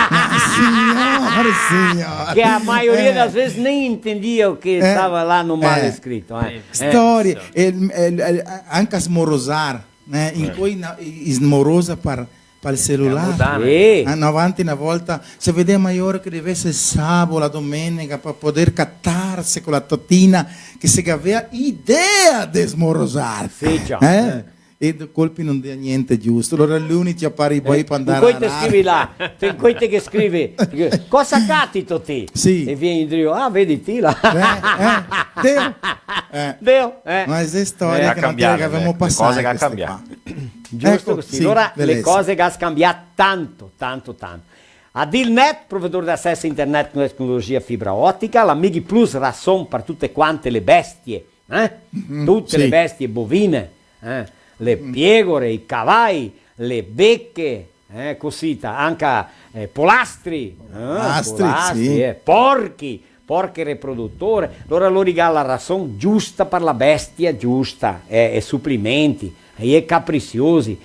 signor, signor. Che a maioria das vezes nem entendia o que estava lá no mal escrito, eh. Storie, el, el, el, anca smorosar, eh, incoi na, i, i smorosa par, pal celular. Sì. Eh, no, avanti na volta se vedea maior che devese el sabo, la domenega, par poder catarse co la totina, che se gavea idea de smorosar. Sì, già. Eh? E do colpi no ndea gnente giusto. Alora l'unici a pari boi par ndar... Incoi te scrivi là, te, incoi te che scrivi: "Cosa cati, Toti?" Sì. E vien drio: "Ah, vedi ti là." Eh, eh, deo. Eh. Deo, eh. Ma xe storia che no te gavemo pasà, le cose che ga cambià. Giusto cusì. Eco, sì, alora le cose che ga cambià tanto, tanto, tanto. Adilnet, provedor de aceso a internet con tecnologia fibra otica, la Mig Plus rason par tute quante le bestie, eh? Tute le bestie bovine, eh? Le piegore, i cavai, le beche, eh? Cosita, anca, eh, polastri, eh? Polastri, polastri, sì, eh, porchi, porche reprodutore, alora lori ga la rason giusta par la bestia giusta, e, e suplimenti, e i è caprisiosi,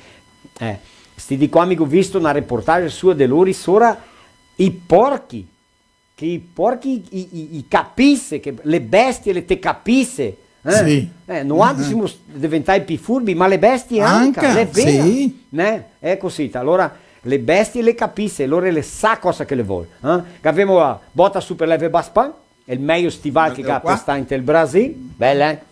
eh. Sti dì qua mi go visto na reportage sua de lori, sora i porchi, che i porchi i, i, i capise, che le bestie le te capise, eh? Sì. Eh, noantri semo s-, deventai pi furbi, ma le bestie anca, anca, l'è vera, sì, né? Xe cusì, alora le bestie le capise, lore le sa cosa che le vol, eh? Gavemo la Bota Super Leve Baspan, el mejo stival che ga qua, pe sta inte el Brasil, bela, eh?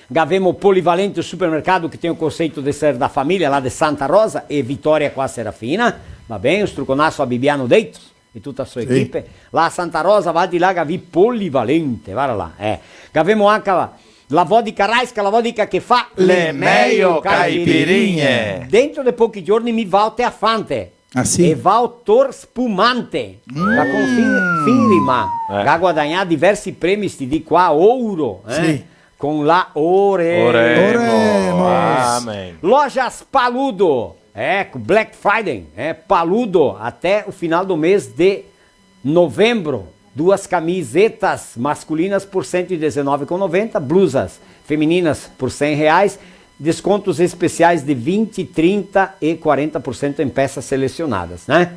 Gavemo Polivalente Supermercado, che tem o conceito de ser da família, là de Santa Rosa e Vitória qua Serafina, va ben? Un struconaso a Bibiano Deitos e tuta la so equipe. Là a Santa Rosa, va de là, gavì Polivalente, varda là, eh. Gavemo anca la, la vodka Raiska, la vodka che fa le mejo caipirinhe. Dentro de pochi giorni mi vao te a Fante. Ah, sì? E vao tor spumante. Mm. La confirma, eh, che ga guadagnà diversi premi, sti dì qua, ouro, eh? Sì. Con la Oremo. Oremo. Oremo. Amen. Lojas Paludo. Eco, Black Friday, eh? Paludo, até o final do mês de novembro. Duas camisetas masculinas por cento e dezenove com noventa, blusas femininas por cem reais, descontos especiais de vinte, trinta e quarenta por cento em peças selecionadas, né?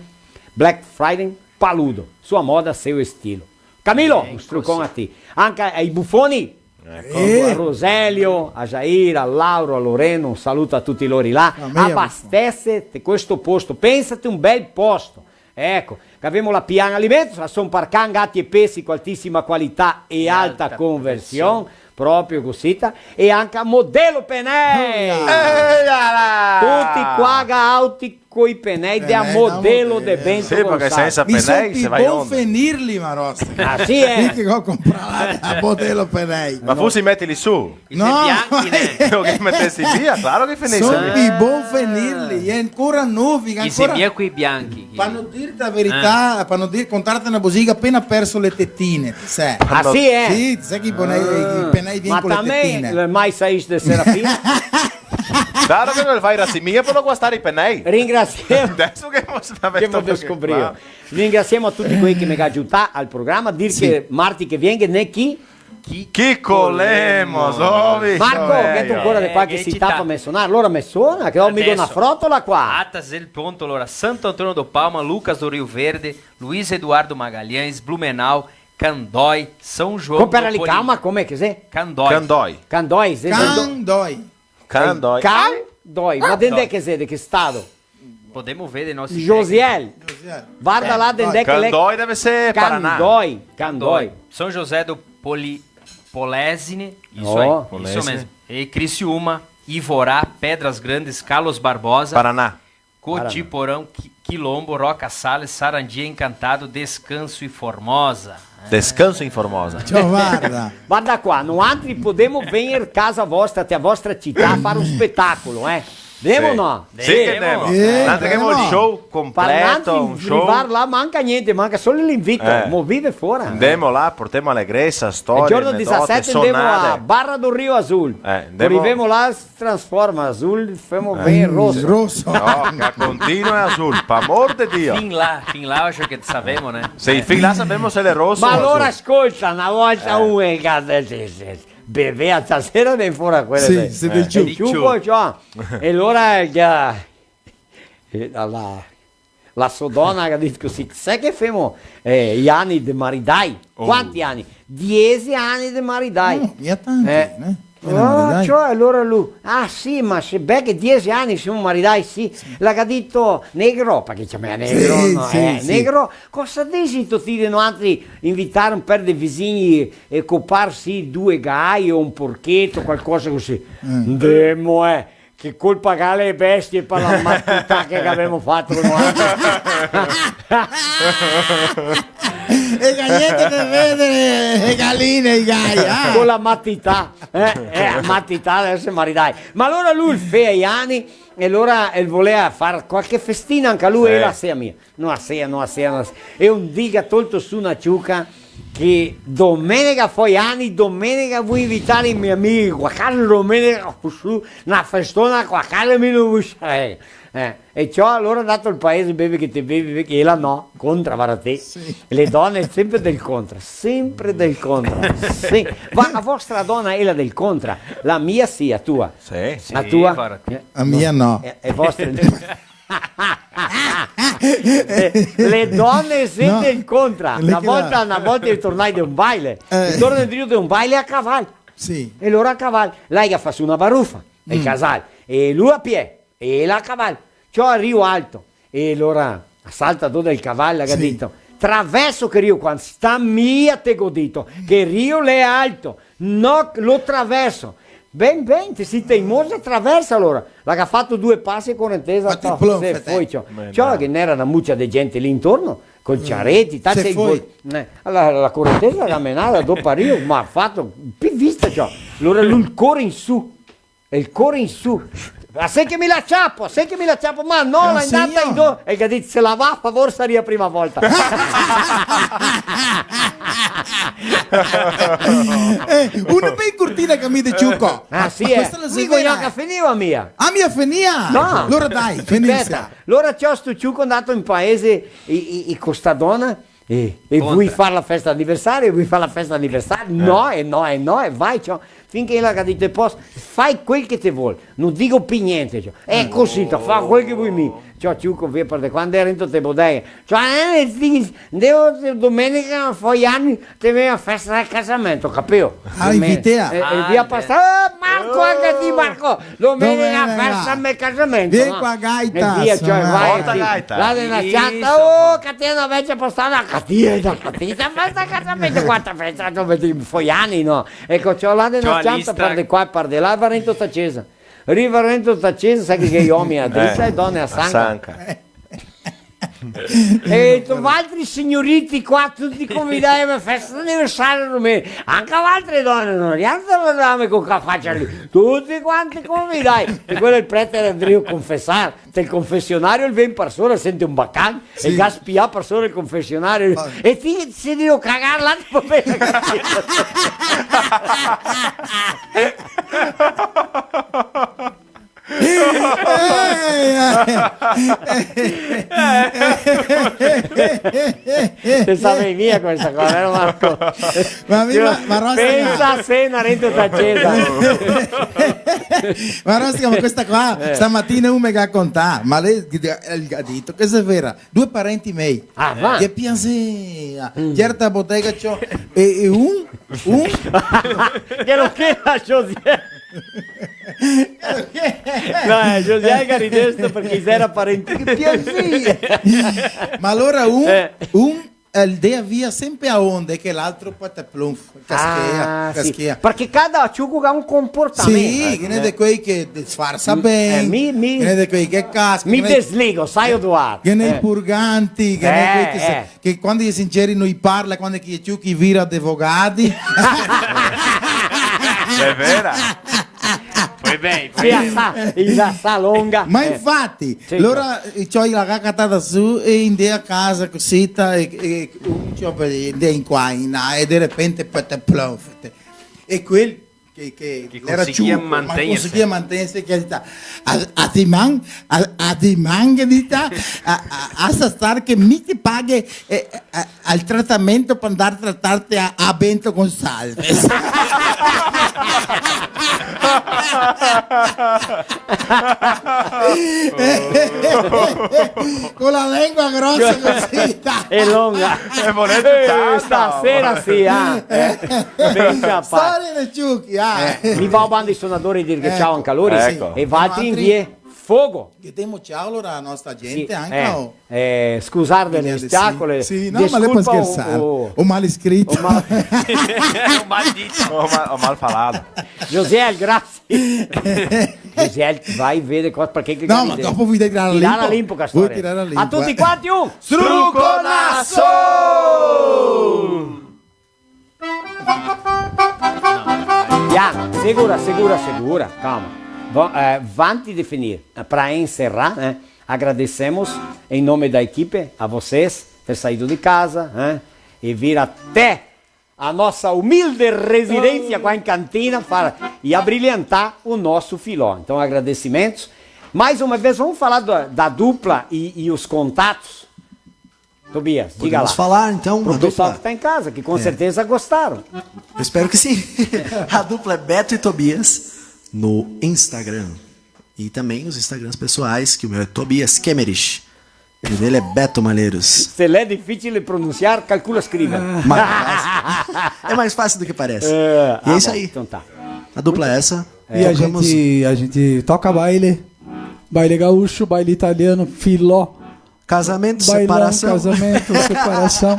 Black Friday Paludo, sua moda, seu estilo. Camilo, un strucon a ti. Anca ai Bufoni. Eco. Eh. A Roselio, a Jair, a Lauro, a Loreno, un saluto a tuti lori là. Abastece te questo posto, pensate un bel posto. Eco, che gavemo la Pian Alimentos, rason par can, gati e pesi co altisima qualità e alta conversion, proprio cusita, e anca Modelo Penei. Eia là! Tuti qua ga auti coi penei de a Modelo de Bento Gonçalves. Sì, parché sensa penei se va in onda. Mi son pi bon fenirli, ma rosa. Ah, sì, eh? Mi che go comprà la Modelo Penei. Ma fusi metili su? I xe bianchi, né? Che metesi via, claro che fenisi via. Son pi bon fenirli, e ancora novi, ancora. I xe mia quei bianchi. Par no dirte la verità, par no dir-, contarte na busia, go apena perso le tetine, te sè. Ah, sì, eh? Sì, te sè che i penei, i penei vien co le tetine. Ma te me, mai saìo de Serafina? Claro che no le fai rasimia, però guastar i penei. Ringrasiemo. Deso che mo se la vedo qua. Ringrasiemo a tuti quei che me ga aiutà al programa, dir che marti che vien, né chi? Chico Lemos, oh, Marco, che te ancora de qua che si tapa me sonar? Alora me sona, che go mica na frotola qua. Atas del Ponto, alora, Santo Antônio do Palma, Lucas do Rio Verde, Luiz Eduardo Magalhães, Blumenau, Candói, São João do Polim. Compara lì, calma, come che xe? Candói. Candói. Candói, xe Candói. Candói. Candói. Ma de ndé che xe, de che stato? Podemo veder i nostri Josiel. Josiel. Varda là de ndé che l'è. Candói deve ser Paraná. Candói, Candói. São José do Poli-, Polesine, isso aí, isso mesmo. E Criciúma, Ivorá, Pedras Grandes, Carlos Barbosa, Paraná. Cotiporã, Qui-, Quilombo, Roca Sales, Sarandi, Encantado, Descanso e Formosa. Descanso in Formosa. Ciò, varda. Varda qua, noantri podemo vegner casa vostra, te a vostra cità, far un spetacolo, eh? Ndemo o no? Sì che ndemo. Eh, ndemo. Noantri che gavemo el show completo, un show. Par noantri rivar là manca gnente, manca solo l'invito. Eh. Mo vive fora, eh. Ndemo là, portemo alegresa, storie, anedote, sonade. El giorno disasete ndemo a Barra do Rio Azul. Eh, ndemo. Rivemo là, transforma azul, femo ben roso. Roso. No, che continua azul, par amor de Dio. Fin là, fin là, acho che savemo, né? Sì, fin là savemo se l'è roso o azul. Ma alora scolta, na volta un, eh, che, eh, sì, sì, bevea stasera de fora quela de, de ciuco, ciò. E alora, eh, già, eh, la, la La so dona ga dito cusì: "Te sè che femo, eh, i ani de maridai?" Oh. "Quanti ani?" "Diese ani de maridai." Oh, mia tanti, eh. Oh, ciò, alora lu: "Ah, sì, ma se bel che diese ani semo maridai, sì." La ga dito: "Negro", parché ciamea negro, sì, no? Sì, eh, sì. "Negro, cosa dixito ti de noantri invitar un per de visini e coparsi due gai o un porcheto, qualcosa cusì?" Eh. "Ndemo, eh." Che colpa ga le bestie par la matità che gavemo fato noantri? E ga gnente de vedar e galine, i gai, ah! Co la matità, eh? Eh, matità, deso se maridai. Ma alora lu el fea i ani, e alora el volea far qualche festina anca lu, e la sea mia. No la sea, no la sea, no la sea. E un dì ga tolto su na ciuca, Che domenega, fai ani, domenega voi invitar i me amighi qua casa, domenega su na festona qua casa, mi no voi stare. Eh, e ciò, alora dato el paese, bevi che te bevi, parché ela no, contra, varda te. Sì. Le done sempre del contra, sempre del contra. Sì. Va, a vostra dona, ela del contra, la mia sì, a tua. Sì, sì, a tua? Varda te. Eh, a mia no. E, e vostre... Le, le done sempre del contra. No. Na volta, na volta i tornai de un baile. Eh. I torna drio de un baile a caval. Sì. E lora a caval. Lei ga fato na barufa, el casal. E lu a pie. E ela a caval. Ciò, rio alto. E lora a salta do del caval, la ga dito: "Traverso che rio qua, sta mia, te go dito, che rio l'è alto, no lo traverso." "Ben, ben, te si teimosa, traversa alora." La ga fato due pasi e corentesa, se foi, ciò. Ciò, che n'era na mucia de gente lì intorno, col ciareti, tanti, se foi. Alora la corentesa la ga menada, do par rio, ma fato, pi vista, ciò. Alora lu el core in su. E el core in su. "Asé che mi la ciapo, asé che mi la ciapo." "Ma no, l'è ndata in do." E el ga dito: "Se la va, a favor, saria prima volta." Eh, uno ben curtino che mi de ciuco. Ah, sì, eh. Questa la... Digo io che finiva mia. Ah, mia fenia? No. Alora dai, finisa. Speta. Alora ciò, sto ciuco ndà in paese, i, i, i co sta dona, E, e voi far la festa d'aniversario, voi far la festa d'aniversario? Eh. No, e no, e no, e vai, ciò. Finché ela ga dito: "Te poso, fai quel che te vol, no digo pi gnente", ciò. "È cosita, fa quel che voi mi." Ciò, ciuco, via, parché quando era dentro te bodega, ciò, eh, ti, devo, domenega, fai ani, te vien a festa del casamento, capio? Ah, domenega. Invitea. E, e via pasar, "Oh, Marco, anca ti, Marco!" Domenega, domenega, festa me casamento, vien qua, gaita, e via, ciò, vai, porta sì. Gaita. Là de na ciata, "Oh, Catiena vecia postada, Catiena, Catiena, festa casamento, quanta festa, dove ti foi ani, no?" Eco, ciò, là de na ciata, par de qua, par de là, va rento sta cesa. Riva rento sta cesa, sa che, che i omi a dricia e done a sanca. A sanca. E valtri signoriti qua, tuti convidai a me festa d'aniversario, no me, anca valtre done, no, niente, vardame co ca facia lì, tuti quanti convidai. E quel el prete era drio confesar, del confesionario el vien par sora, el sente un bacan, sì, e el ga spià par sora el confesionario, e ti si drio cagar là, tipo, Te savevi mia questa qua, vero Marco? Ma mi, ma, ma Rosca, pensa se na rento sta cesa. Ma Rosca, ma questa qua, eh, stamatina un me ga contà, ma lei, eh, el ga dito che xe vera, due parenti mei. Ah, va. Che piansea, mm, certa botega ciò, e, e un, un. Che lo che la Josiel. No, eh, Josiel ga ridesto parché i era parenti. Che piansea. Ma alora un, eh, un, el dea via sempre a onda, e che l'altro poi te plonf, caschea, ah, sì, caschea. Parché cada ciuco ga un comportamento. Sì, eh, ghe n'è de quei che sfarsa ben, eh, mi, mi, ghe n'è de quei che casca, mi ghe n'è, desligo, saio do ar. Ghe n'è i purganti, ghe n'è quei che se, eh, che quando i xe sinceri no i parla, quando che i ciuchi vira adevogati. Xe vera. Poi ben, poi ben. Sì, a sa, i la sa longa. Ma infati, sì, alora, eh, ciò, i la ga catada su e i ndea casa cosita, e, e, ciò, i ndea in qua, in là, e de repente, pete, plofete. E quel che, che l'era ciuco, ma conseguia mantenerse, che dita, a, a diman, a, a diman, che dita, a, a, a sa star che mi te paghe, eh, eh, al tratamento par ndar a tratarte a, a Bento Gonçalves. Con la lengua grosa cosita. E longa. E volete tanto? Stasera sì, ah. Eh. Ben capà. Storie de ciuchi, ah. Eh, mi vao bando i sonadori e dirghe ciao anca a lori. Eco. E valtri invie fogo. Ghe demo ciao alora a nostra gente, sì, anca, eh, oh. Eh, scusar de le stiacole, sì, no, ma l'è par scherçar. O, o mal iscrito. O mal, o mal dito. O mal, o mal falado. Josiel, grasie. Josiel, vai veder cosa, parché che... No, ma dopo voi tirare a limpo. Tirare a limpo, Castore. Voi tirare a limpo, eh. A tuti quanti un struconaso! Ja, segura, segura, segura. Calma. Vo-, eh, vanti de finir, eh, pra encerrar, né? Agradecemos em nome da equipe a vocês ter saído de casa, né? E vir até a nossa humilde residência qua in cantina, far, e abrilhantar o nosso filó. Então, agradecimentos. Mais uma vez, vamos falar da, da dupla e, e os contatos? Tobias, diga lá. Podemos falar, então, pro pessoal que tá em casa, que com certeza gostaram. Eu espero que sim. A dupla é Beto e Tobias no Instagram. E também os Instagrams pessoais, que o meu é Tobias Kemerich. E o dele é Beto Malheiros. Se l'è dificile pronunciar, calcola scriver. Mas é mais fácil do que parece. É, e é isso aí. Então tá. A dupla é essa. E a gente, a gente toca baile, baile gaúcho, baile italiano, filó. Casamento, bailão, separação. Casamento, separação.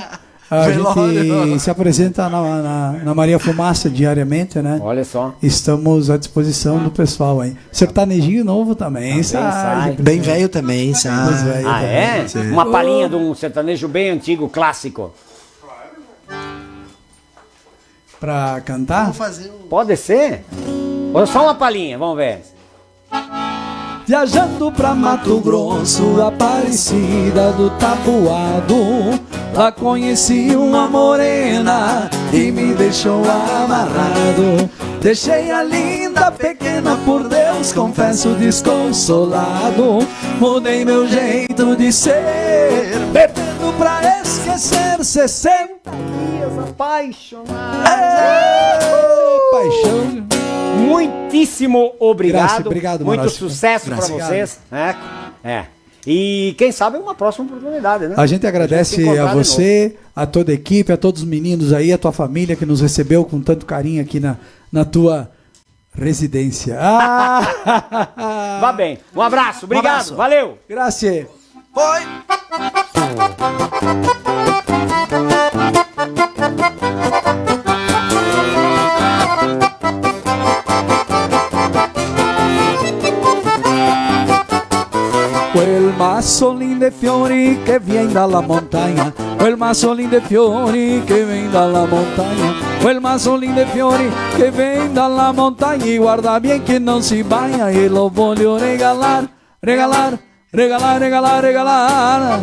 A gente se apresenta na, na, na Maria Fumaça diariamente, né? Olha só. Estamos à disposição do pessoal aí. Sertanejinho novo também, também sai. Bem velho também, sai. Bem velho também. Ah, é? Sim. Uma palhinha de um sertanejo bem antigo, clássico. Pra cantar? Vamos fazer um... Pode ser? Ou só uma palhinha, vamos ver. Viajando pra Mato Grosso, Aparecida do Tabuado, lá conheci uma morena que me deixou amarrado. Deixei a linda pequena por Deus, confesso desconsolado. Mudei meu jeito de ser, bebendo pra esquecer. Sessenta dias apaixonado. É! Paixão. Muitíssimo obrigado. Grazie, obrigado, muito sucesso pra vocês, né? É. E quem sabe uma próxima oportunidade, né? A gente agradece a você, a toda a equipe, a todos os meninos aí, a tua família que nos recebeu com tanto carinho aqui na, na tua residência. Ah! Vá bem. Um abraço, obrigado, valeu. Grazie. Poi. Quel masolin de fiori che vien dalla montagna, quel masolin de fiori che vien dalla montagna, quel masolin de fiori che vien dalla montagna, guarda bien che non si bagna, e lo voglio regalar, regalar, regalar, regalar, regalar.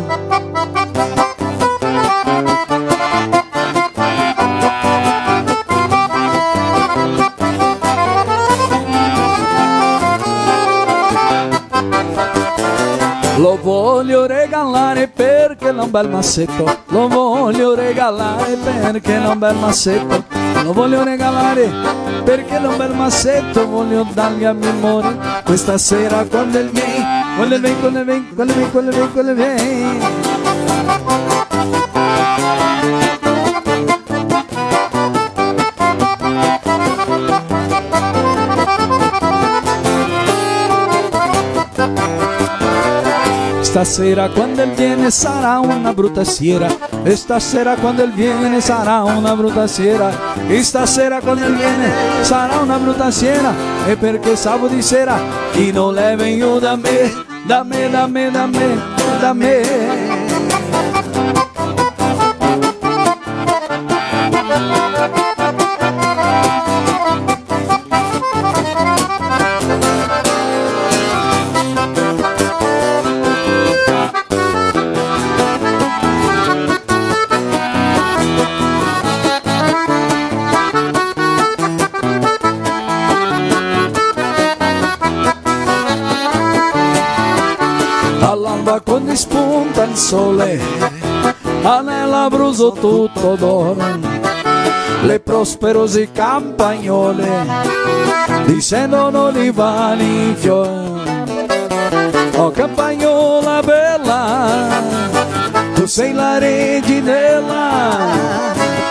Lo voglio regalare perché l'è un bel maseto, lo voglio regalare perché l'è un bel maseto, lo voglio regalare perché l'è un bel maseto, voglio dargli a mio amore questa sera quando el vien, quando el vien, quando el vien, quando el vien, quando el vien, quando el vien. Stasera quando el viene sarà una bruta sera, e stasera quando el viene sarà una bruta sera, e stasera quando el viene sarà una bruta sera, e perché sabato sera chi non l'è vegnù da me, da me, da me, da me, da me. All'alba quando spunta il sole, a nella bruso tutto d'oro, le prosperose campagnole, dicendo non li vali in fior. Oh campagnola bella, tu sei la reginella,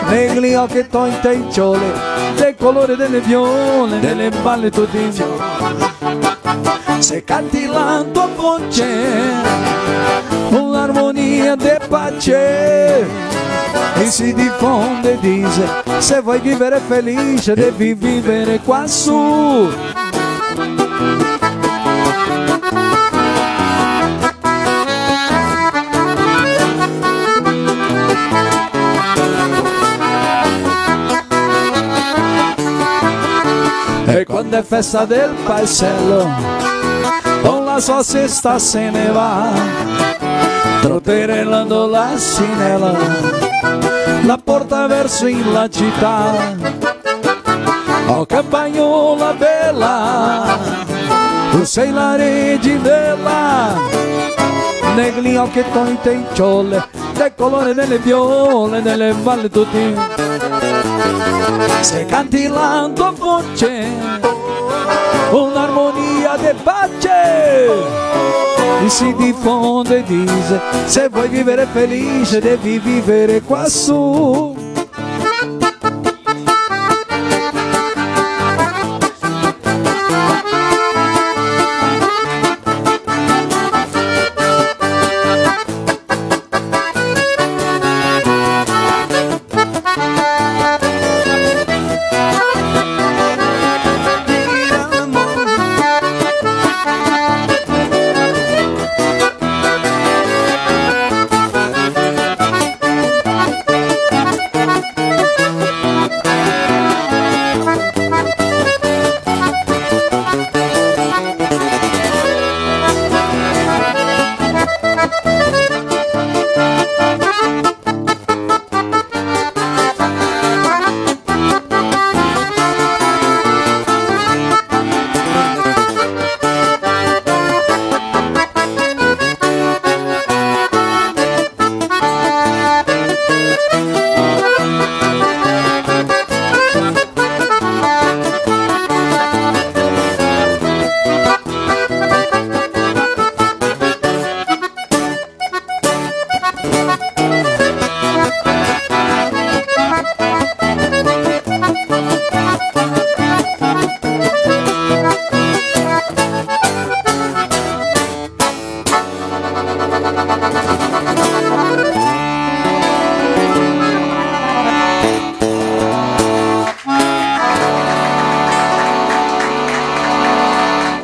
negli occhi toi intenzione, del colore delle viole, delle balle tutte in fior. Se canti la tua voce, un'armonia de pace, e si difonde, dice, se vuoi vivere felice, devi vivere qua su. E quando è festa del paesello, con la sua cesta se ne va, trotterellando l'asinella, la porta verso in la cità. Oh, campagnola bela, tu sei la regina, negli occhi tuoi te i ciole, del colore delle viole, delle valle tutti. Se canti la tua voce, un'armonia de pace, e si diffonde, dice, se vuoi vivere felice devi vivere quassù.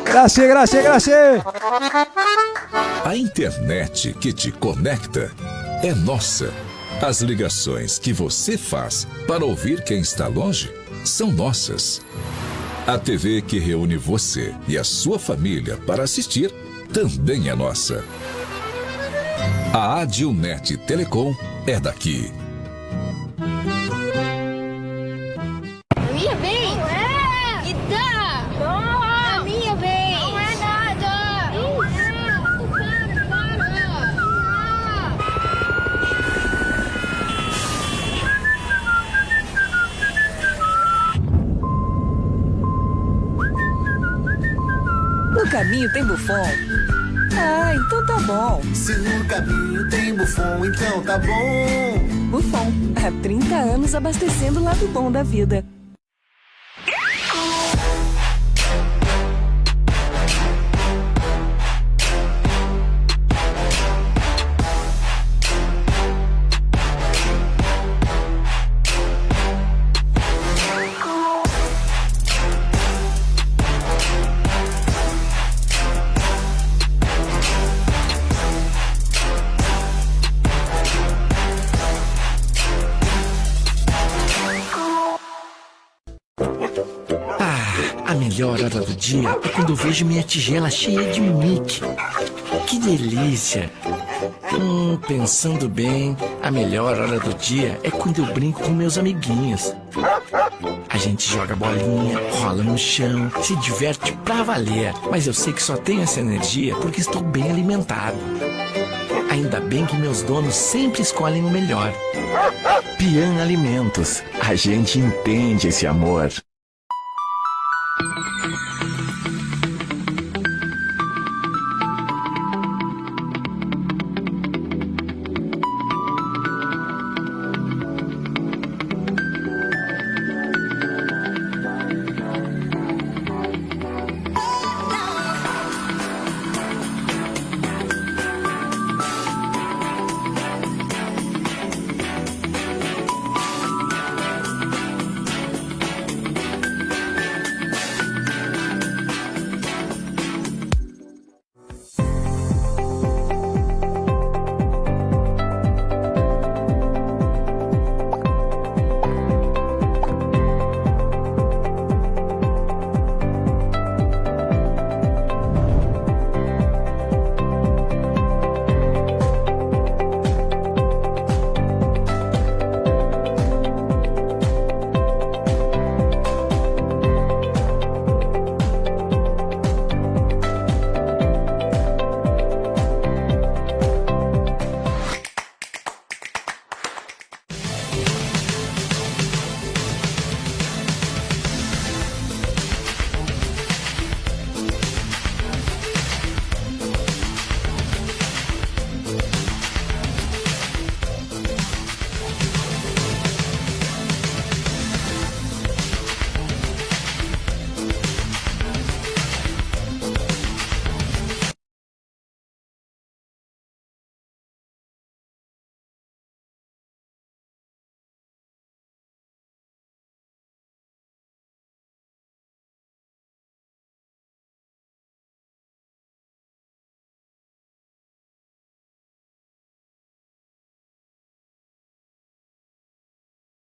Grazie, grazie, grazie. A internet que te conecta é nossa. As ligações que você faz para ouvir quem está longe são nossas. A T V que reúne você e a sua família para assistir também é nossa. A Adilnet Telecom é daqui. A minha vez? Não é! Me dá! Não! A minha vez! Não é nada! Não é! Para, para! No caminho tem Buffon? Ah, então tá bom. Se no caminho tem Buffon, então tá bom. Buffon, há trinta anos abastecendo o lado bom da vida. Ah, a melhor hora do dia é quando eu vejo minha tigela cheia de Mickey. Que delícia! Hum, pensando bem, a melhor hora do dia é quando eu brinco com meus amiguinhos. A gente joga bolinha, rola no chão, se diverte pra valer. Mas eu sei que só tenho essa energia porque estou bem alimentado. Ainda bem que meus donos sempre escolhem o melhor. Pian Alimentos, a gente entende esse amor.